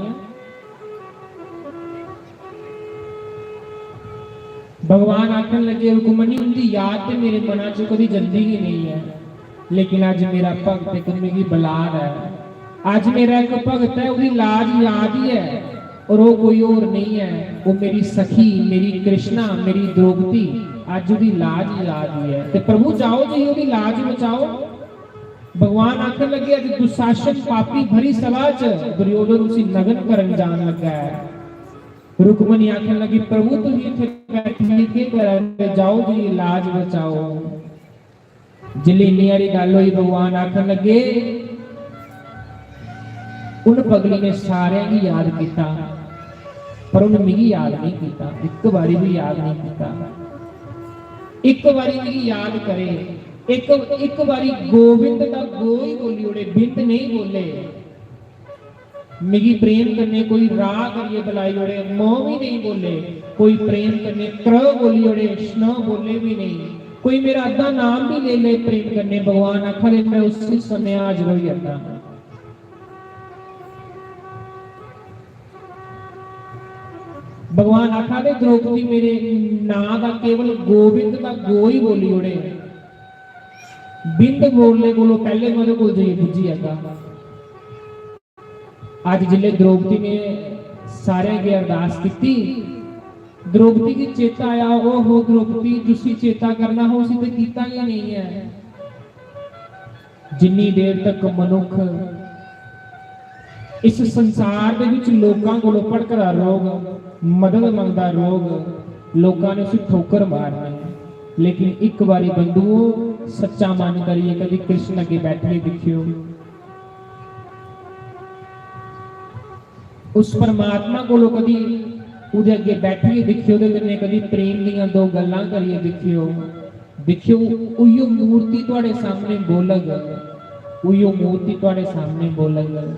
भगवान आखन लगे, "रुक्मणी, उंदी याद ते मेरे मना च कदी जंदी गै नेईं ऐ, लेकिन अज्ज मेरा भक्त इक मिगी बुला दा ऐ। अज्ज मेरा इक भक्त ऐ, ओह्दी लाज याद ही ऐ, और ओह् कोई होर नेईं ऐ, ओह् मेरी सखी, मेरी कृष्णा, मेरी द्रौपदी, अज्ज ओह्दी लाज याद ही ऐ। ते प्रभु, जाओ जी, ओह्दी लाज बचाओ।" भगवान आखन लगे, "अज्ज दुशासन पापी भरी सभा च दुर्योधन उसी नग्न करन जान लगा है।" रुक्मणी आखन लगी, "प्रभु, तुम इत्थे बैठिए केह् करा दे? जाओ जी, लाज बचाओ।" जिसलै इन्नी हारी गल्ल होई, भगवान आखन लगे, "उन पगली ने सारें गी याद किया, पर उन मिगी याद नहीं किया, एक बारी भी याद नहीं किया। एक बारी मिगी याद करे, एक, एक बारी गोविंद का गो ही बोली ओड़े, बिंद नहीं बोले।" मिगी प्रेम कन्नै कोई राह करियै बुलाई ओड़े, म बी नेईं बोले, कोई प्रेम कन्नै क्र बोली ओड़े, श्न बोले बी नेईं, कोई मेरा अद्धा नाम बी लेई ले प्रेम कन्नै, भगवान आखा दे, मैं उसी समें हाजर होई जन्ना। भगवान आखा दे, "द्रौपदी, मेरे नां दा केवल गोविंद दा गो ही बोली ओड़े, बिंद बोलने कोलों पैह्ले में ओह्दे कोल जाइयै पुज्जी जागा।" अज्ज जिसलै द्रौपदी ने सारें अग्गें अरदास कीती, द्रौपदी गी चेता आया, "ओहो द्रौपदी, जिसी चेता करना हा, उसी ते कीता गै नेईं ऐ।" जिन्नी देर तक मनुक्ख इस संसार दे विच लोकां कोलों भटकदा रौह्ग, मदद मंगदा रौह्ग, लोकां ने उसी ठोकर मारनी। लेकिन इक बारी बंधुओ, सच्चा मन करियै कदी कृष्ण अग्गें बैठियै दिक्खेओ, उस परमात्मा कोलों कदी ओह्दे अग्गें बैठियै दिक्खेओ, ओह्दे कन्नै कदी प्रेम दियां दो गल्लां करियै दिक्खेओ। दिक्खेओ, उइयो मूर्ति थुआढ़े सामने बोलग, उइयो मूर्ति थुआढ़े सामने बोलग।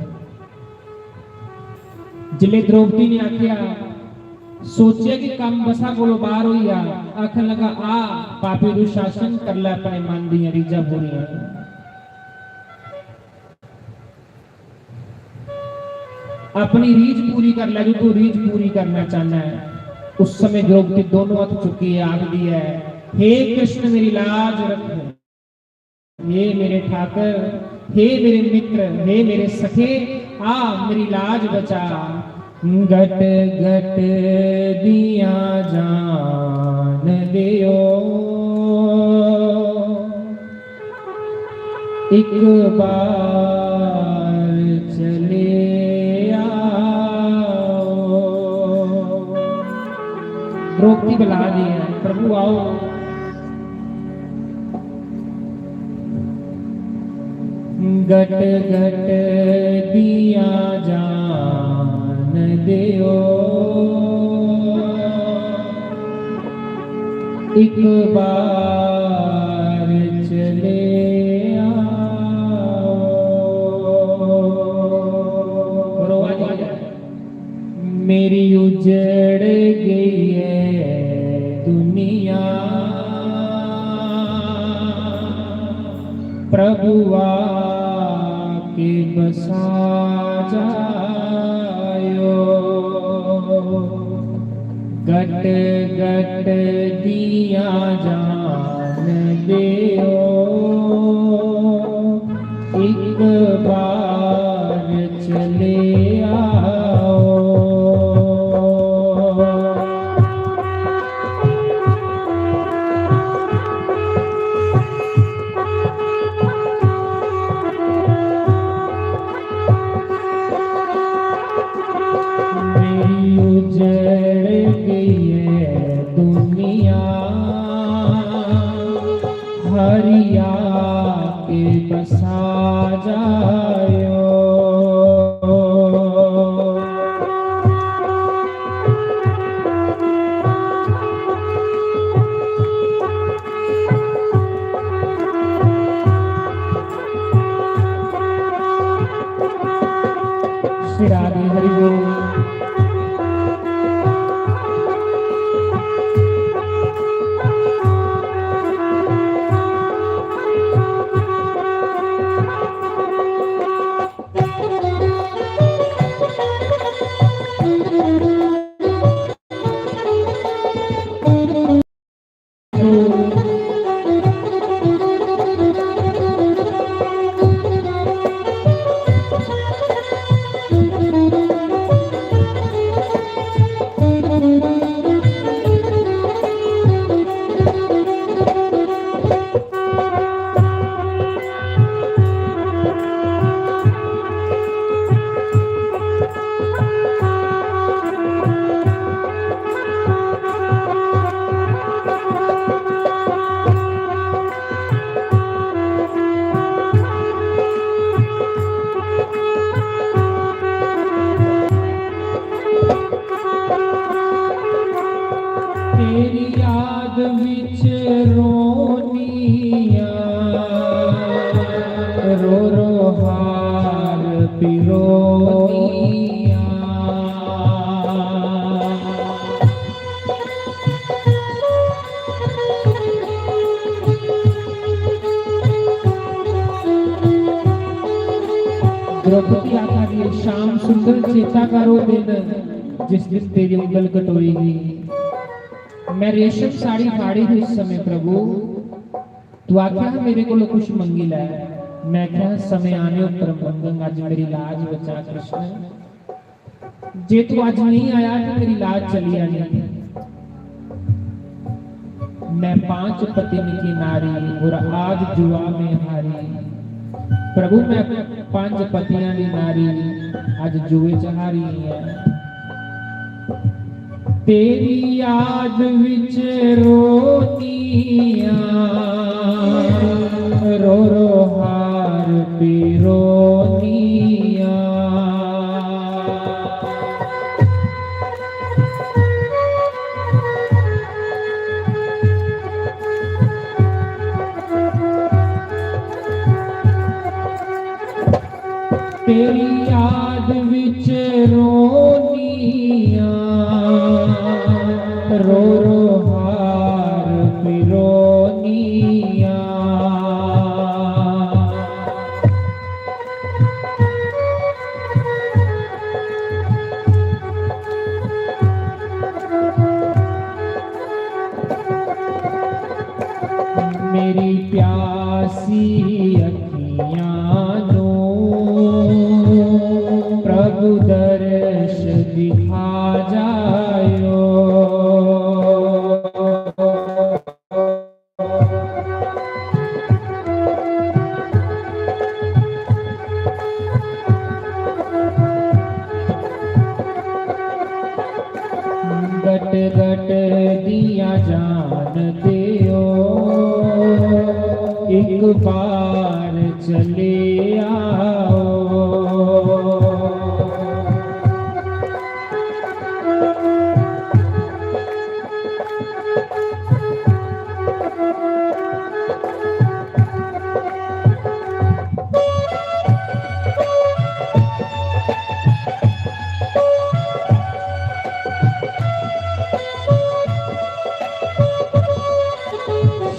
जिसलै द्रौपदी ने आखेआ, सोचेआ कि कम्म बसा कोलों बाहर होई गेआ, आखन लगा, "आ पापी दुशासन, कर लै अपने मन दियां रीझां पूरियां।" अपनी रीझ पूरी कर लै, जो तू रीझ पूरी करना चाहना है। उस समय द्रौपदी दोनों हत्थ चुक्कियै आखदी ऐ, "हे कृष्ण, मेरी लाज रख, हे मेरे ठाकर, हे मेरे मित्र, हे मेरे सखे, आ मेरी लाज बचा, गट गट दियां जान दियो।" एक बार चले आओ। द्रौपदी बुला रही है, "प्रभु आओ।" गट गट दिया जान दियो, एक बार चले आओ। मेरी उजड़ गई है दुनिया, प्रभु आके बसा जायो। गट गट दिया जान दियो, एक बार चले आओ। मेरी उजड़ गई है दुनिया, हरि आके बसा जायो। श्री राधे हरि बोल। तेरी याद विच रोनिया, रो रो हार पिरोनिया। द्रौपदी आखा दी है, "श्याम सुंदर चेता करो दिन, जिस दिन तेरी उंगल कटोई ही, मैं रेशम साड़ी फाड़ी थी उस समय प्रभु, तू आख्या हा मेरे कोलों कुछ मंगी लै। मैं आख्या, समय आने उप्पर मंगंग, अज मेरी लाज बचा कृष्ण। जे तू अज नहीं आया तो मेरी लाज चली जानी। मैं पांच पतिन की नारी और आज जुआ में हारी। प्रभु, मैं पंज पतियां दी नारी, अज जुए च हारी है। तेरी याद विच रोनिया, रो रो हार पिरोनिया। तेरी याद विच रोनिया, रो रो हार पिरोनिया। मेरी प्यासी अखियां नू प्रभु दर्श दिखा जायो। गट गट दिया जान दियो, एक बार चले आओ।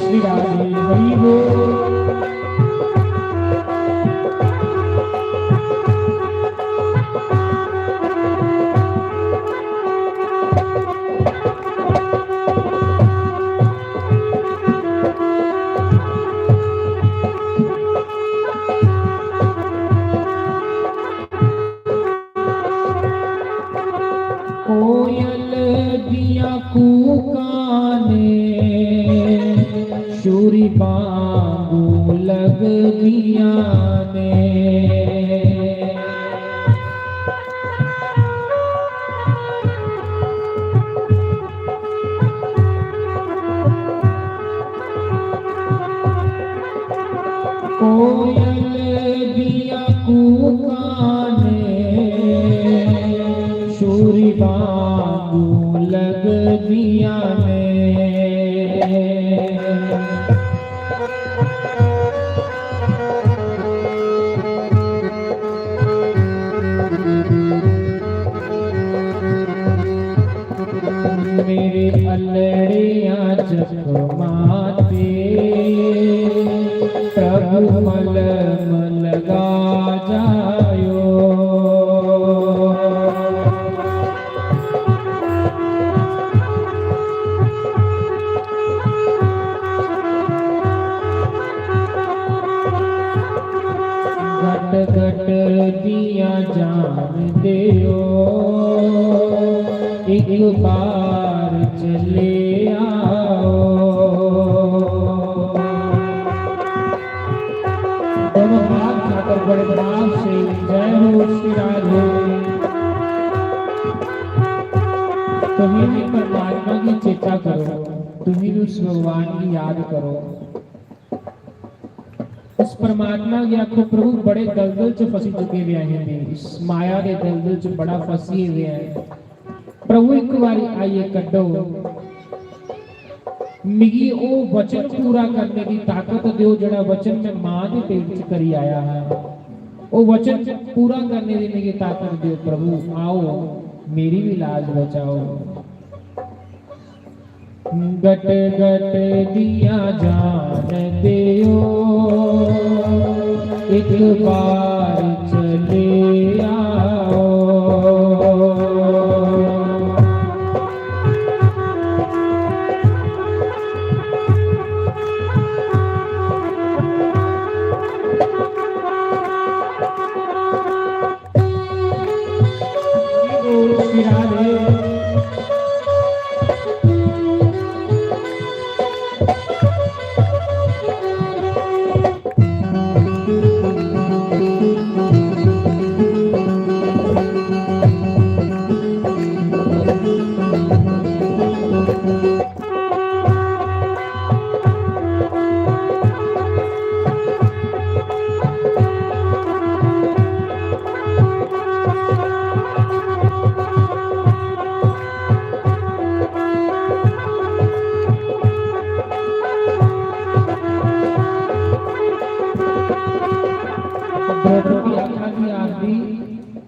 श्री राधे हरि बोल। कोयल दियां कूकां ने छुरी बांगू लगदियां ने। कोयल दियां कूकां ने छुरी बांगू लगदियां ने। मेरे अलड़ियां जख्मां ते प्रभु मलम लगा जायो। गट गट दिया जान दियो, एक बार चले आओ। दोनों हाथ उठाकर बड़े भाव से जय हो श्री राधे। तुम्हें भी परमात्मा की चेता करो, तुम्हें भी उस भगवान की याद करो। उस परमात्मा गी आखो, "प्रभु, बड़े दलदल च फसी चुके हुए हैं, इस माया दे दलदल च बड़ा फसी हुए हैं। प्रभु, एक बारी आइए कड्डो, मिगी ओह वचन पूरा करने दी ताकत दियो, जेड़ा वचन मैं मां दे पेट च करी आया हा। ओह वचन पूरा करने दी मिगी ताकत दियो, प्रभु, आओ, मेरी भी लाज बचाओ।" गट गट दिया जान दियो, एक बार चले आओ।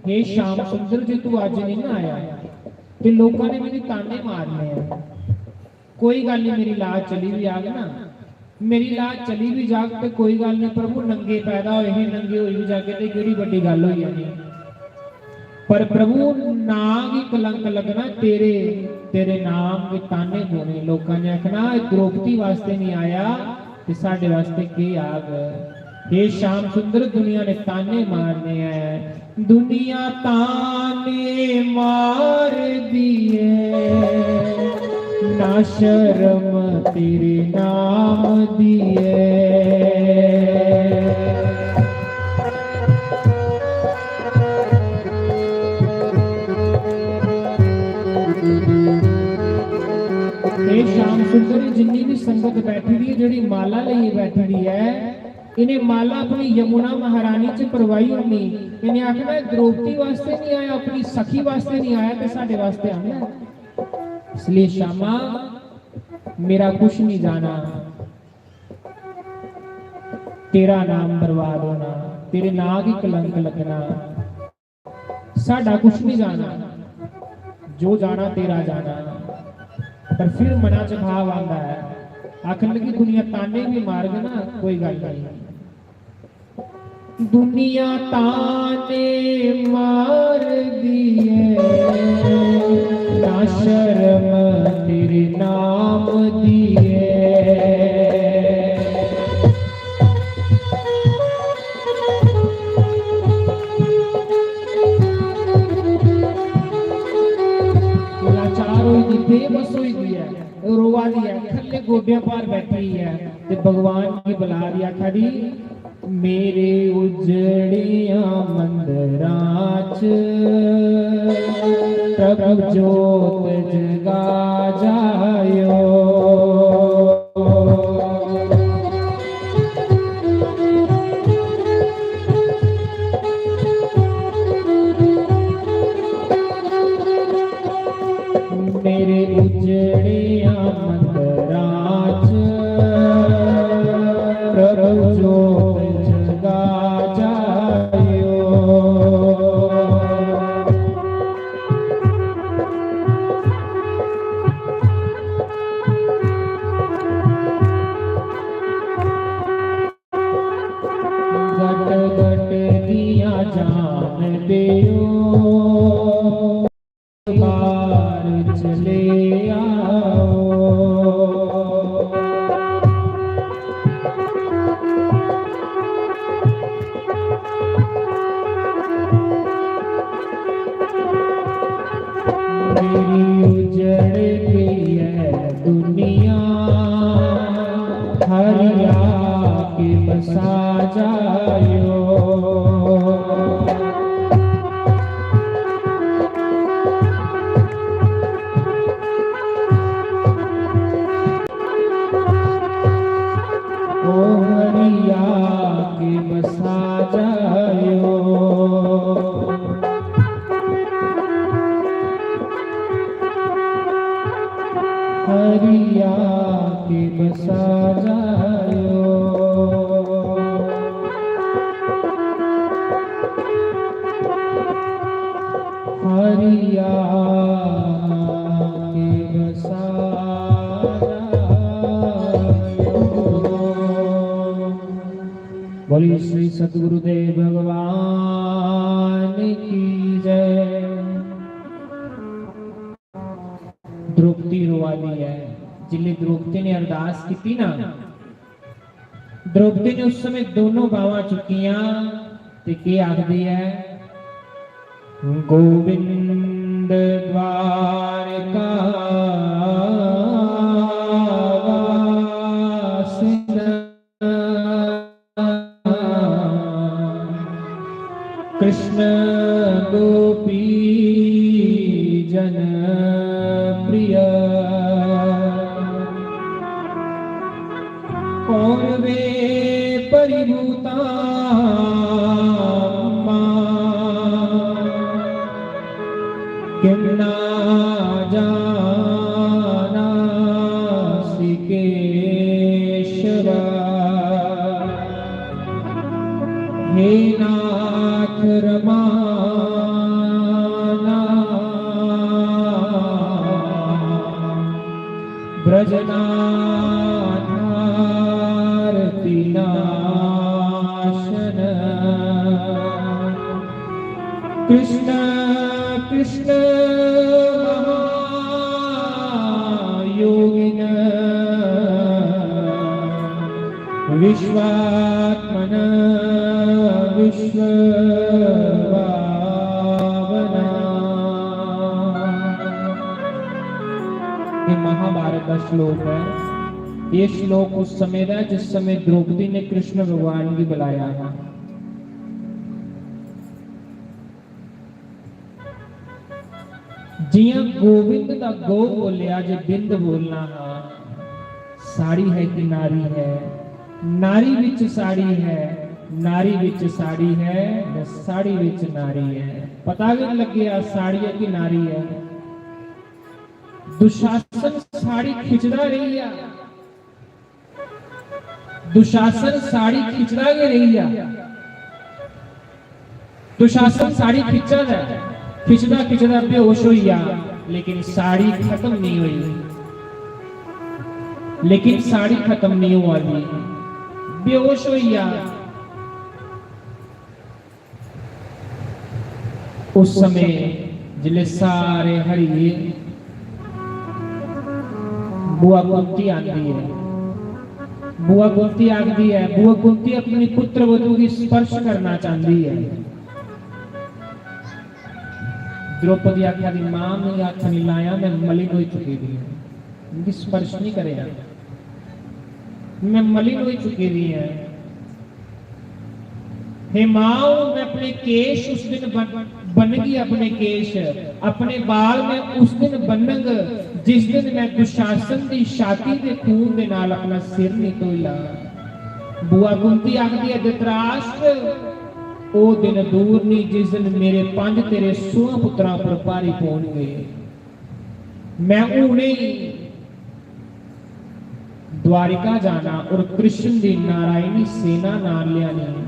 हे श्याम सुंदर, जे तू अज्ज नहीं ना आया, ते लोकां ने मेरे ताने मारने हैं। कोई गल्ल नहीं, मेरी लाज चली भी जाग ना, मेरी लाज चली भी जाग, ते कोई गल्ल नहीं प्रभु, नंगे पैदा होए हे, नंगे होई भी जागे, ते केड़ी बड्डी गल्ल होई जानी। पर प्रभु, नां गी कलंक लगना, तेरे, तेरे नाम गी ताने पौने, लोकां ने आखना, "एह् द्रौपदी वास्ते नहीं आया, ते साढ़े वास्ते केह् आग?" हे श्याम सुंदर, दुनिया ने ताने मारने हैं, दुनिया ताने मार दिए, ना शर्म तेरे नाम दिए। हे श्याम सुंदर, जिन्नी भी संगत बैठी दी है, जेह्ड़ी माला लेइयै बैठी दी है, इन्हें माला अपनी यमुना महारानी च परवाई होनी। इन्हें आखना, "द्रौपदी वास्ते नहीं आया, अपनी सखी वास्ते नहीं आया, ते साढ़े वास्ते आना है।" इसलिए श्यामा, मेरा कुछ नहीं जाना, तेरा नाम बर्बाद होना, तेरे नां गी कलंक लगना, साडा कुछ नहीं जाना, जो जाना तेरा जाना। पर फिर मना च भाव आंदा है, आखन लगी, "दुनिया ताने भी मारग ना, कोई गल नहीं।" दुनिया ताने मार दिए, ना शर्म तेरे नाम दिए। लाचार होई दी, बेबस होई दी है, रोआ दी है, थल्ले गोड्डियां भार बैठी है, ते भगवान गी बुला दी, आखा दी, "मेरे उजड़ियां मंदरां च प्रभु जोत जगा जायो।" मेरे उजड़िया मंदरां च प्रभु जोत जगा जायो। घट घट दिया जान दियो, बार चले आओ। मेरी उजड़ गई है दुनिया, हरि आके बसा जायो। ओ हरि आके बसा जायो। हरि आके बसा जायो। हरि आके बसा जायो। बोलिए श्री सतगुरुदेव भगवान की जय। द्रौपदी रोआ दी है। जिल्लै द्रौपदी ने अरदास कीती ना, द्रौपदी ने उस समय दोनों बांवां चुक्कियां ते केह् आखदी ऐ, "गोविंद द्वारका वासिन कृष्ण गोपी जन प्रिय।" और वे परिभूता किन्ना जानासि केशवा। हे नाथ रमा नानार्थी नाशन। कृष्ण कृष्ण महायोगिन विश्वात्मन विश्व भावना। ये महाभारत का श्लोक है। ये श्लोक उस समय का है जिस समय द्रौपदी ने कृष्ण भगवान की बुलाया था। जियां गोविंद दा गौ बोलिया जे बिंद बोलना हा। साड़ी है कि नारी है, नारी विच साड़ी है, नारी विच साड़ी है, न साड़ी विच नारी है। पता भी नहीं लग्गेआ साड़ी है कि नारी है। दुशासन साड़ी खिचदा रेही गेआ, दुशासन साड़ी खिचदा गै रेही गेआ। दुशासन साड़ी खिच्चा दा ऐ, खिचदा खिचदा बेहोश होई गेआ, लेकिन साड़ी खत्म नहीं होई, लेकिन साड़ी खत्म नहीं होआ दी, बेहोश होई गेआ। उस समय जिसले सारे हरिये, बुआ कुंती आंदी है। बुआ कुंती आखदी है, बुआ कुंती अपनी पुत्र वधू की स्पर्श करना चाहती है। द्रौपदी आखा दी, "मां, मैं हत्थ नहीं लाया, मैं मलिन हो चुकी दी हूं, मिगी स्पर्श नहीं करेआ, मैं मलिन हो चुकी दी है।" हे मां, मैं अपने केश उस दिन बन-, बनगी अपने केश, अपने बाल मैं उस दिन बनंग, जिस दिन मैं दुशासन दी छाती दे खून दे नाल अपना सिर नहीं धोई लां। बुआ कुंती आखदी है, "धृतराष्ट्र, ओ दिन दूर नहीं जिस दिन मेरे पंज तेरे सोआं पुत्रां पर भारी पौणगे।" मैं हुणे ही द्वारिका जाना और कृष्ण दी नारायणी सेना नाल ल्यानी।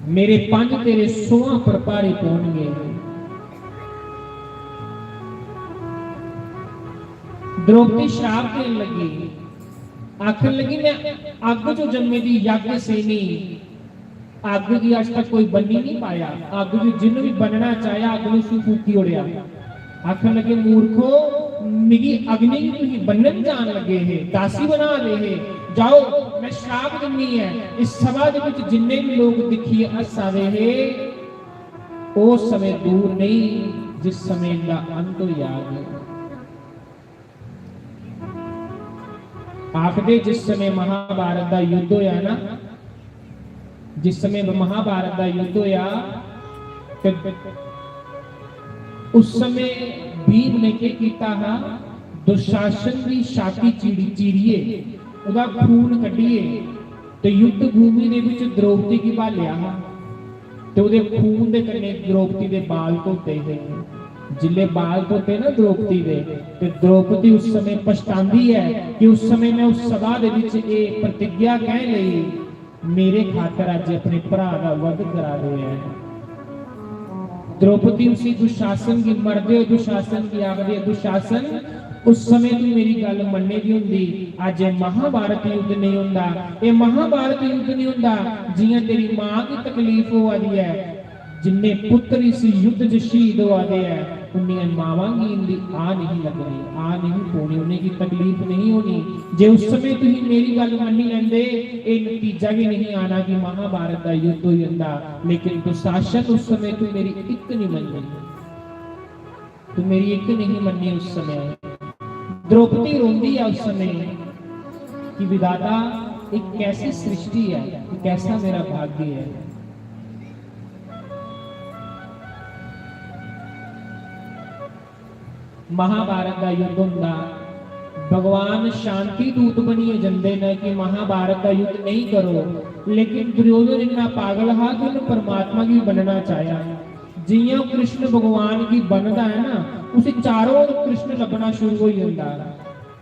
मेरे पंज तेरे सोआं पर भारी पौणगे। द्रौपदी श्राप देन लगी, आखन लगी, "मैं अग्ग चो जन्मे दी याज्ञसेनी, अग्ग गी अज तक कोई बन्नी नहीं पाया, अग्ग गी जिन्न भी बन्नना चाहेआ, अग्ग ने उसी फूकी ओड़ेआ।" आखन लगे, "मूर्खो, मिगी अग्नि गी तुसीं बन्नन जान लगे हे, दासी बना दे हे, जाओ, मैं श्राप दिन्नी ऐ।" इस सभा दे विच जिन्ने भी लोग दिक्खियै हस्सा दे हे, ओह् समें दूर नहीं जिस समें इंदा अंत होई जाग। आखदे जिस समय महाभारत दा युद्ध होया ना, जिस समय महाभारत दा युद्ध होया ते उस समय भीम ने केह् कीता हा, दुशासन दी छाती चीरी, चीरिये ओह्दा खून कड्ढिये ते युद्ध भूमि दे विच द्रौपदी गी ब्हालेआ हा ते ओह्दे खून दे कन्नै द्रौपदी दे बाल धोते हे। जिल्ले बाल धोते ना द्रौपदी दे, ते द्रौपदी उस समय पछतांदी ऐ कि उस समय मैं उस सभा दे विच एह् प्रतिज्ञा कैं लेई, मेरे खातर अज्ज अपने भ्रा दा वध करा दे ऐ। द्रौपदी उसी दुशासन गी मरदे होए दुशासन गी आखदे, "दुशासन, उस समय तू मेरी गल्ल मन्ने दी होंदी, अज्ज एह् महाभारत युद्ध नेईं होंदा, एह् महाभारत युद्ध नेईं होंदा, जियां तेरी मां गी तकलीफ होआ दी ऐ, जिन्ने पुत्र इस युद्ध च शहीद होआ दे ऐ, उन्नियां मावां गी इंदी आ नहीं लगनी, आ नहीं पौनी, उनेंगी तकलीफ नहीं होनी। जे उस समय तुसीं मेरी गल्ल मन्नी लैंदे, एह् नतीजा भी नहीं आना कि महाभारत दा युद्ध होई जंदा। लेकिन दुशासन, उस समय तू मेरी इक नहीं मन्नी।" तू मेरी इक नहीं मन्नी उस समय। द्रौपदी रोंदी है उस समय कि विधाता, एक कैसी सृष्टि है, एक कैसा मेरा भाग्य है। महाभारत का युद्ध होंदा, भगवान शांति दूत बनिए जंदे न कि महाभारत का युद्ध नहीं करो, लेकिन दुर्योधन इतना पागल हा कि उन्हें परमात्मा की बनना चाहा। जियां ओह् कृष्ण भगवान गी बनदा ऐ ना, उसी चारों ओर कृष्ण लब्भना शुरू होई जंदा।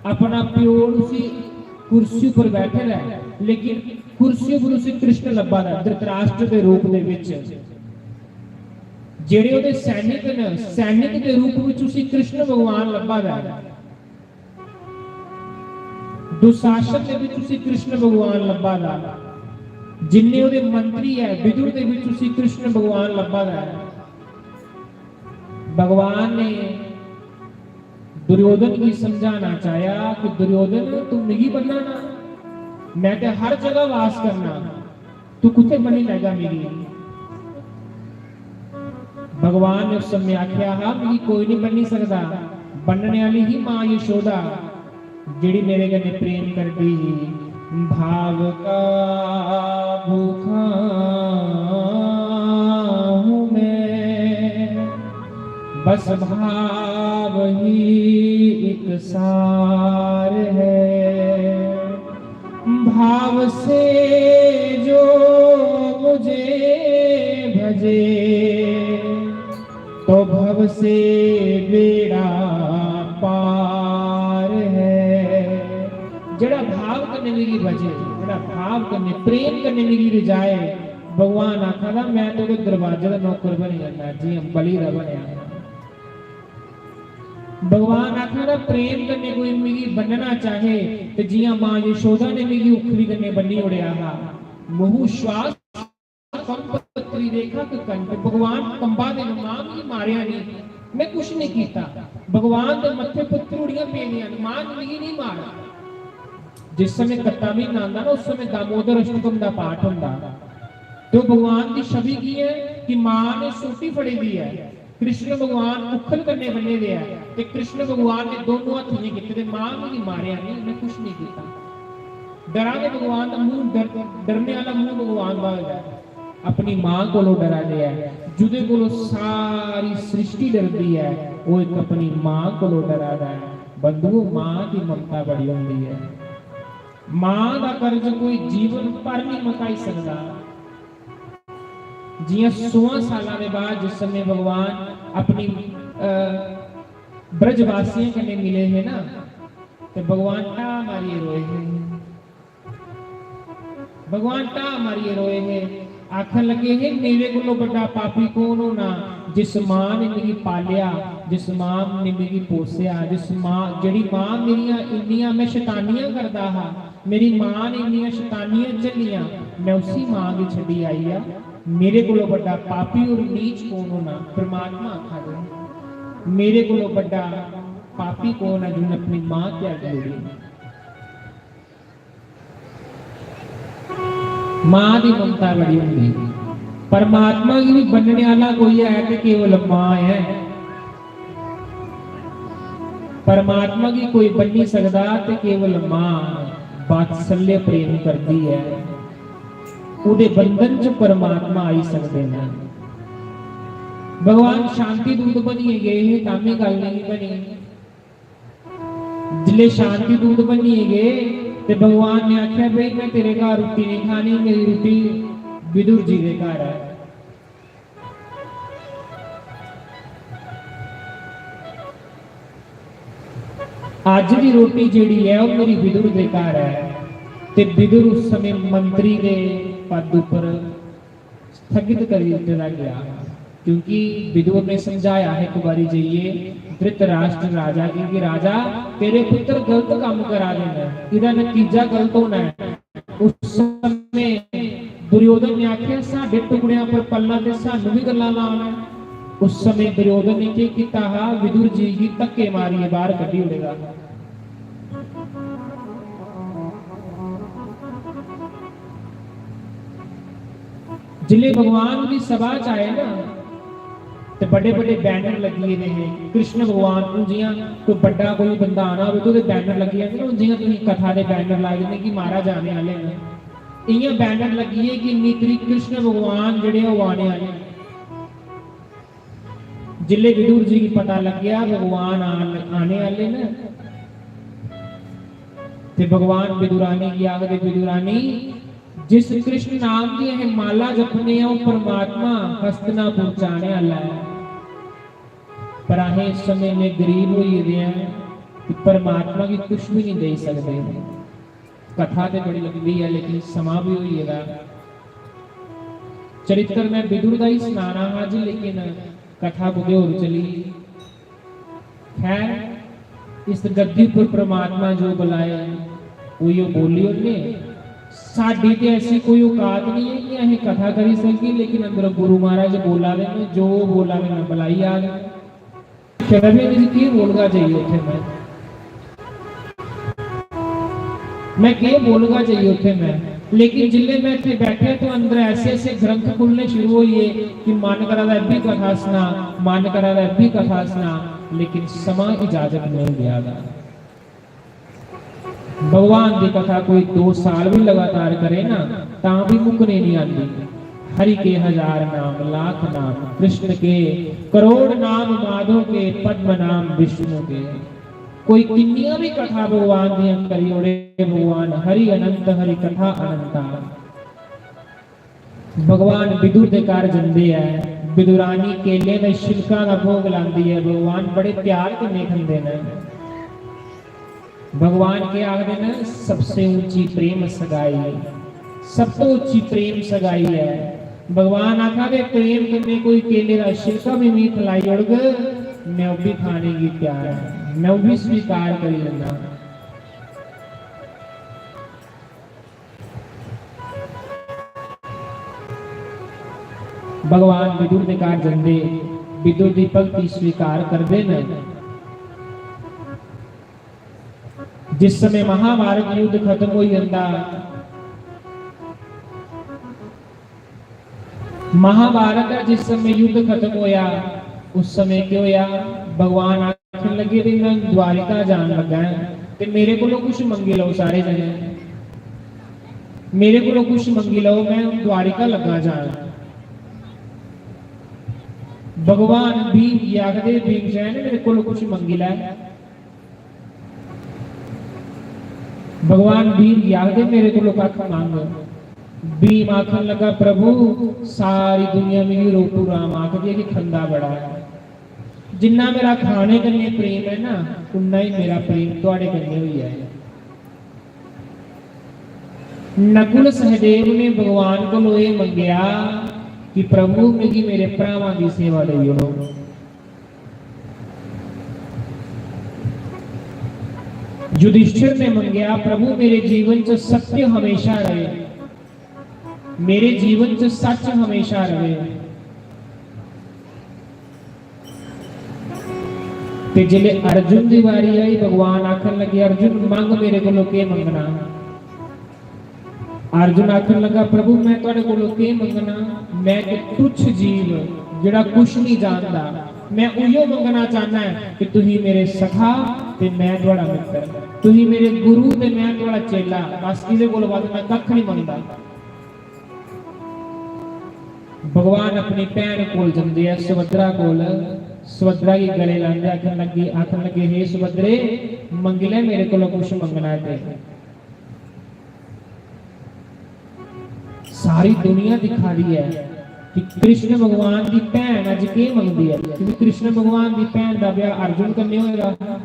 अपना प्यो उसी कुर्सी उप्पर बैठे दा ऐ, लेकिन कुर्सी उप्पर उसी कृष्ण लब्भा दा धृतराष्ट्र दे रूप दे विच। जेह्ड़े ओह्दे सैनिक न, सैनिक दे रूप विच उसी कृष्ण भगवान लब्भा दा ऐ। दुशासन दे विच उसी कृष्ण भगवान लब्भा दा, जिन्ने ओह्दे मंत्री ऐ विदुर दे विच उसी कृष्ण भगवान लब्भा दा ऐ। भगवान ने दुर्योधन गी समझाना चाहेआ कि दुर्योधन, तू मिगी बन्ना ना, मैं ते हर जगह वास करना, तू कुत्थै बन्नी लैगा मिगी? भगवान ने उस समय आखेआ हा, मिगी कोई नहीं बन्नी सकदा। बन्नने आह्ली ही मां यशोदा, जेह्ड़ी मेरे कन्नै प्रेम करदी ही। भाव का भूखा हूँ मैं, बस भाव ही एक सार है। भाव से जो मुझे भजे, तो भव से बेड़ा पार है। जेह्ड़ा भाव कन्नै मिगी भजे, जेह्ड़ा भाव कन्नै, प्रेम कन्नै मिगी रिझाए, भगवान आखा दा, मैं तेरे दरवाजे दा नौकर बनी जन्ना, जियां बलि दा बनेआ। भगवान आखा दा, प्रेम कन्नै कोई मिगी बन्नना चाहे ते जियां मां यशोदा ने मिगी उखली कन्नै बन्नी ओड़ेआ हा। मुहु श्वास कंप त्रिरेखा के कंठ, भगवान कंबा दे न, मां मिगी मारेआ नहीं, मैं कुछ नहीं कीता। भगवान दे मत्थे पर त्रुड़ियां पेदियां न, मां मिगी नहीं मार। जिस समय कत्ता म्हीना आंदा ना, उस समय दामोदर अष्टकम दा पाठ होंदा। तो भगवान दी छवि की है कि मां ने सोटी फड़ी दी है, कृष्ण भगवान उखल कन्नै बन्ने दे ऐ ते कृष्ण भगवान ने दोनों हत्थ इयां कीते ते मां मिगी मारेआ नहीं, मैं कुछ नहीं कीता। डरा दे भगवान दा मूंह डर-, डरने आह्ला मूंह भगवान दा होए दा ऐ। अपनी मां कोलों डरा दे ऐ, जुदे कोलों सारी सृष्टि डरदी ऐ, ओह् इक अपनी मां कोलों डरा दा ऐ। बंधुओ, मां दी ममता बड़ी होंदी ऐ। मां दा कर्ज कोई जीवन भर नहीं मकाई सकदा। जियां सोलह सालां दे बाद जिस समय भगवान अपनी, अ, ब्रजवासियें कन्नै मिले हे ना, ते भगवान टाह मारियै रोए हे। भगवान टाह मारियै रोए हे, आखन लगे हे, मेरे कोलों बड्डा पापी कौन होना, जिस मां ने मिगी पालेआ, जिस मां ने मिगी पोसेआ, जिस मां, जेह्ड़ी मां मेरियां इन्नियां मैं शैतानियां करदा हा, मेरी मां ने इन्नियां शैतानियां झल्लियां, मैं उसी मां गी छड्डी आई आ। मेरे कोलों बड्डा पापी और नीच कौन होना? परमात्मा आखा दे, मेरे कोलों बड्डा पापी कौन है जिन्हें अपनी मां त्यागी ओड़ी? मां दी ममता बड़ी होंदी। परमात्मा गी भी बन्नने आह्ला कोई है ते केवल मां ऐ। परमात्मा गी कोई बन्नी सकदा ते केवल मां वात्सल्य प्रेम करदी ऐ, ओह्दे बंधन च परमात्मा आई सकदे न। भगवान शांति दूत बनियै गे हे, तां बी गल्ल नेईं बनी। जिसले शांति दूत बनियै गे ते भगवान ने आखेआ, "भाई, मैं तेरे घर रुट्टी नहीं खानी, मेरी रुट्टी विदुर जी दे घर है।" अज्ज दी रोटी जेह्ड़ी ऐ, ओह् मेरी विदुर दे घर ऐ। ते विदुर उस समय मंत्री दे पद उप्पर स्थगित करी दित्ते दा गेआ, क्योंकि विदुर ने समझाया हा इक बारी जाइयै धृतराष्ट्र राजा गी कि राजा, तेरे पुत्र गलत कम्म करा दे न, एह्दा नतीजा गलत होना ऐ। उस समय दुर्योधन ने आखेआ, "साढ़े टुकड़ियां पर पल्ला ते सानू भी गल्लां लाना ऐ।" उस समय दुर्योधन ने केह् कीता हा? विदुर जी गी धक्के मारियै बाहर कड्ढी ओड़ेदा। जिसले भगवान दी सभा च आए ना, ते बड़े बड़े बैनर लग्गी गेदे हे। कृष्ण भगवान, हून जियां कोई बड्डा कोई बंदा आना होवे, ते ओह्दे बैनर लग्गी जांदे ना। हून जियां तुसीं कथा दे बैनर लाए दे न कि महाराज आने आह्ले न, इ'यां बैनर लग्गी गे कि इन्नी तरीक कृष्ण भगवान जेह्ड़े ओह् आने आह्ले न। जिसले विदुर जी गी पता लग्गेआ भगवान आन, आने आह्ले न, ते भगवान विदुरानी गी आखदे, "विदुरानी, जिस कृष्ण नाम दी असें माला जपने आं, ओह् परमात्मा हस्तिनापुर च आने आह्ला ऐ, पर असें इस समें इन्ने गरीब होई गेदे आं कि परमात्मा गी कुछ बी नेईं देई सकदे।" कथा ते बड़ी लंबी ऐ, लेकिन समां बी होई गेदा। चरित्र में विदुर दा ही सनाना हा अज्ज, लेकिन कथा कुतै होर चली। खैर, इस गद्दी पर परमात्मा जो बुलाए, उयो बोली ओड़ने। साडी ते ऐसी कोई औकात नहीं है कि असें कथा करी सकी, लेकिन अंदर गुरु महाराज बोला दे न, जो बोला दे न, बुलाई आ दे। शर्म है जी, केह् बोलगा जाइयै उत्थै मैं? मैं केह् बोलगा जाइयै उत्थै मैं? लेकिन जिसलै मैं इत्थै बैठे तो अंदर ऐसे ऐसे ग्रंथ खुलने शुरू होइए कि मन करा दा, "एह् बी कथा सुना, मन करा दा, एह् बी कथा सुना," लेकिन समां इजाजत नहीं देआ दा। भगवान दी कथा कोई दो साल भी लगातार करे ना, तां भी मुकने नहीं आंदी। हरि के हजार नाम, लाख नाम कृष्ण के, करोड़ नाम माधव के, पद्म नाम विष्णु के। कोई किन्नियां भी कथा भगवान दियां करी ओड़े, भगवान हरि अनंत, हरि कथा अनंता। भगवान विदुर दे घर जंदे ऐ, विदुरानी केले ते छिलका दा भोग लांदी ऐ, भगवान बड़े प्यार कन्नै खंदे न। भगवान केह् आखदे न? सबसे ऊंची प्रेम सगाई, सब तो ऊंची प्रेम सगाई ऐ। भगवान आखा दे, "प्रेम कन्नै कोई केले दा छिलका भी मिगी खलाई ओड़ग, मैं ओह् बी खाने गी त्यार आं, मैं ओह् बी स्वीकार करी लैना।" भगवान विदुर दे घर जंदे, विदुर दी भक्ति स्वीकार करदे न। जिस समय महाभारत युद्ध खत्म होई जंदा, महाभारत दा जिस समय युद्ध खत्म होया, उस समय केह् होया? भगवान आखन लगे, "भी मैं द्वारिका जान लगा ऐ, ते मेरे कोलों कुछ मंगी लैओ सारे जने, मेरे कोलों कुछ मंगी लैओ, मैं द्वारिका लगा जान।" भगवान भीम गी आखदे, "भीमसेन, मेरे कोलों कुछ मंगी लै।" भगवान भीम गी आखदे, "मेरे कोलों कक्ख मंग।" भीम आखन लगा, "प्रभु, सारी दुनिया मिगी रोटू राम आखदी ऐ कि खंदा बड़ा ऐ। जिन्ना मेरा खाने कन्नै प्रेम ऐ ना, उन्ना ही मेरा प्रेम थुआड़े कन्नै होई ऐ।" नकुल सहदेव ने भगवान कोलों एह् मंगेआ कि प्रभु, मिगी मेरे भ्रावां दी सेवा देई ओड़ो। युधिष्ठिर ने मंगेआ, "प्रभु, मेरे जीवन च सत्य हमेशा रहे, मेरे जीवन च सच हमेशा रहे।" ते जिसले अर्जुन दी बारी आई, भगवान आखन लगे, "अर्जुन, मंग मेरे कोलों केह् मंगना?" अर्जुन आखन लगा, "प्रभु, मैं तुहाडे कोलों केह् मंगना? मैं इक तुच्छ जीव, जेह्ड़ा कुछ नहीं जानदा, मैं उयो मंगना चाहना ऐ कि तुही मेरे सखा ते मैं तुहाडा मित्र, तुही मेरे गुरु ते मैं तुहाडा चेला, बस इदे कोल बद्ध मैं कक्ख नहीं मंगदा।" भगवान अपनी भैन कोल जंदे ऐ, सुभद्रा कोल। सुभद्रा गी गले लांदे, आखन लगे, आखन लगे, "हे सुभद्रे, मंगी लै मेरे कोलों कुछ मंगना ऐ ते।" सारी दुनिया दिक्खा दी ऐ कि कृष्ण भगवान दी भैन अज्ज केह् मंगदी ऐ, क्योंकि कृष्ण भगवान दी भैन दा ब्याह अर्जुन कन्नै होए दा हा।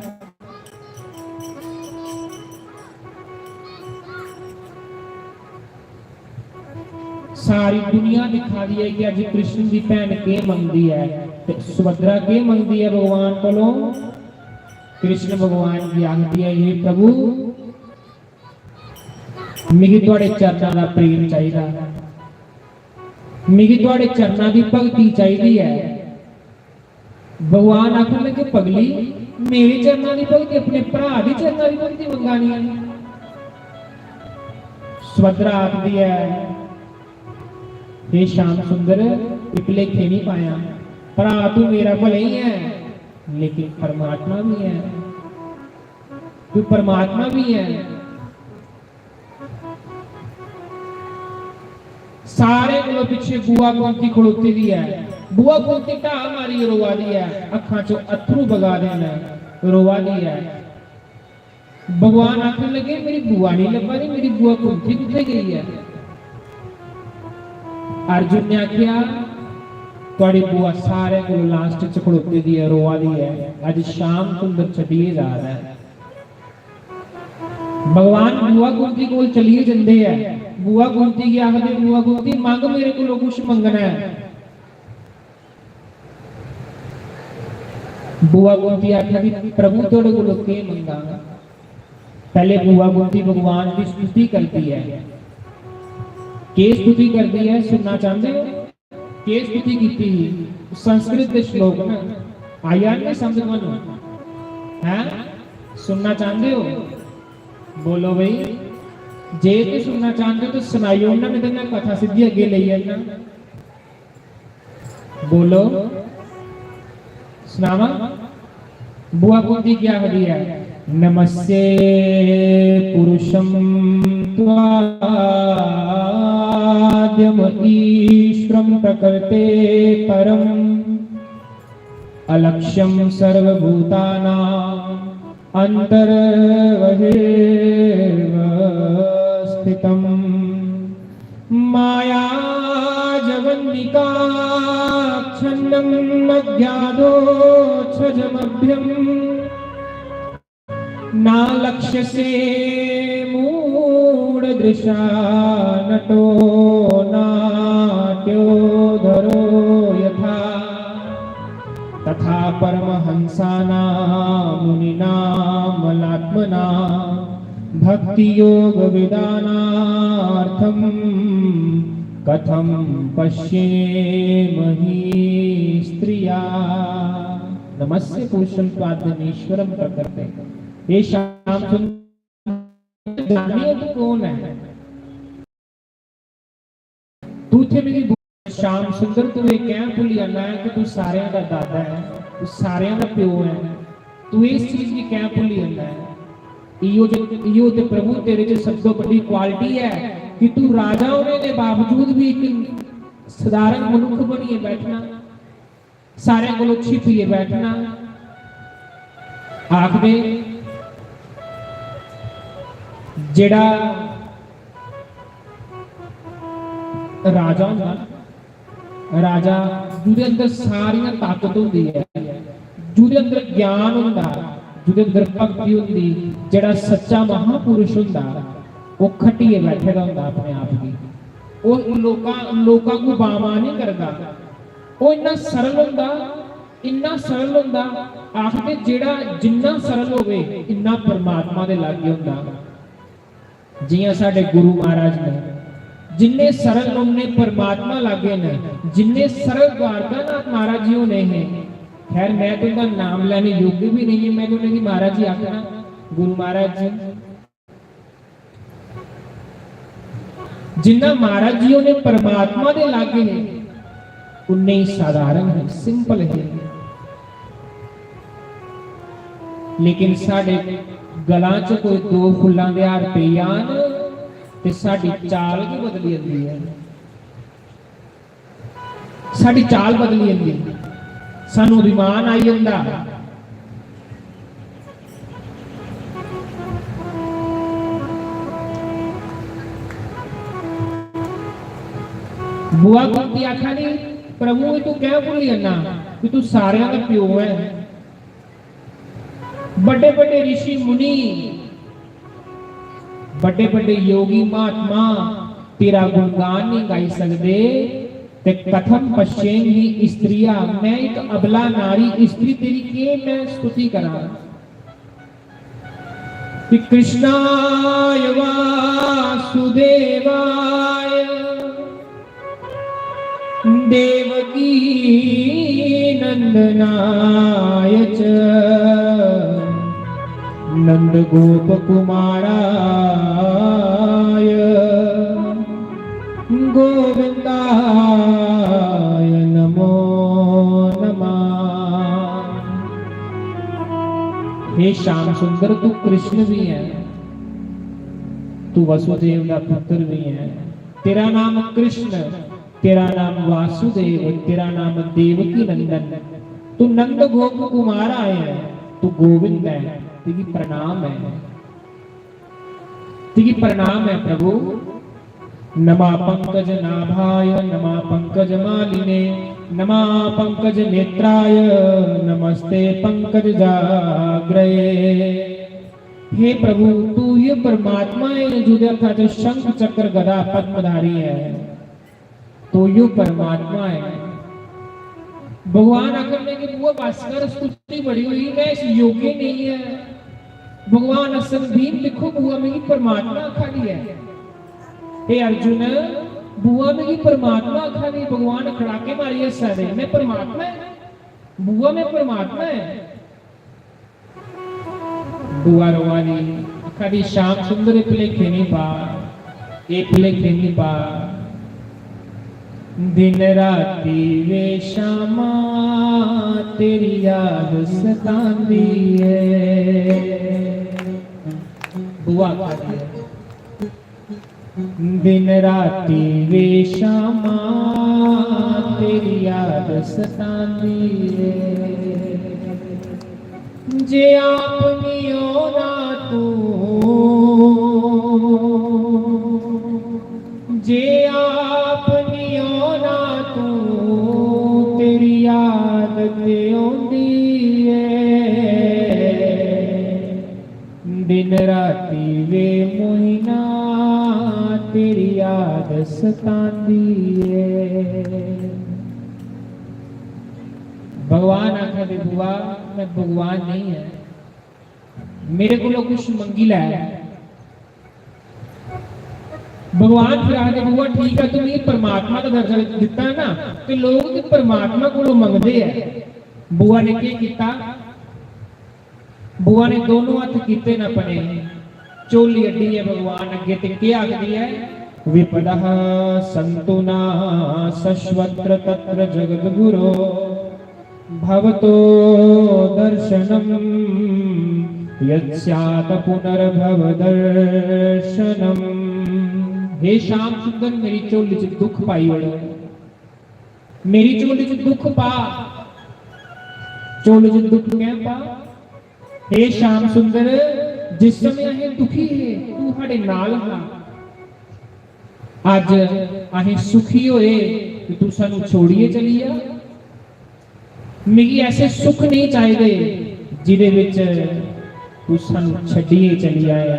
सारी दुनिया दिक्खा दी ऐ कि अज्ज कृष्ण दी भैन केह् मंगदी ऐ ते सुभद्रा केह् मंगदी ऐ भगवान कोलों। कृष्ण भगवान गी आखदी ऐ, "हे प्रभु, मिगी थुआड़े चरणा दा प्रेम चाहिदा, मिगी थुआड़े चरणा दी भक्ति चाहिदी ऐ।" भगवान आखन लगे, "पगली, मेरे चरणा दी भक्ति, अपने भ्रा दी चरणा दी भक्ति मंगा दी ऐ?" सुभद्रा आखदी ऐ, "हे श्याम सुंदर, एह् भलेखे नहीं पाया, भ्रा तू मेरा भले ही ऐ, लेकिन परमात्मा भी ऐ, तू परमात्मा भी ऐ।" सारे कोलों पिछे बुआ कुंती खड़ोती दी ऐ। बुआ कुंती ढाह मारी रोआ दी ऐ, अखां चों अत्थरू बगा दे न, रोआ दी ऐ। भगवान आखन लगे, "मेरी बुआ नहीं लब्भा दी, मेरी बुआ कुंती कुत्थे गई ऐ?" अर्जुन ने आख्या, "थुआड़ी बुआ सारे कोलों last च खड़ोती दी ऐ, रोआ दी ऐ। अज श्याम सुंदर छड्डियै जा रहा है।" भगवान बुआ कुंती कोल चलिए जंदे ऐ। बुआ कुंती गी आखदे, "बुआ कुंती, मंग, मेरे कोलों कुछ मंगना ऐ।" बुआ कुंती आखा दी, "प्रभु, थुआढ़े कोलों केह् मंगां?" पैह्ले बुआ कुंती भगवान दी स्तुति करदी ऐ। केह् स्तुति करदी ऐ, सुनना चांह्दे ओ? केह् स्तुति कीती ही? संस्कृत दे श्लोक न, आई जाणगे समझ तुहानू? हैं? सुनना चांह्दे ओ? बोलो भाई, जे तुस सुनना चांह्दे ओ तो सनाई ओड़ना, नेईं ते में कथा सिद्धी अग्गें लेई जाना। बोलो, सनावा। बुआ कुंती क्या आखदी ऐ? "नमस्ये पुरुषं त्वाद्यम ईश्वरं प्रकृते परम, अलक्ष्यं सर्वभूतानां अन्तर्बहिर्वस्थितम्। मायाजवनिकाच्छन्नं अज्ञानोच्छजमभ्यम्। नालक्ष्यसे मूढदृशा नटो नाट्योऽधरो यथा। तथा परमहंसानां मुनीनां मलात्मनां भक्तियोगविदानार्थं कथं पश्येमहि स्त्रिया। नमस्ये पुरुषं त्वाद्यमीश्वरं प्रकृते।" हे श्याम सुंदर, जानिए तू कौन है? तू इत्थै मिगी बोल, श्याम सुंदर, तू एह् कैं भुल्ली जन्ना ऐ कि तू सारेआं दा दादा ऐ, तू सारेआं दा प्यो ऐ? तू इस चीज गी कैं भुल्ली जन्ना ऐ? इयो ते, इयो ते प्रभु तेरे च सब तो बड़ी क्वालिटी ऐ कि तू राजा होने दे बावजूद भी इक सधारण मनुख बनियै बैठना, सारेआं कोलों छिपियै बैठना। आखदे जेड़ा राजा होंदा, राजा जुदे अंदर सारियां ताकत होंदी ऐ, जुदे अंदर ज्ञान होंदा, जुदे अंदर भक्ति होंदी, जेड़ा सच्चा महापुरुष होंदा, ओह् खट्टियै बैठे दा होंदा अपने आप गी। ओह् लोकां, लोकां को बामा नहीं करदा। ओह् इन्ना सरल होंदा, इन्ना सरल होंदा, आखदे जेड़ा जिन्ना सरल होवे, इन्ना परमात्मा दे लागे होंदा। जियां साढ़े गुरु महाराज ने, जिन्ने सरल उन्ने परमात्मा लागे ने, जिन्ने सरल द्वारकानाथ महाराज जी होने हैं। खैर, मैं तो उनका नाम लेने योग्य भी नहीं है, मैं तो उन्हें महाराज जी आखना, गुरु महाराज जी। जिन्ना महाराज जी होने परमात्मा दे लागे हे, उन्ने ही साधारण हे, simple हे। लेकिन साढ़े गलां च कोई दो फुल्लां दे हार पेई जान ते साढ़ी चाल गै बदली जंदी ऐ। साढ़ी चाल बदली जंदी, सानू अभिमान आई जंदा। बुआ कुंती आखा दी, "प्रभु, तू कैं भुल्ली जन्ना कि तू सारेआं दा प्यो ऐ?" बड़े बड़े ऋषि मुनि, बड़े बड़े योगी महात्मा तेरा गुणगान नहीं गाई सकदे, ते कथम पश्येमहि स्त्रिया, मैं एक अबला नारी स्त्री, तेरी के मैं स्तुति करां? कि कृष्णाय वासुदेवाय देवकी नंदनाय च नंद गोप कुमाराय गोविंदाय नमो नमः। हे श्याम सुंदर, तू कृष्ण भी है, तू वसुदेव का पुत्र भी है। तेरा नाम कृष्ण, तेरा नाम वासुदेव, तेरा नाम देवकी नंदन, तू नंद गोप कुमार आए है, तू गोविंद है, तेरी प्रणाम है, तेरी प्रणाम है प्रभु। नमा पंकज नाभाय, नमा पंकज मालिने, नमा पंकज नेत्राय, नमस्ते पंकज जाग्रये। हे प्रभु, तू ये परमात्मा है, जुदे हत्था च शंख चक्र गदा पद्मधारी है। तो यो परमात्मा है। भगवान आखन लगे, "बुआ बस कर, स्तुति बड़ी होई, में इस योग्य नहीं है।" भगवान असल भीम, दिक्खो बुआ मिगी परमात्मा आखा दी ऐ। हे अर्जुन, बुआ मिगी परमात्मा आखा दी। भगवान खड़ाके मारियै हस्सा दे, "में परमात्मा ऐ? बुआ, में परमात्मा ऐ?" बुआ रोआ दी, आखा दी, "श्याम सुंदर, एह् भलेखे निं पा, एह् भलेखे निं पा। दिन राती वे श्यामा, तेरी याद सतांदी ऐ।" बुआ आखा दी ऐ, "दिन राती वे श्यामा, तेरी याद सतांदी ऐ। जे आप निं होना तू, जे आप निं होना तू, तेरी याद ते औंदी ऐ। दिन राती वे मोहिना, तेरी याद सतांदी ऐ।" भगवान आखा दे, "बुआ, में भगवान नहीं है, मेरे कोलों कुछ मंगी लै।" भगवान फिर आखदे, "बुआ, ठीक है, तू मिगी परमात्मा दा दर्जा दित्ता है ना, ते लोग ते परमात्मा कोलों मंगदे ऐ।" बुआ ने केह् कीता? बुआ ने दोनों हत्थ कीते न अपने, झोली अड्डी ऐ भगवान अग्गे ते केह् आखदी ऐ? "विपदः सन्तु न शश्वत्र तत्र जगद्गुरो, भवतो दर्शनं यत् स्यात् पुनर्भव दर्शनम्।" हे श्याम सुंदर, मेरी झोली च दुख पाई ओड़, मेरी झोली च दुख पा। झोली च दुख कैं पा? हे श्याम सुंदर, जिस समय असें दुखी हे, तू साढ़े नाल हा। अज्ज असें सुखी होए ते तू सानू छोड़ियै चली जा। मिगी ऐसे सुख नहीं चाहिदे जिदे विच तू सानू छड्डियै चली आया।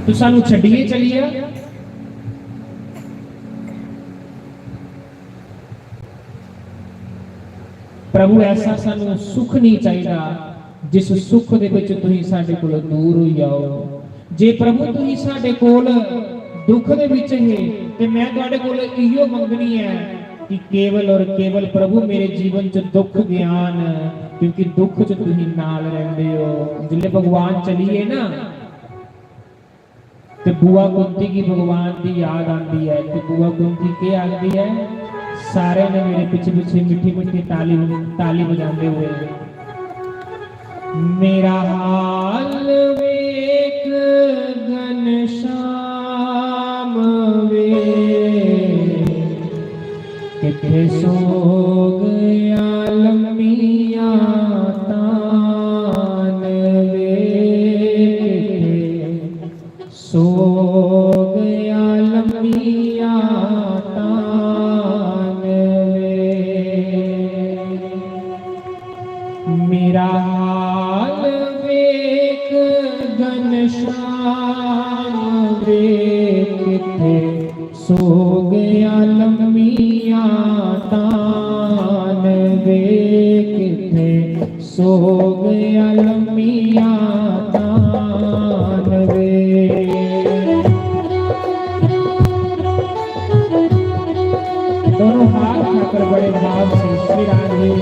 तू सानू छड्डियै चली आ। प्रभु, ऐसा सानू सुख नहीं चाहिदा जिस सुख दे विच तुसीं साडे कोलों दूर होई जाओ। जे प्रभु तुसीं साडे कोल दुख दे विच हे ते मैं तुहाडे कोल इयो मंगनी ऐ कि केवल और केवल प्रभु मेरे जीवन च दुख गै आन, क्योंकि दुख च तुसीं नाल रहिंदे हो। जिसले भगवान चली गे ना, ते बुआ कुंती गी भगवान दी याद आंदी ऐ, ते बुआ कुंती केह् आखदी ऐ? सारे ने मेरे पीछे पीछे मीठी मीठी ताली, ताली बजांदे हुए, "मेरा हाल वेख घनश्याम वे, किथे सोग या लम्मिया तान वे, किथे सोग या लम्मिया तान वे।" मेरा हाल वेख घनश्याम वे, किथे सोग या लम्मिया तान वे, किथे सोग या लम्मिया तान वे। दोनों हाथ उठाकर बड़े भाव से श्री राम जी।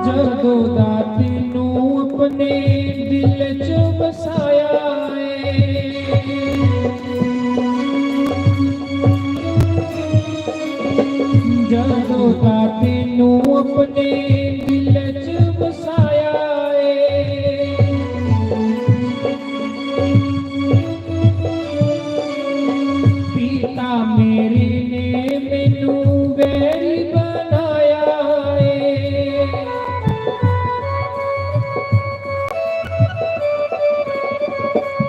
जदों दा तैनू अपने दिल च बसा अपने दिल च बसाया ਏ। पिता मेरे ने मैनू वैरी बनाया ਏ।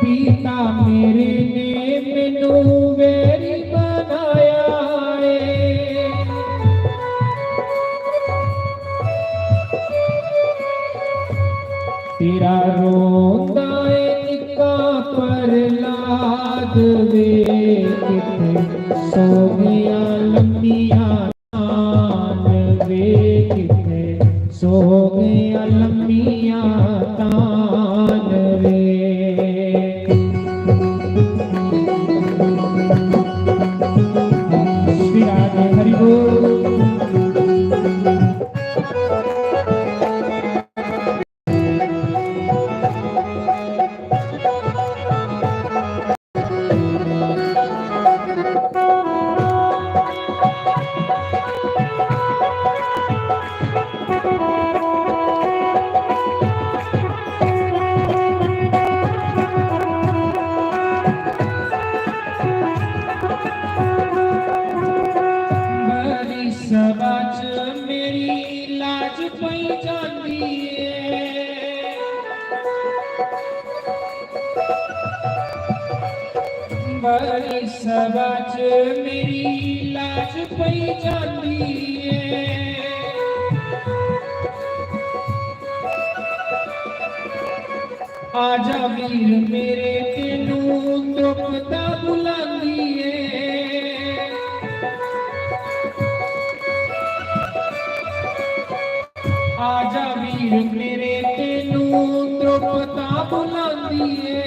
पिता मेरे ने मैनू वैरी बनाया ਏ। तेरा रोंदा ਏ निक्का प्रहलाद वे, किथे सो गया लम्मिया तान वे, किथे सो गया लम्मिया तान वे। श्री राधे हरि बोल। भरी सभा च मेरी लाज पई जांदी ऐ। भरी सभा च मेरी लाज पई जांदी ऐ। आजा वीर मेरे, तेनू द्रुपदा बुलांदी ऐ। आजा वीर मेरे, तेनू द्रुपदा बुलांदी ऐ।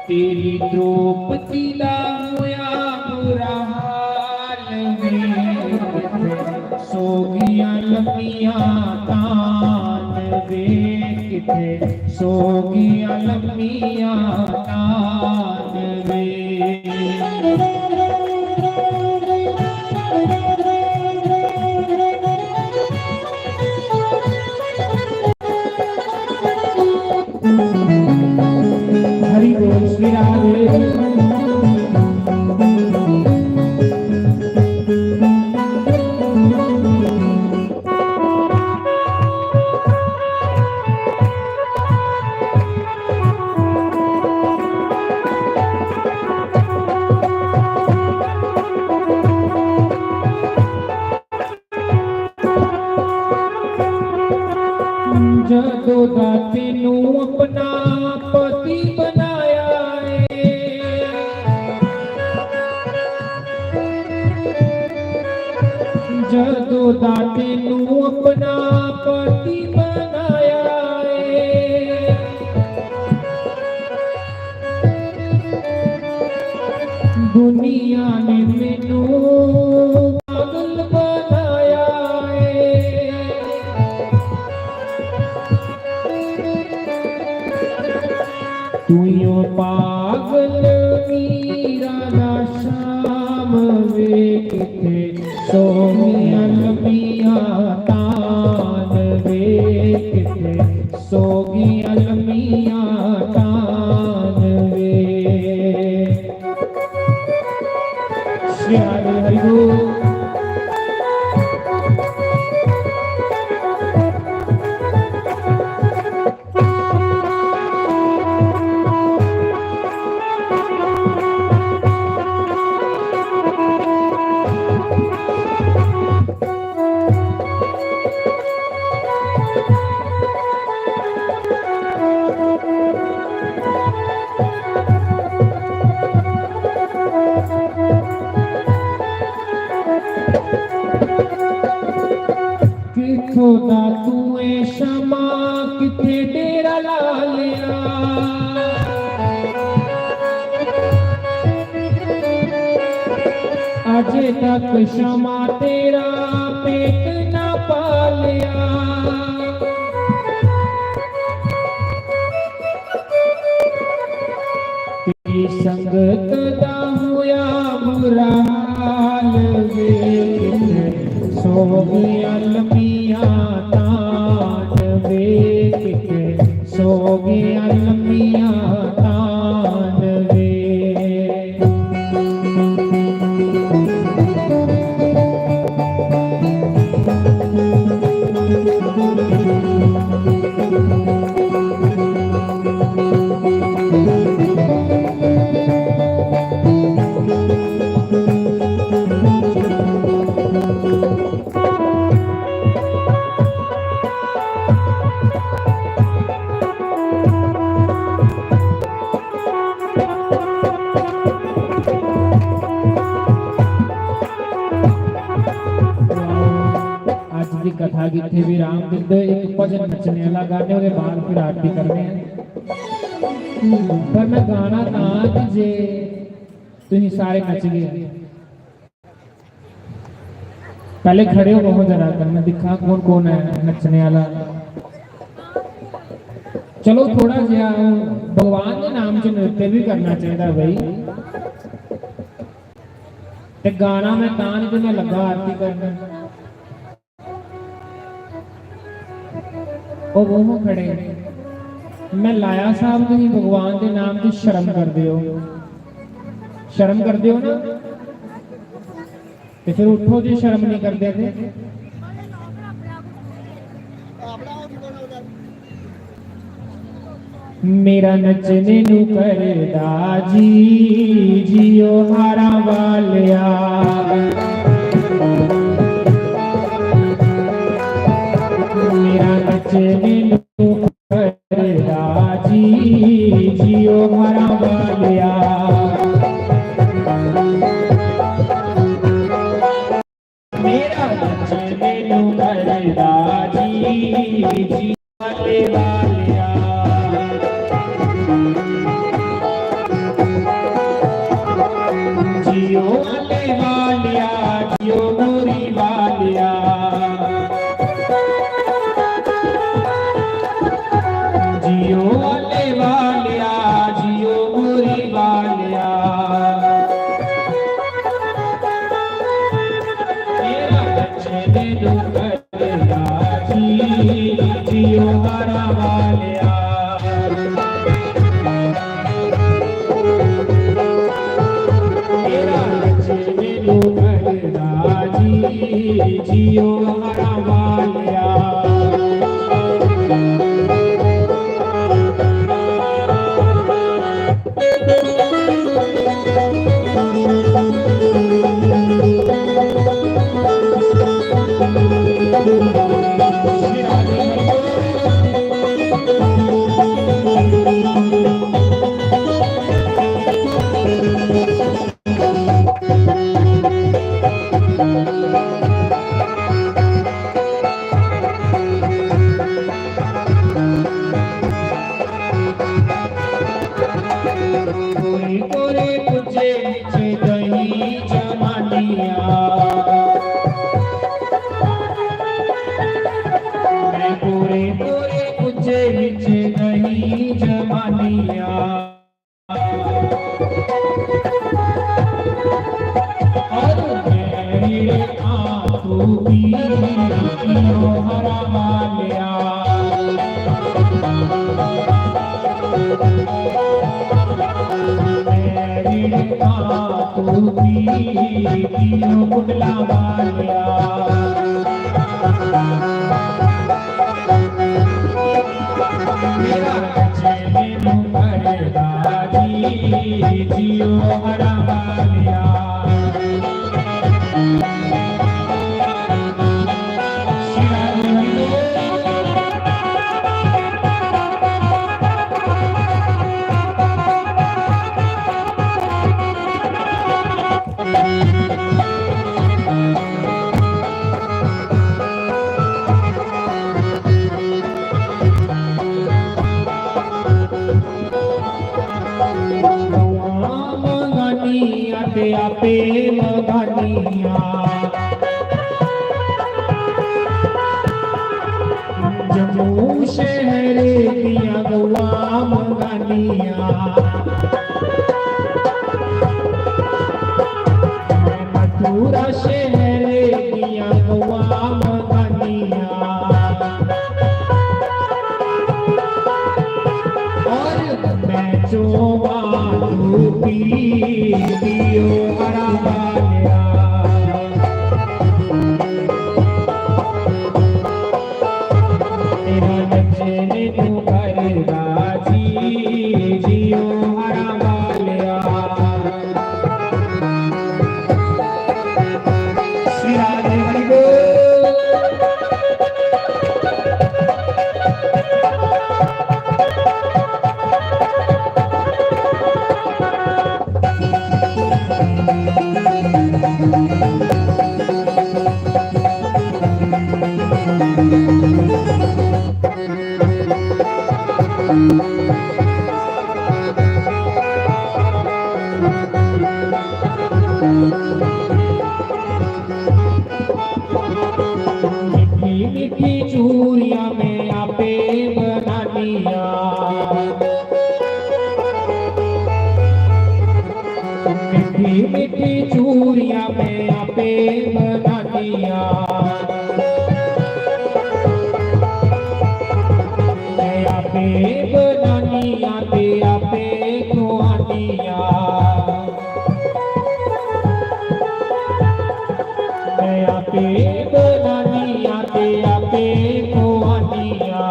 तेरी द्रौपदी दा होया बुरा हाल वे, किथे सो गया लम्मिया तान वे, किथे सो गया लम्मिया तान वे। हरि बोल श्री राधे। जदों दा तेनू अपना पति बनाया ਏ, जदों दा तेनू अपना पति बनाया ਏ। दुनिया ने मैनू पागल बनाया ਏ। तू यो पागल मीरा दा श्याम वे, किथे सो गया लम्मिया तान वे, किथे सो गया लम्मिया तान वे। श्री हरि हरि बोल। कित्थों दा तू ऐ श्यामा, कित्थे डेरा ला लिया। अजे तक श्यामा तेरा पेट ना पालिया। संगत दा होया बुरा हाल वे, किते सौ गै अलमियां तान वे, किते सौ गै अलमियां तान वे। अज्ज दी कथा गी इत्थै विराम दिंदे, इक भजन नच्चने आह्ला गाने, ओह्दे बाद फिर आरती करने आं। पर मैं गाना तां कि जे तुसीं सारे नचगे। पैह्ले खड़े होवो जरा, मैं दिक्खां कौन कौन ऐ नच्चने आह्ला। चलो, थोड़ा जेहा भगवान दे नाम च नृत्य भी करना चाहिदा भाई। ते गाना मैं तां नहीं, ते मैं लग्गा आरती करन। ओ वो खड़े, मैं लाया साहब, तुसीं भगवान दे नाम च शर्म करदे ओ, शर्म करदे ओ ना? ते फिर उठो जे शर्म नहीं करदे ते। मेरा नचने नू करदा जी, जियो हारां वालिया। मेरा नचने नू करदा जी, जियो हारां वालिया। मेरा नचने नू करदा जी, जियो आले वालिया। जियो आले वालिया, जियो मोरी वालिया। जियो आले वालिया, जियो मोरी वालिया। तेरा नचने नू करदा जी, जियो हारां वालिया। तेरा नचने नू करदा जी, जियो हारां वालिया। कोरे कोरे कुजे विच दही जमानिया। मैं कोरे कोरे कुजे विच दही जमानिया। और मैं रे आंसू पी, पी, पी, ओ हरा वालिया। मैं रे आंसू पी, पी, ओ कुंडला वालिया। मेरा नचने नू करदा जी, जियो हरा वालिया। गवां मंगानियां ते आपे मंगानियां। जम्मू शहर दियां गवां मंगानियां। पूरा शहर दियां गवां मंगानियां। और मैं चोवां तू पी दियो हरा वालिया। तेरा नचने नू करदा जी, जियो हरा वालिया। श्री राधे हरि बोल। मीठी मीठी चूरियां मैं आपे बनानियां। मीठी मीठी चूरियां मैं आपे बनानियां। मैं आपे बनानियां ते आपे खुआनियां। मैं आपे बनानियां ते आपे खुआनियां।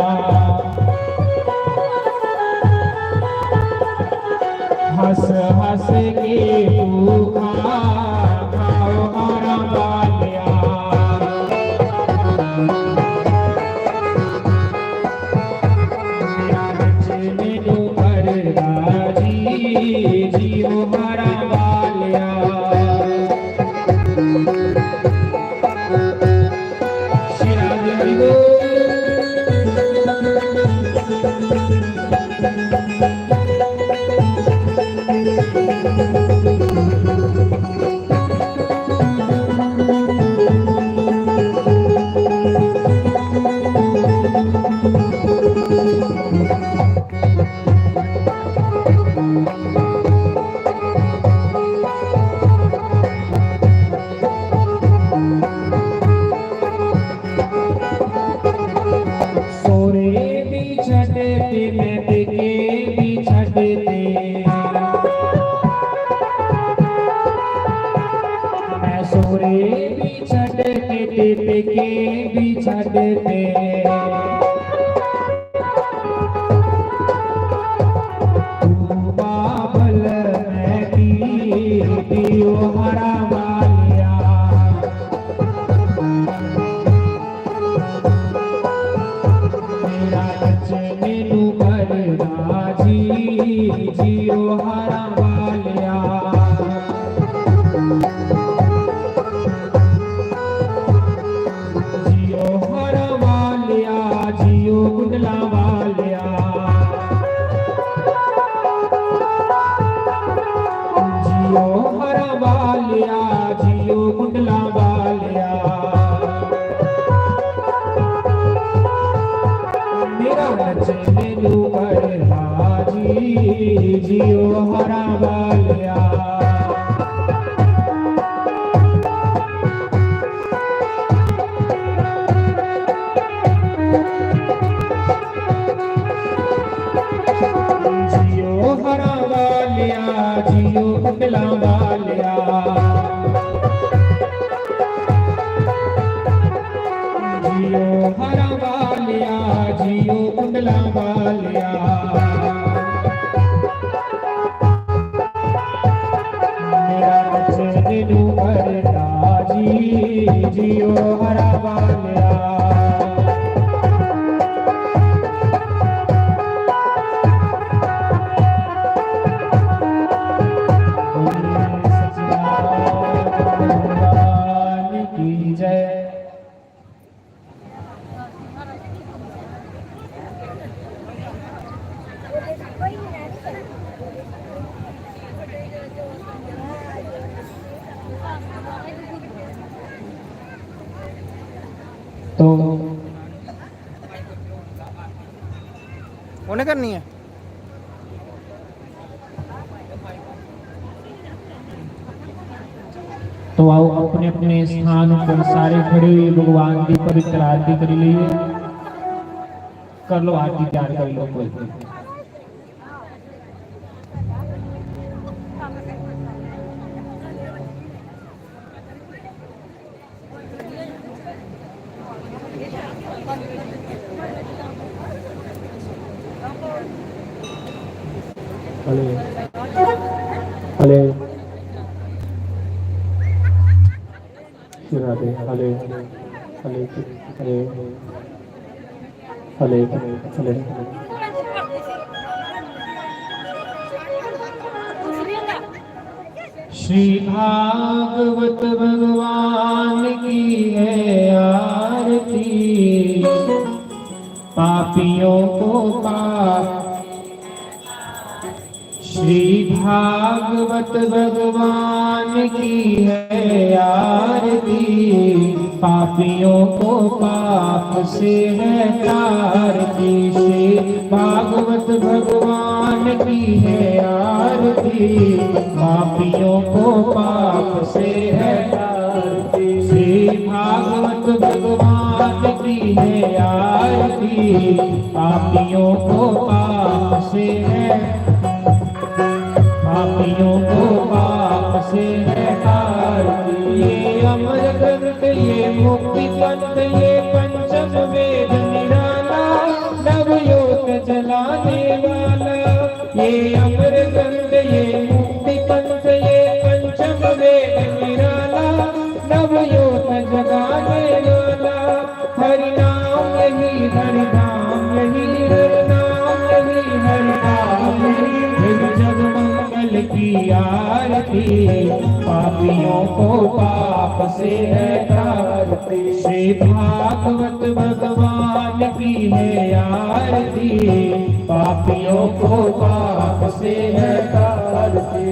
हंस हंस के तू खा, खाओ हरा वालिया। मेरा नचने नू करदा जी, जियो हरा वालिया। श्री राधे हरि बोल। सोरे भी छड्ड ते मैं पेके भी छड्ड ते। मैं सोरे भी छड्ड ते, ते पेके भी छड्ड ते। तू बाबल मैं की दियो हरा वालिया। मेरा नचने नू करदा जी, जियो हरा वालिया। जियो हरा वालिया, जियो कुंडला वालिया। जियो हरा वालिया, जियो कुंडला वालिया। मेरा नचने नू करदा जी, जियो हरा वालिया। जियो हरा वालिया, जियो कुंडला वालिया। जियो हरा वालिया, जियो कुंडला वालिया। मेरा नचने नू करदा जी, जियो हरा वालिया। बोलिए सच्चिदानंद भगवान की जय। तो उ'नें करनी ऐ। तो आओ, अपने अपने स्थान पर सारे खड़े हुए भगवान की पवित्र आरती कर लिए। कर लो आरती, तैयार कर लो कोई। Hello, hello, hello, hello, hello. Shri Bhagwat भगवान की है आरती, पापियों को पाप। श्री भागवत भगवान की है आरती, पापियों को पाप से है तारती। श्री भागवत भगवान की है आरती, पापियों को पाप से है तारती। श्री भागवत भगवान की है आरती, पापियों को पाप से है, पापियों को पाप से है तारती। ये अमर ग्रंथ, ये मुक्ति पंथ, ये पंचम वेद निराला, नवजोत जलाने वाला। ये अमर ग्रंथ, ये मुक्ति पंथ, ये पंचम वेद निराला, नवजोत जगाने वाला। हरि नाम यही, हरि नाम यही, हरि नाम यही, हरि नाम यही। फिर जग मंगल की आरती, पापियों को पाप से है तारती। श्री भागवत भगवान की है आरती, पापियों को पाप से है तारती।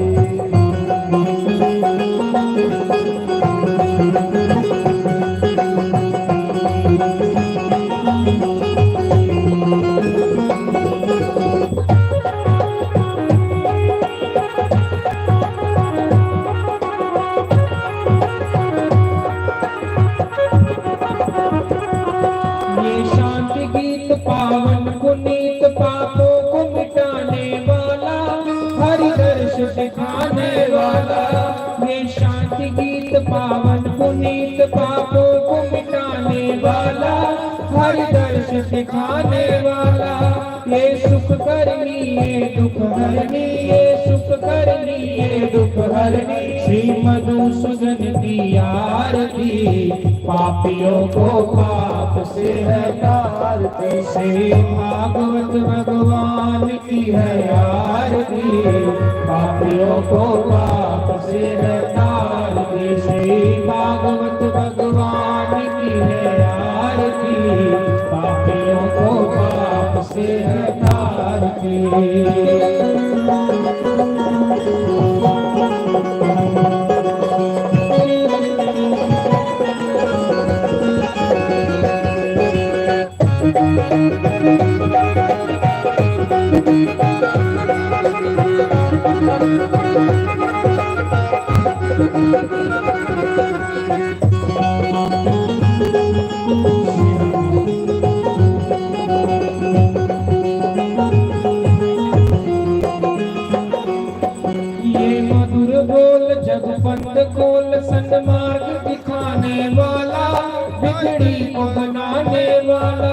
ये शांति गीत पावन पुनीत, पापों को मिटाने वाला, हरि दर्श दिखाने वाला। ये शांति गीत पावन पुनीत, पापों को मिटाने वाला, हरि दर्श दिखाने वाला। ये सुख करनी, ये दुख हरनी, ये सुख करनी, ये दुख हरनी। श्री मधुसूदन की आरती, पापियों को पाप से है तारती। श्री भागवत भगवान की है आरती, पापियों को पाप से है तारती। श्री भागवत भगवान की है आरती, पापियों को पाप से है तारती। ये मधुर बोल जग पंथ खोल, सन्मार्ग दिखाने वाला, बिगड़ी को बनाने वाला।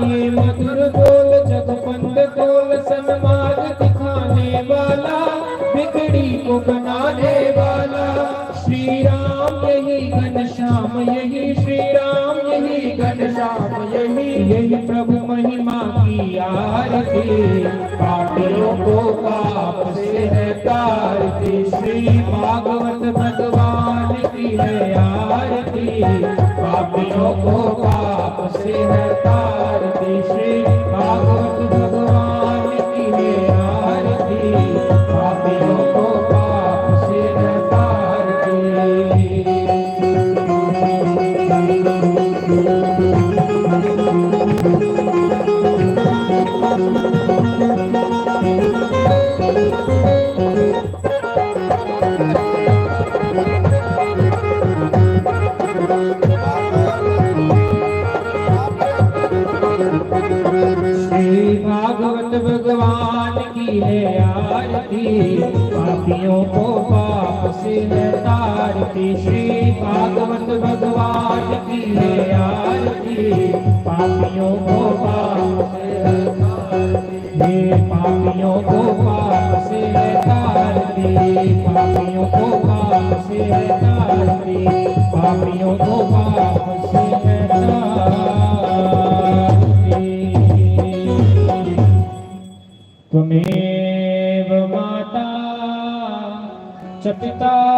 ये मधुर बोल जग पंथ खोल, सन्मार्ग दिखाने वाला, बिगड़ी को बनाने वाला। श्री राम यही घनश्याम यही, श्री राम यही घनश्याम यही, यही प्रभु महिमा की आरती, पापियों को पाप से है तारती। श्री भागवत भगवान की है आरती, पापियों को पाप से है तारती। श्री भागवत भगवान की है आरती, पापियों को पाप से है तारती। श्री भागवत भगवान की है आरती, पापियों को पाप से है तारती। श्री भागवत भगवान की है आरती, पापियों को पाप से है तारती। ये पापियों को पाप से है तारती, पापियों को पाप से है तारती, पापियों को पाप से है तारती। त्वमेव माता च पिता